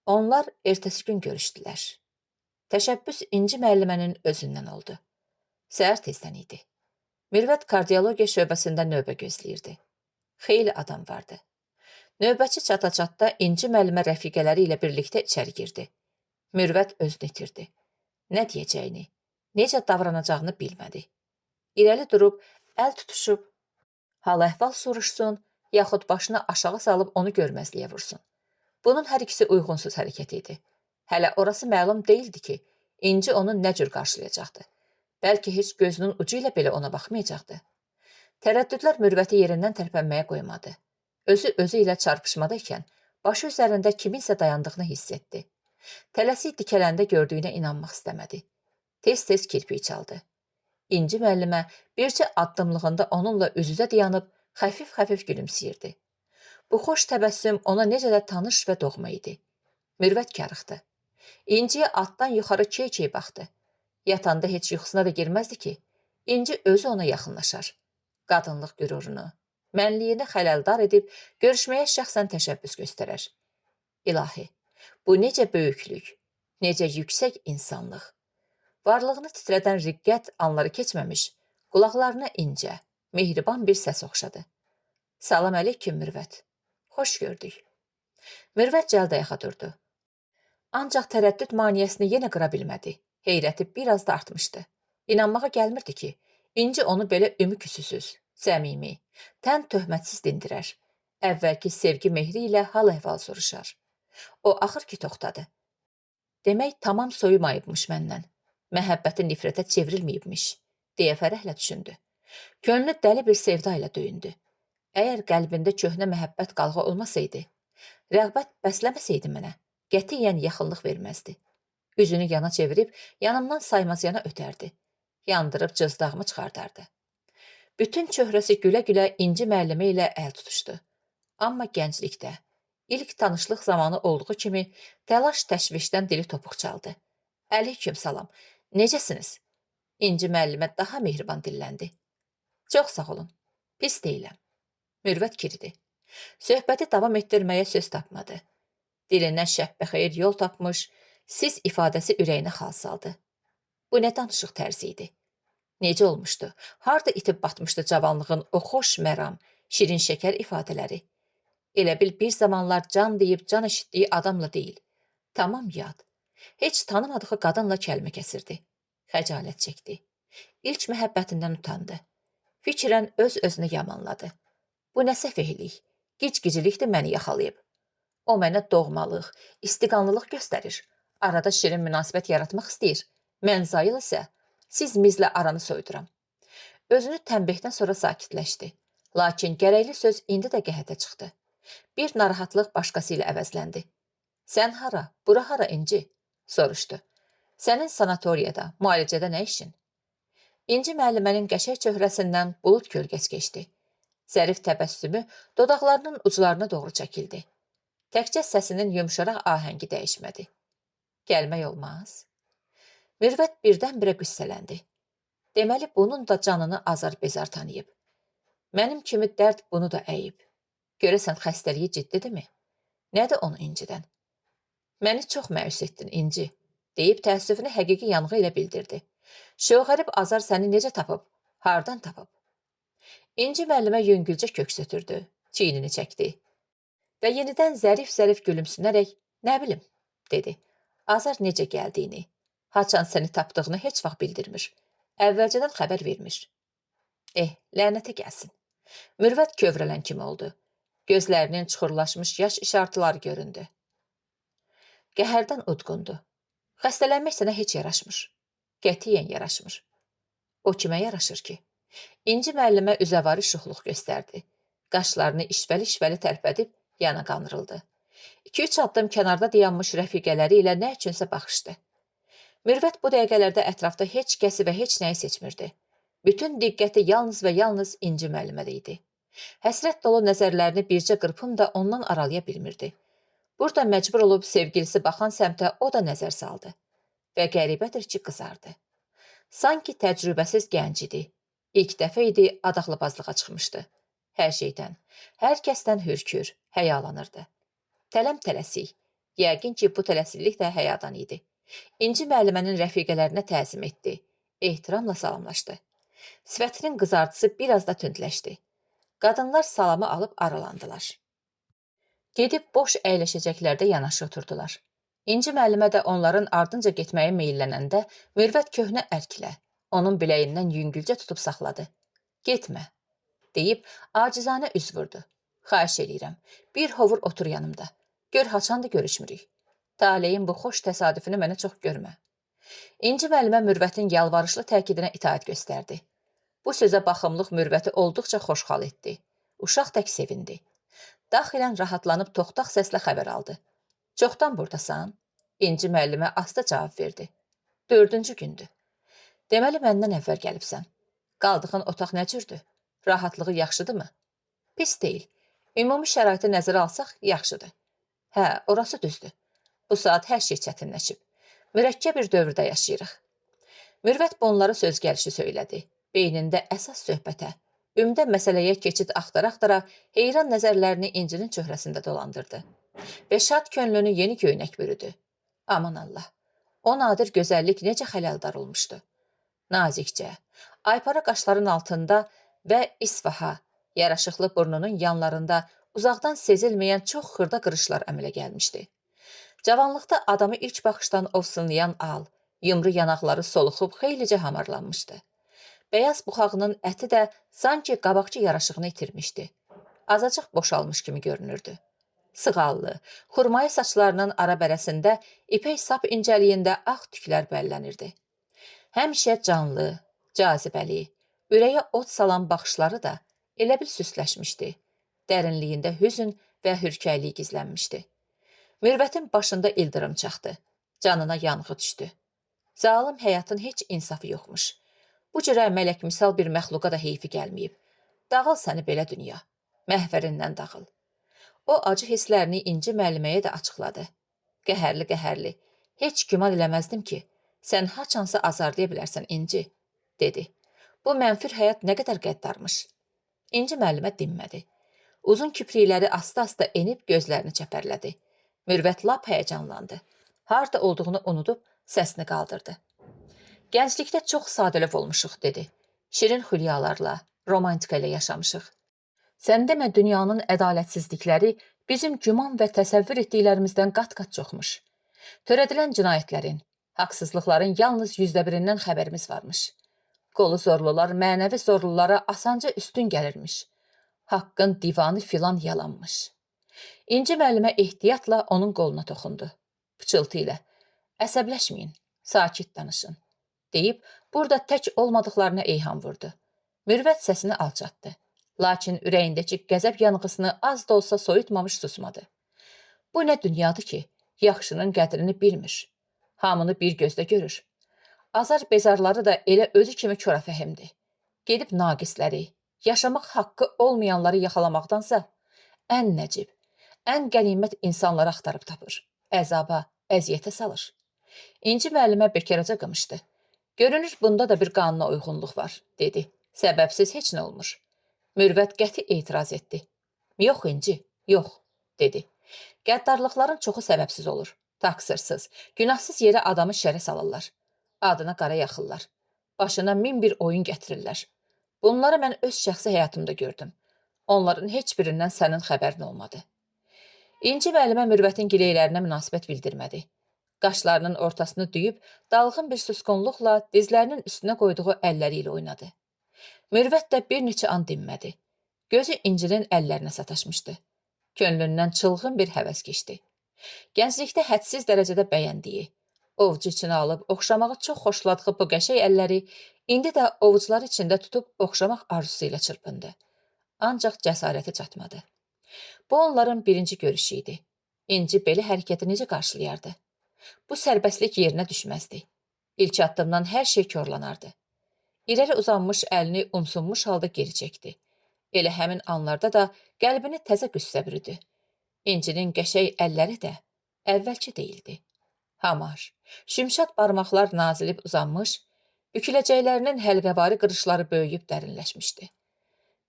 Onlar ertəsi gün görüşdülər. Təşəbbüs İnci müəllimənin özündən oldu. Səhər tezdən idi. Mürvət kardiologiya şöbəsində növbə gözləyirdi. Xeyli adam vardı. Növbəçi çata-çatda İnci müəllimə rəfiqələri ilə birlikdə içəri girdi. Mürvət özünü itirdi. Nə deyəcəyini, necə davranacağını bilmədi. İrəli durub, əl tutuşub, hal-əhval soruşsun, yaxud başını aşağı salıb onu görməzliyə vursun. Bunun hər ikisi uyğunsuz hərəkət idi. Hələ orası məlum deyildi ki, İnci onu nə cür qarşılayacaqdı. Bəlkə heç gözünün ucu ilə belə ona baxmayacaqdı. Tərəddüdlər Mürvəti yerindən tərpənməyə qoymadı. Özü özü ilə çarpışmada ikən başı üzərində kiminsə dayandığını hiss etdi. Tələsik dikələndə gördüyünə inanmaq istəmədi. Tez-tez kirpiyi çaldı. İnci müəllimə bircə addımlığında onunla üz-üzə dayanıb xəfif-xəfif gülümsəyirdi. Bu xoş təbəssüm ona necə də tanış və doğma idi. Mürvət karıxdı. İnciyə atdan yuxarı key-key baxdı. Yatanda heç yuxusuna da girməzdi ki, İnci özü ona yaxınlaşar. Qadınlıq qürurunu, mənliyini xələldar edib görüşməyə şəxsən təşəbbüs göstərər. İlahi, bu necə böyüklük, necə yüksək insanlıq. Varlığını titrədən riqqət anları keçməmiş, qulaqlarına incə, mehriban bir səs oxşadı. Salam əleyküm Mürvət. Xoş gördük. Mürvət cəld ayağa durdu. Ancaq tərəddüd maniyəsini yenə qıra bilmədi. Heyrəti biraz da artmışdı. İnanmağa gəlmirdi ki, İnci onu belə ümüküsüsüz, səmimi, tən töhmətsiz dindirər. Əvvəlki sevgi mehri ilə hal-əhval soruşar. O axır ki toxtadı. Demək tamam soyumayıbmış məndən. Məhəbbəti nifrətə çevrilməyibmiş, deyə fərəhlə düşündü. Könlü dəli bir sevda ilə döyündü. Əgər qəlbində köhnə məhəbbət qalğı olmasaydı, rəğbət bəsləməsəydi mənə, qətiyyən yaxınlıq verməzdi. Üzünü yana çevirib yanımdan saymaz yana ötərdi. Yandırıb cızdağımı çıxardardı. Bütün çöhrəsi gülə-gülə İnci müəllimə ilə əl tutuşdu. Amma gənclikdə, ilk tanışlıq zamanı olduğu kimi təlaş təşvişdən dili topuq çaldı. Əleyküm salam, necəsiniz? İnci müəllimə daha mehriban dilləndi. Çox sağ olun, pis deyiləm. Mürvət kiridi. Söhbəti davam etdirməyə söz tapmadı. Dilindən şəhbəxeyir yol tapmış, siz ifadəsi ürəyinə xal saldı. Bu nə danışıq tərzi idi? Necə olmuşdu? Harda itib batmışdı cavanlığın o xoş məram, şirin şəkər ifadələri? Elə bil bir zamanlar can deyib can eşitdiyi adamla deyil. Tamam yad. Heç tanımadığı qadınla kəlmə kəsirdi. Xəcalət çəkdi. İlk məhəbbətindən utandı. Fikrən öz-özünü yamanladı. Bu nə səfehlik, gic-gicilikdir məni yaxalayıb. O mənə doğmalıq, istiqanlılıq göstərir. Arada şirin münasibət yaratmaq istəyir. Mən zayıl isə siz mizlə aranı soyduram. Özünü tənbihdən sonra sakitləşdi. Lakin gərəkli söz indi də qəhətə çıxdı. Bir narahatlıq başqası ilə əvəzləndi. Sən hara, bura hara İnci? Soruşdu. Sənin sanatoriyada, müalicədə nə işin? İnci müəllimənin qəşəng çöhrəsindən bulud kölgəsi keçdi. Zərif təbəssümü dodaqlarının uclarına doğru çəkildi. Təkcə səsinin yumşaraq ahəngi dəyişmədi. Gəlmək olmaz. Mürvət birdən-birə qüssələndi. Deməli, bunun da canını azar-bezar tanıyıb. Mənim kimi dərd bunu da əyib. Görəsən, xəstəliyi ciddidirmi? Nədir onu incidən? Məni çox məyus etdin, İnci, deyib təəssüfünü həqiqi yanğı ilə bildirdi. Şövğərib Azar səni necə tapıb? Hardan tapıb? İnci müəllimə yüngülcə köks ötürdü, çiynini çəkdi və yenidən zərif-zərif gülümsünərək, nə bilim, dedi. Azar necə gəldiyini, haçan səni tapdığını heç vaxt bildirmir. Əvvəlcədən xəbər vermir. Lənətə gəlsin. Mürvət kövrələn kimi oldu. Gözlərinin çuxurlaşmış yaş işartıları göründü. Qəhərdən udqundu. Xəstələnmək sənə heç yaraşmır. Qətiyyən yaraşmır. O kimə yaraşır ki? İnci müəllimə üzəvari şuxluq göstərdi. Qaşlarını işvəli-işvəli tərpədib yana qanrıldı. 2-3 addım kənarda dayanmış rəfiqələri ilə nə üçünsə baxışdı. Mürvət bu dəqiqələrdə ətrafda heç kəsi və heç nəyi seçmirdi. Bütün diqqəti yalnız və yalnız İnci müəllimədə idi. Həsrət dolu nəzərlərini bircə qırpım da ondan aralaya bilmirdi. Burada məcbur olub sevgilisi baxan səmtə o da nəzər saldı və qəribədir ki, qızardı. Sanki təcrübəsiz gənc idi. İlk dəfə idi adaqlıbazlığa çıxmışdı. Hər şeydən, hər kəsdən hürkür, həyalanırdı. Tələm tələsik. Yəqin ki, bu tələsiklik də həyadan idi. İnci müəllimənin rəfiqələrinə təzim etdi. Ehtiramla salamlaşdı. Sifətinin qızartısı biraz da tündləşdi. Qadınlar salamı alıb aralandılar. Gedib boş əyləşəcəklərdə yanaşı oturdular. İnci müəllimə də onların ardınca getməyə meyillənəndə Mürvət köhnə ərklə onun biləyindən yüngülcə tutub saxladı. Getmə, deyib acizanə üz vurdu. Xahiş eləyirəm, bir hovur otur yanımda. Gör haçandır görüşmürük. Taleyin bu xoş təsadüfünü mənə çox görmə. İnci müəllimə Mürvətin yalvarışlı təkidinə itaət göstərdi. Bu sözə baxımlıq Mürvəti olduqca xoşxal etdi. Uşaq tək sevindi. Daxilən rahatlanıb toxtaq səslə xəbər aldı. Çoxdan buradasan? İnci müəllimə asta cavab verdi. 4-cü gündür. Deməli, məndən əvvəl gəlibsən. Qaldığın otaq nə cürdür? Rahatlığı yaxşıdırmı? Pis deyil. Ümumi şəraiti nəzərə alsaq, yaxşıdır. Hə, orası düzdür. Bu saat hər şey çətinləşib. Mürəkkəb bir dövrdə yaşayırıq. Mürvət bunları söz gəlişi söylədi. Beynində əsas söhbətə, ümdə məsələyə keçid axtara-axtara heyran nəzərlərini İncinin çöhrəsində dolandırdı. Və şad könlünü yeni göynək bürüdü. Aman Allah! O nadir gözəllik necə xələldar olmuşdu. Nazikcə, aypara qaşların altında və isfaha, yaraşıqlı burnunun yanlarında uzaqdan sezilməyən çox xırda qırışlar əmələ gəlmişdi. Cavanlıqda adamı ilk baxışdan ovsunlayan al, yumru yanaqları soluxub xeylicə hamarlanmışdı. Bəyaz buxağının əti də sanki qabaqcı yaraşığını itirmişdi. Azacıq boşalmış kimi görünürdü. Sığallı, xurmayı saçlarının ara bərəsində ipək sap incəliyində ağ tüklər bəllənirdi. Həmişə canlı, cazibəli, ürəyə od salan baxışları da elə bil süsləşmişdi. Dərinliyində hüzün və hürkəklik gizlənmişdi. Mürvətin başında ildırım çaxdı. Canına yanğı düşdü. Zalım həyatın heç insafı yoxmuş. Bu cürə mələk misal bir məxluqa da heyfi gəlməyib. Dağıl səni belə dünya. Məhvərindən dağıl. O acı hisslərini İnci müəlliməyə də açıqladı. Qəhərli-qəhərli, heç güman eləməzdim ki, sən haçansa azarlaya bilərsən İnci, dedi. Bu mənfur həyat nə qədər qəddarmış. İnci müəllimə dinmədi. Uzun kiprikləri asta-asta enib gözlərini çəpərlədi. Mürvət lap həyəcanlandı. Harda olduğunu unudub səsini qaldırdı. Gənclikdə çox sadəlöv olmuşuq, dedi. Şirin xülyalarla, romantika ilə yaşamışıq. Sən demə dünyanın ədalətsizlikləri bizim güman və təsəvvür etdiklərimizdən qat-qat çoxmuş. Törədilən cinayətlərin, haqsızlıqların yalnız 1%-dən xəbərimiz varmış. Qolu zorlular mənəvi zorlulara asanca üstün gəlirmiş. Haqqın divanı filan yalanmış. İnci müəllimə ehtiyatla onun qoluna toxundu. Pıçıltı ilə, əsəbləşməyin, sakit danışın, deyib burada tək olmadıqlarına eyham vurdu. Mürvət səsini alçatdı. Lakin ürəyindəki qəzəb yanğısını az da olsa soyutmamış susmadı. Bu nə dünyadır ki, yaxşının qədrini bilmir. Hamını bir gözdə görür. Azar bezarları da elə özü kimi korafəhimdir. Gedib naqisləri, Yaşamaq haqqı olmayanları yaxalamaqdansa, ən nəcib, ən qənimət insanları axtarıb tapır, əzaba, əziyyətə salır. İnci müəllimə bekaraca qımışdı. Görünür, bunda da bir qanuna uyğunluq var, dedi. Səbəbsiz heç nə olmur. Mürvət qəti etiraz etdi. Yox İnci, yox, dedi. Qəddarlıqların çoxu səbəbsiz olur. Taqsırsız, günahsız yerə adamı şərə salırlar. Adına qara yaxırlar. Başına min bir oyun gətirirlər. Bunları mən öz şəxsi həyatımda gördüm. Onların heç birindən sənin xəbərin olmadı. İnci müəllimə Mürvətin gileylərinə münasibət bildirmədi. Qaşlarının ortasını düyüb, dalğın bir susqunluqla dizlərinin üstünə qoyduğu əlləri ilə oynadı. Mürvət də bir neçə an dinmədi. Gözü İncinin əllərinə sataşmışdı. Könlündən çılğın bir həvəs keçdi. Gənclikdə hədsiz dərəcədə bəyəndiyi, ovcu içinə alıb oxşamağı çox xoşladığı bu qəşəng əlləri indi də ovucuları içində tutub oxşamaq arzusu ilə çırpındı. Ancaq cəsarəti çatmadı. Bu onların birinci görüşü idi. İnci belə hərəkəti necə qarşılayardı? Bu sərbəstlik yerinə düşməzdi. İlk addımdan hər şey korlanardı. İrəli uzanmış əlini umsunmuş halda geri çəkdi. Elə həmin anlarda da qəlbini təzə qüssə bürüdü. İncinin qəşəng əlləri də əvvəlki deyildi. Hamar, şimşad barmaqlar nazilib uzanmış, büküləcəklərinin həlqəvari qırışları böyüyüb dərinləşmişdi.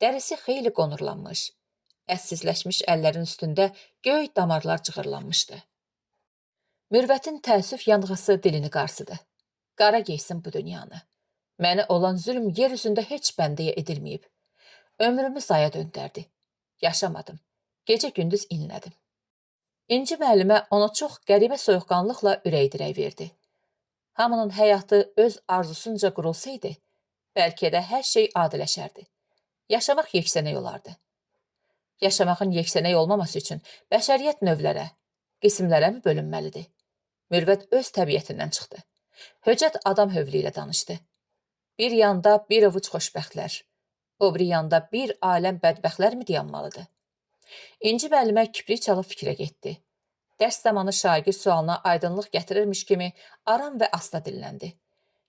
Dərisi xeyli qonurlanmış, əssizləşmiş əllərin üstündə göy damarlar cığırlanmışdı. Mürvətin təəssüf yanğısı dilini qarsıdı. Qara geysin bu dünyanı. Mənə olan zülm yer üzündə heç bəndəyə edilməyib. Ömrümü zaya döndərdi. Yaşamadım. Gecə gündüz inlədim. İnci müəllimə ona çox qəribə soyuqqanlıqla ürək dirək verdi. Hamının həyatı öz arzusunca qurulsaydı, bəlkə də hər şey adiləşərdi. Yaşamaq yeksənək olardı. Yaşamağın yeksənək olmaması üçün bəşəriyyət növlərə, qismlərə mi bölünməlidir? Mürvət öz təbiətindən çıxdı. Höcət adam hövlü ilə danışdı. Bir yanda bir ovuc xoşbəxtlər, o biri yanda bir aləm bədbəxtlər mi dayanmalıdır? İnci müəllimə kiprik çalıb fikrə getdi. Dərs zamanı şagird sualına aydınlıq gətirirmiş kimi aram və asta dilləndi.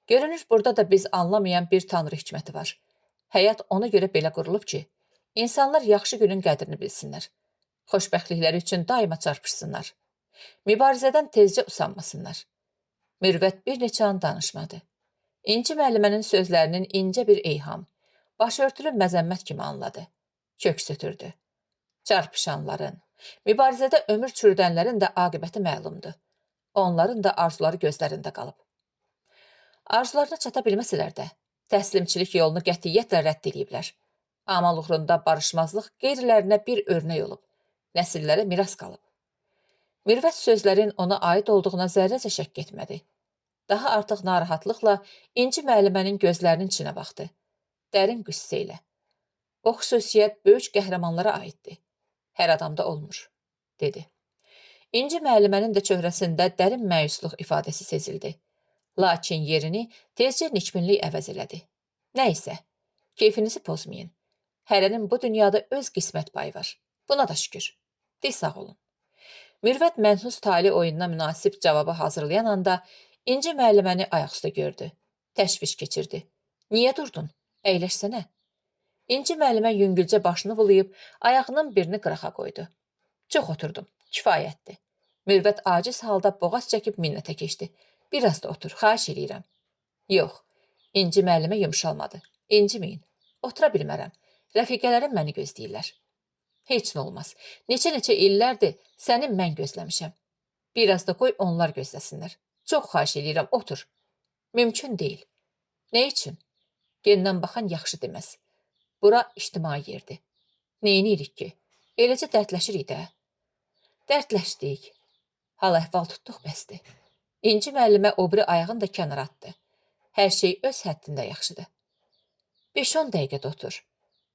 Görünür, burada da biz anlamayan bir tanrı hikməti var. Həyat ona görə belə qurulub ki, insanlar yaxşı günün qədrini bilsinlər. Xoşbəxtlikləri üçün daima çarpışsınlar. Mübarizədən tezcə usanmasınlar. Mürvət bir neçə an danışmadı. İnci müəllimənin sözlərinin incə bir eyham, başörtülü məzəmmət kimi anladı. Kök sötürdü. Çarpışanların, mübarizədə ömür çürüdənlərin də aqibəti məlumdur. Onların da arzuları gözlərində qalıb. Arzularına çata bilməsələr də, təslimçilik yolunu qətiyyətlə rədd eləyiblər. Amal uğrunda barışmazlıq qeyrilərinə bir örnək olub, nəsillərə miras qalıb. Mürvət sözlərin ona aid olduğuna zərrəcə şəkk etmədi. Daha artıq narahatlıqla İnci müəllimənin gözlərinin içinə baxdı. Dərin qüssə ilə. O xüsusiyyət böyük qəhrəmanlara aiddir. Hər adamda olmur, dedi. İnci müəllimənin də çöhrəsində dərin məyusluq ifadəsi sezildi. Lakin yerini tezcə nikbinlik əvəz elədi. Nə isə, keyfinizi pozmayın. Hərənin bu dünyada öz qismət payı var. Buna da şükür. De sağ olun. Mürvət mənhus tali oyununa münasib cavabı hazırlayan anda İnci müəlliməni ayaqüstə gördü. Təşviş keçirdi. Niyə durdun? Əyləşsənə. İnci müəllimə yüngülcə başını bulayıb ayağının birini qırağa qoydu. Çox oturdum. Kifayətdir. Mürvət aciz halda boğaz çəkib minnətə keçdi. Biraz da otur, xahiş eləyirəm. Yox, İnci müəllimə yumşalmadı. İnciməyin. Otura bilmərəm. Rəfiqələrim məni gözləyirlər. Heç nə olmaz. Neçə-neçə illərdir səni mən gözləmişəm. Biraz da qoy onlar gözləsinlər. Çox xahiş eləyirəm, otur. Mümkün deyil. Nə üçün? Gendən baxan yaxşı deməz. Bura ictimai yerdir. Neynirik ki? Eləcə dərdləşirik də. Dərdləşdik. Hal-əhval tutduq bəsdir. İnci müəllimə o biri ayağını da kənara atdı. Hər şey öz həddində yaxşıdır. 5-10 dəqiqə də otur.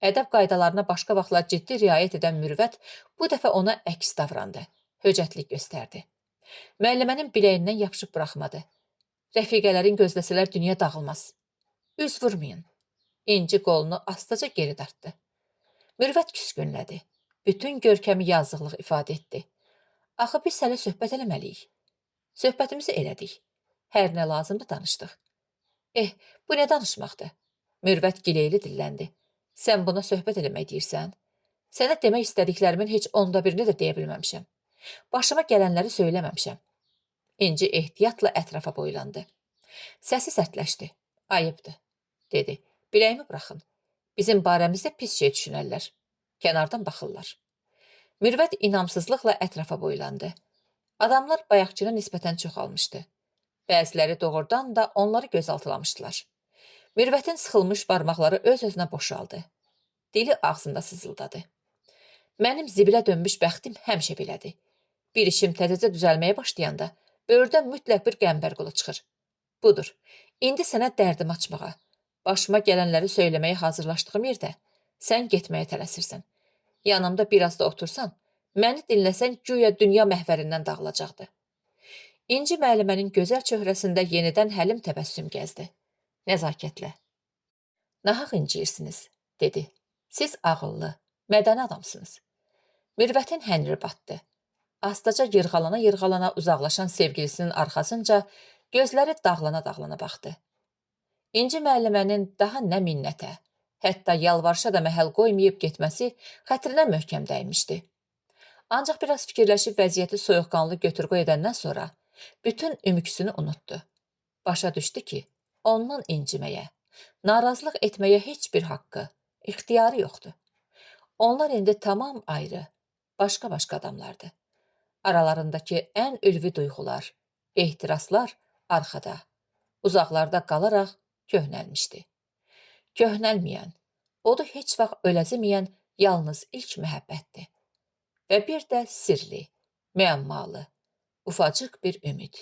Ədəb qaydalarına başqa vaxtlar ciddi riayət edən Mürvət bu dəfə ona əks davrandı. Höcətlik göstərdi. Müəllimənin biləyindən yapışıb buraxmadı. Rəfiqələrin gözləsələr dünya dağılmaz. Üz vurmayın. İnci qolunu astaca geri dartdı. Mürvət küskünlədi. Bütün görkəmi yazıqlıq ifadə etdi. Axı biz hələ söhbət eləməliyik. Söhbətimizi elədik. Hər nə lazımdır danışdıq. Eh, bu nə danışmaqdır? Mürvət gileyli dilləndi. Sən buna söhbət eləmək deyirsən? Sənə demək istədiklərimin heç onda birini də deyə bilməmişəm. Başıma gələnləri söyləməmişəm. İnci ehtiyatla ətrafa boylandı. Səsi sərtləşdi. Ayıbdır, dedi. Biləyimi buraxın. Bizim barəmizdə pis şey düşünərlər. Kənardan baxırlar. Mürvət inamsızlıqla ətrafa boylandı. Adamlar bayaqçına nisbətən çoxalmışdı. Bəziləri doğrudan da onları gözaltılamışdılar. Mürvətin sıxılmış barmaqları öz-özünə boşaldı. Dili ağzında sızıldadı. Mənim zibilə dönmüş bəxtim həmişə belədir. Bir işim təzəcə düzəlməyə başlayanda böyürdən mütləq bir qəmbər qulu çıxır. Budur, indi sənə dərdimi açmağa, başıma gələnləri söyləməyə hazırlaşdığım yerdə sən getməyə tələsirsən. Yanımda biraz da otursan, məni dinləsən güya dünya məhvərindən dağılacaqdı. İnci müəllimənin gözəl çöhrəsində yenidən həlim təbəssüm gəzdi. Nəzakətlə. Nahaq inciyirsiniz, dedi. Siz ağıllı, mədəni adamsınız. Mürvətin hənri batdı. Astaca yırğalana-yırğalana uzaqlaşan sevgilisinin arxasınca gözləri dağlana-dağlana baxdı. İnci müəllimənin daha nə minnətə, hətta yalvarışa da məhəl qoymayıb getməsi xətrinə möhkəm dəymişdi. Ancaq biraz fikirləşib vəziyyəti soyuqqanlı götür-qoy edəndən sonra bütün ümüksünü unutdu. Başa düşdü ki, ondan inciməyə, narazılıq etməyə heç bir haqqı, ixtiyarı yoxdur. Onlar indi tamam ayrı, başqa-başqa adamlardı. Aralarındakı ən ülvi duyğular, ehtiraslar arxada, uzaqlarda qalaraq köhnəlmişdi. Köhnəlməyən, odu heç vaxt öləziməyən yalnız ilk məhəbbətdir. Və bir də sirli, müəmmalı, ufacıq bir ümid.